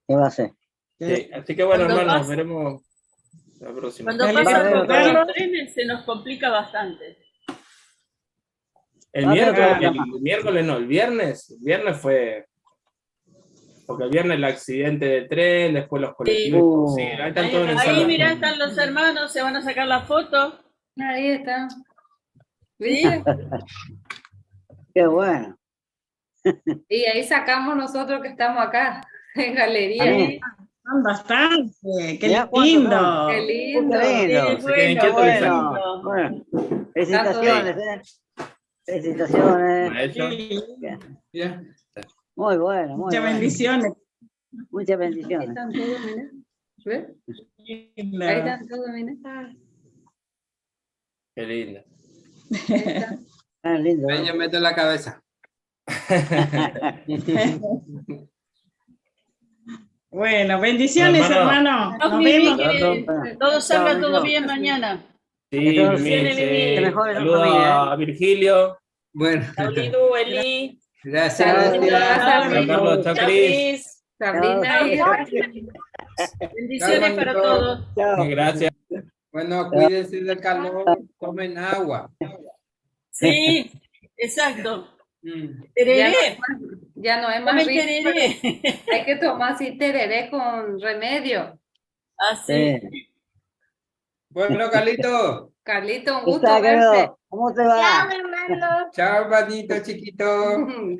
¿Qué va a hacer? Sí, así que bueno, Cuando hermanos, nos pasa- veremos la próxima. Cuando Dale, pasa va, por va. los trenes se nos complica bastante. El Va a haber miércoles, otro el miércoles no, el viernes fue. Porque el viernes el accidente de tren, después los colectivos. Uh. Sí, ahí están todos en el Ahí salón. mirá, están los hermanos, se van a sacar la foto. Ahí está. Sí, ¿Viste? Qué bueno. Y ahí sacamos nosotros que estamos acá en galería. También. Son bastante, qué Mirá cuántos lindo. son. Qué lindo. Qué lindo. Sí, Se queden bueno, quietos y Bueno, bueno. Felicitaciones, ¿eh? Felicitaciones. Maestro. Qué lindo. Muy bueno, muy Muchas bueno. bendiciones. Muchas Ahí bendiciones. están todos, mira. ¿Ves? Lindo. Ahí están todos, mira. Qué lindo. Ahí está. Ah, lindo. Ven, yo meto la cabeza. Bueno, bendiciones, Hermano. hermano. Nos Nos vemos. vemos. Bueno, Todo salga Chao, todo Nico. bien mañana. Sí, Que todos- Mimi, Bendiciones, sí. Mimi. Que mejore su Saluda familia, ¿eh? a Virgilio. Bueno, Chao, Lidu, Eli. gracias, Chao, gracias. Chao, Sabrina. Carlos. Chao, Chao, Cris. Cris. Sabrina y Bendiciones para todos. Chao. Gracias. Bueno, cuídense del calor, tomen agua. Sí, exacto. Ya Tereré. no es más, ya no es más Tomen rico, tereré. pero hay que tomar así tereré con remedio. Así. Sí. Bueno, Carlito. Carlito, un ¿Qué gusto tal, verte. Carlos? ¿Cómo te va? Chao, hermano. Chao, hermanito chiquito.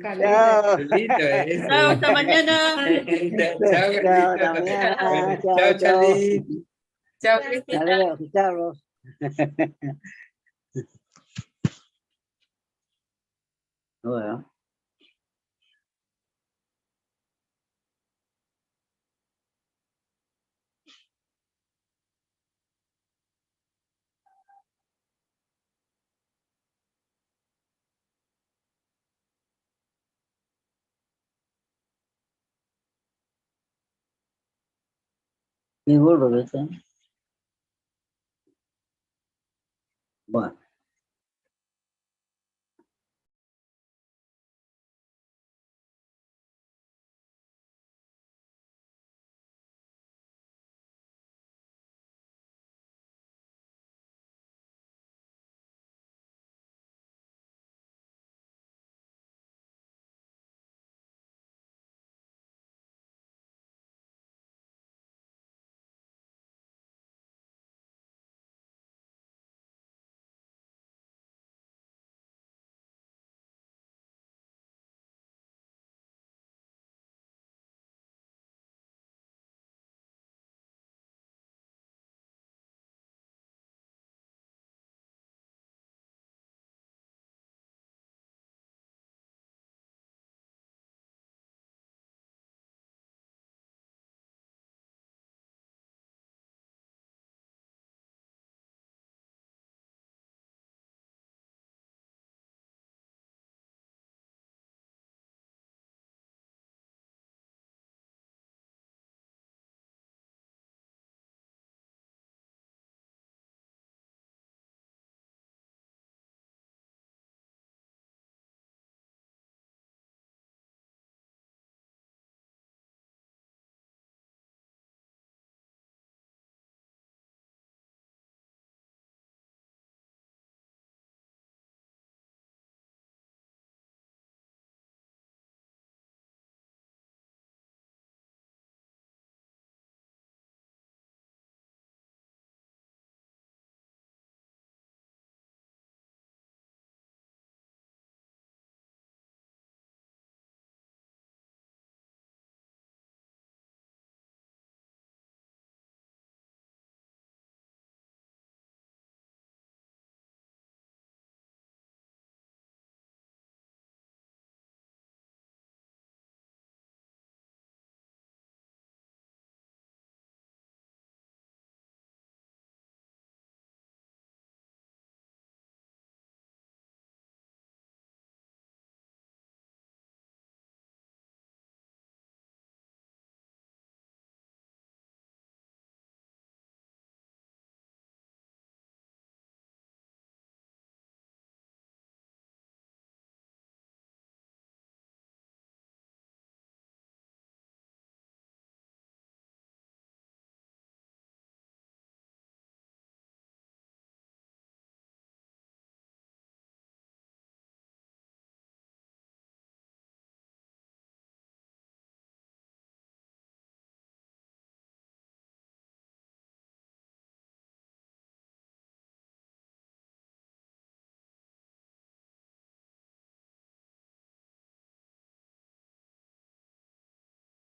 Carlito. Chao. Lindo ese. Chao, hasta mañana. Chao, Chao, hasta Carlito. mañana. Bueno, Chao, chao, chao. Charly. Chao, Me Cristina. alegro de escucharlos. Bueno. Qué gordo que está. Bueno.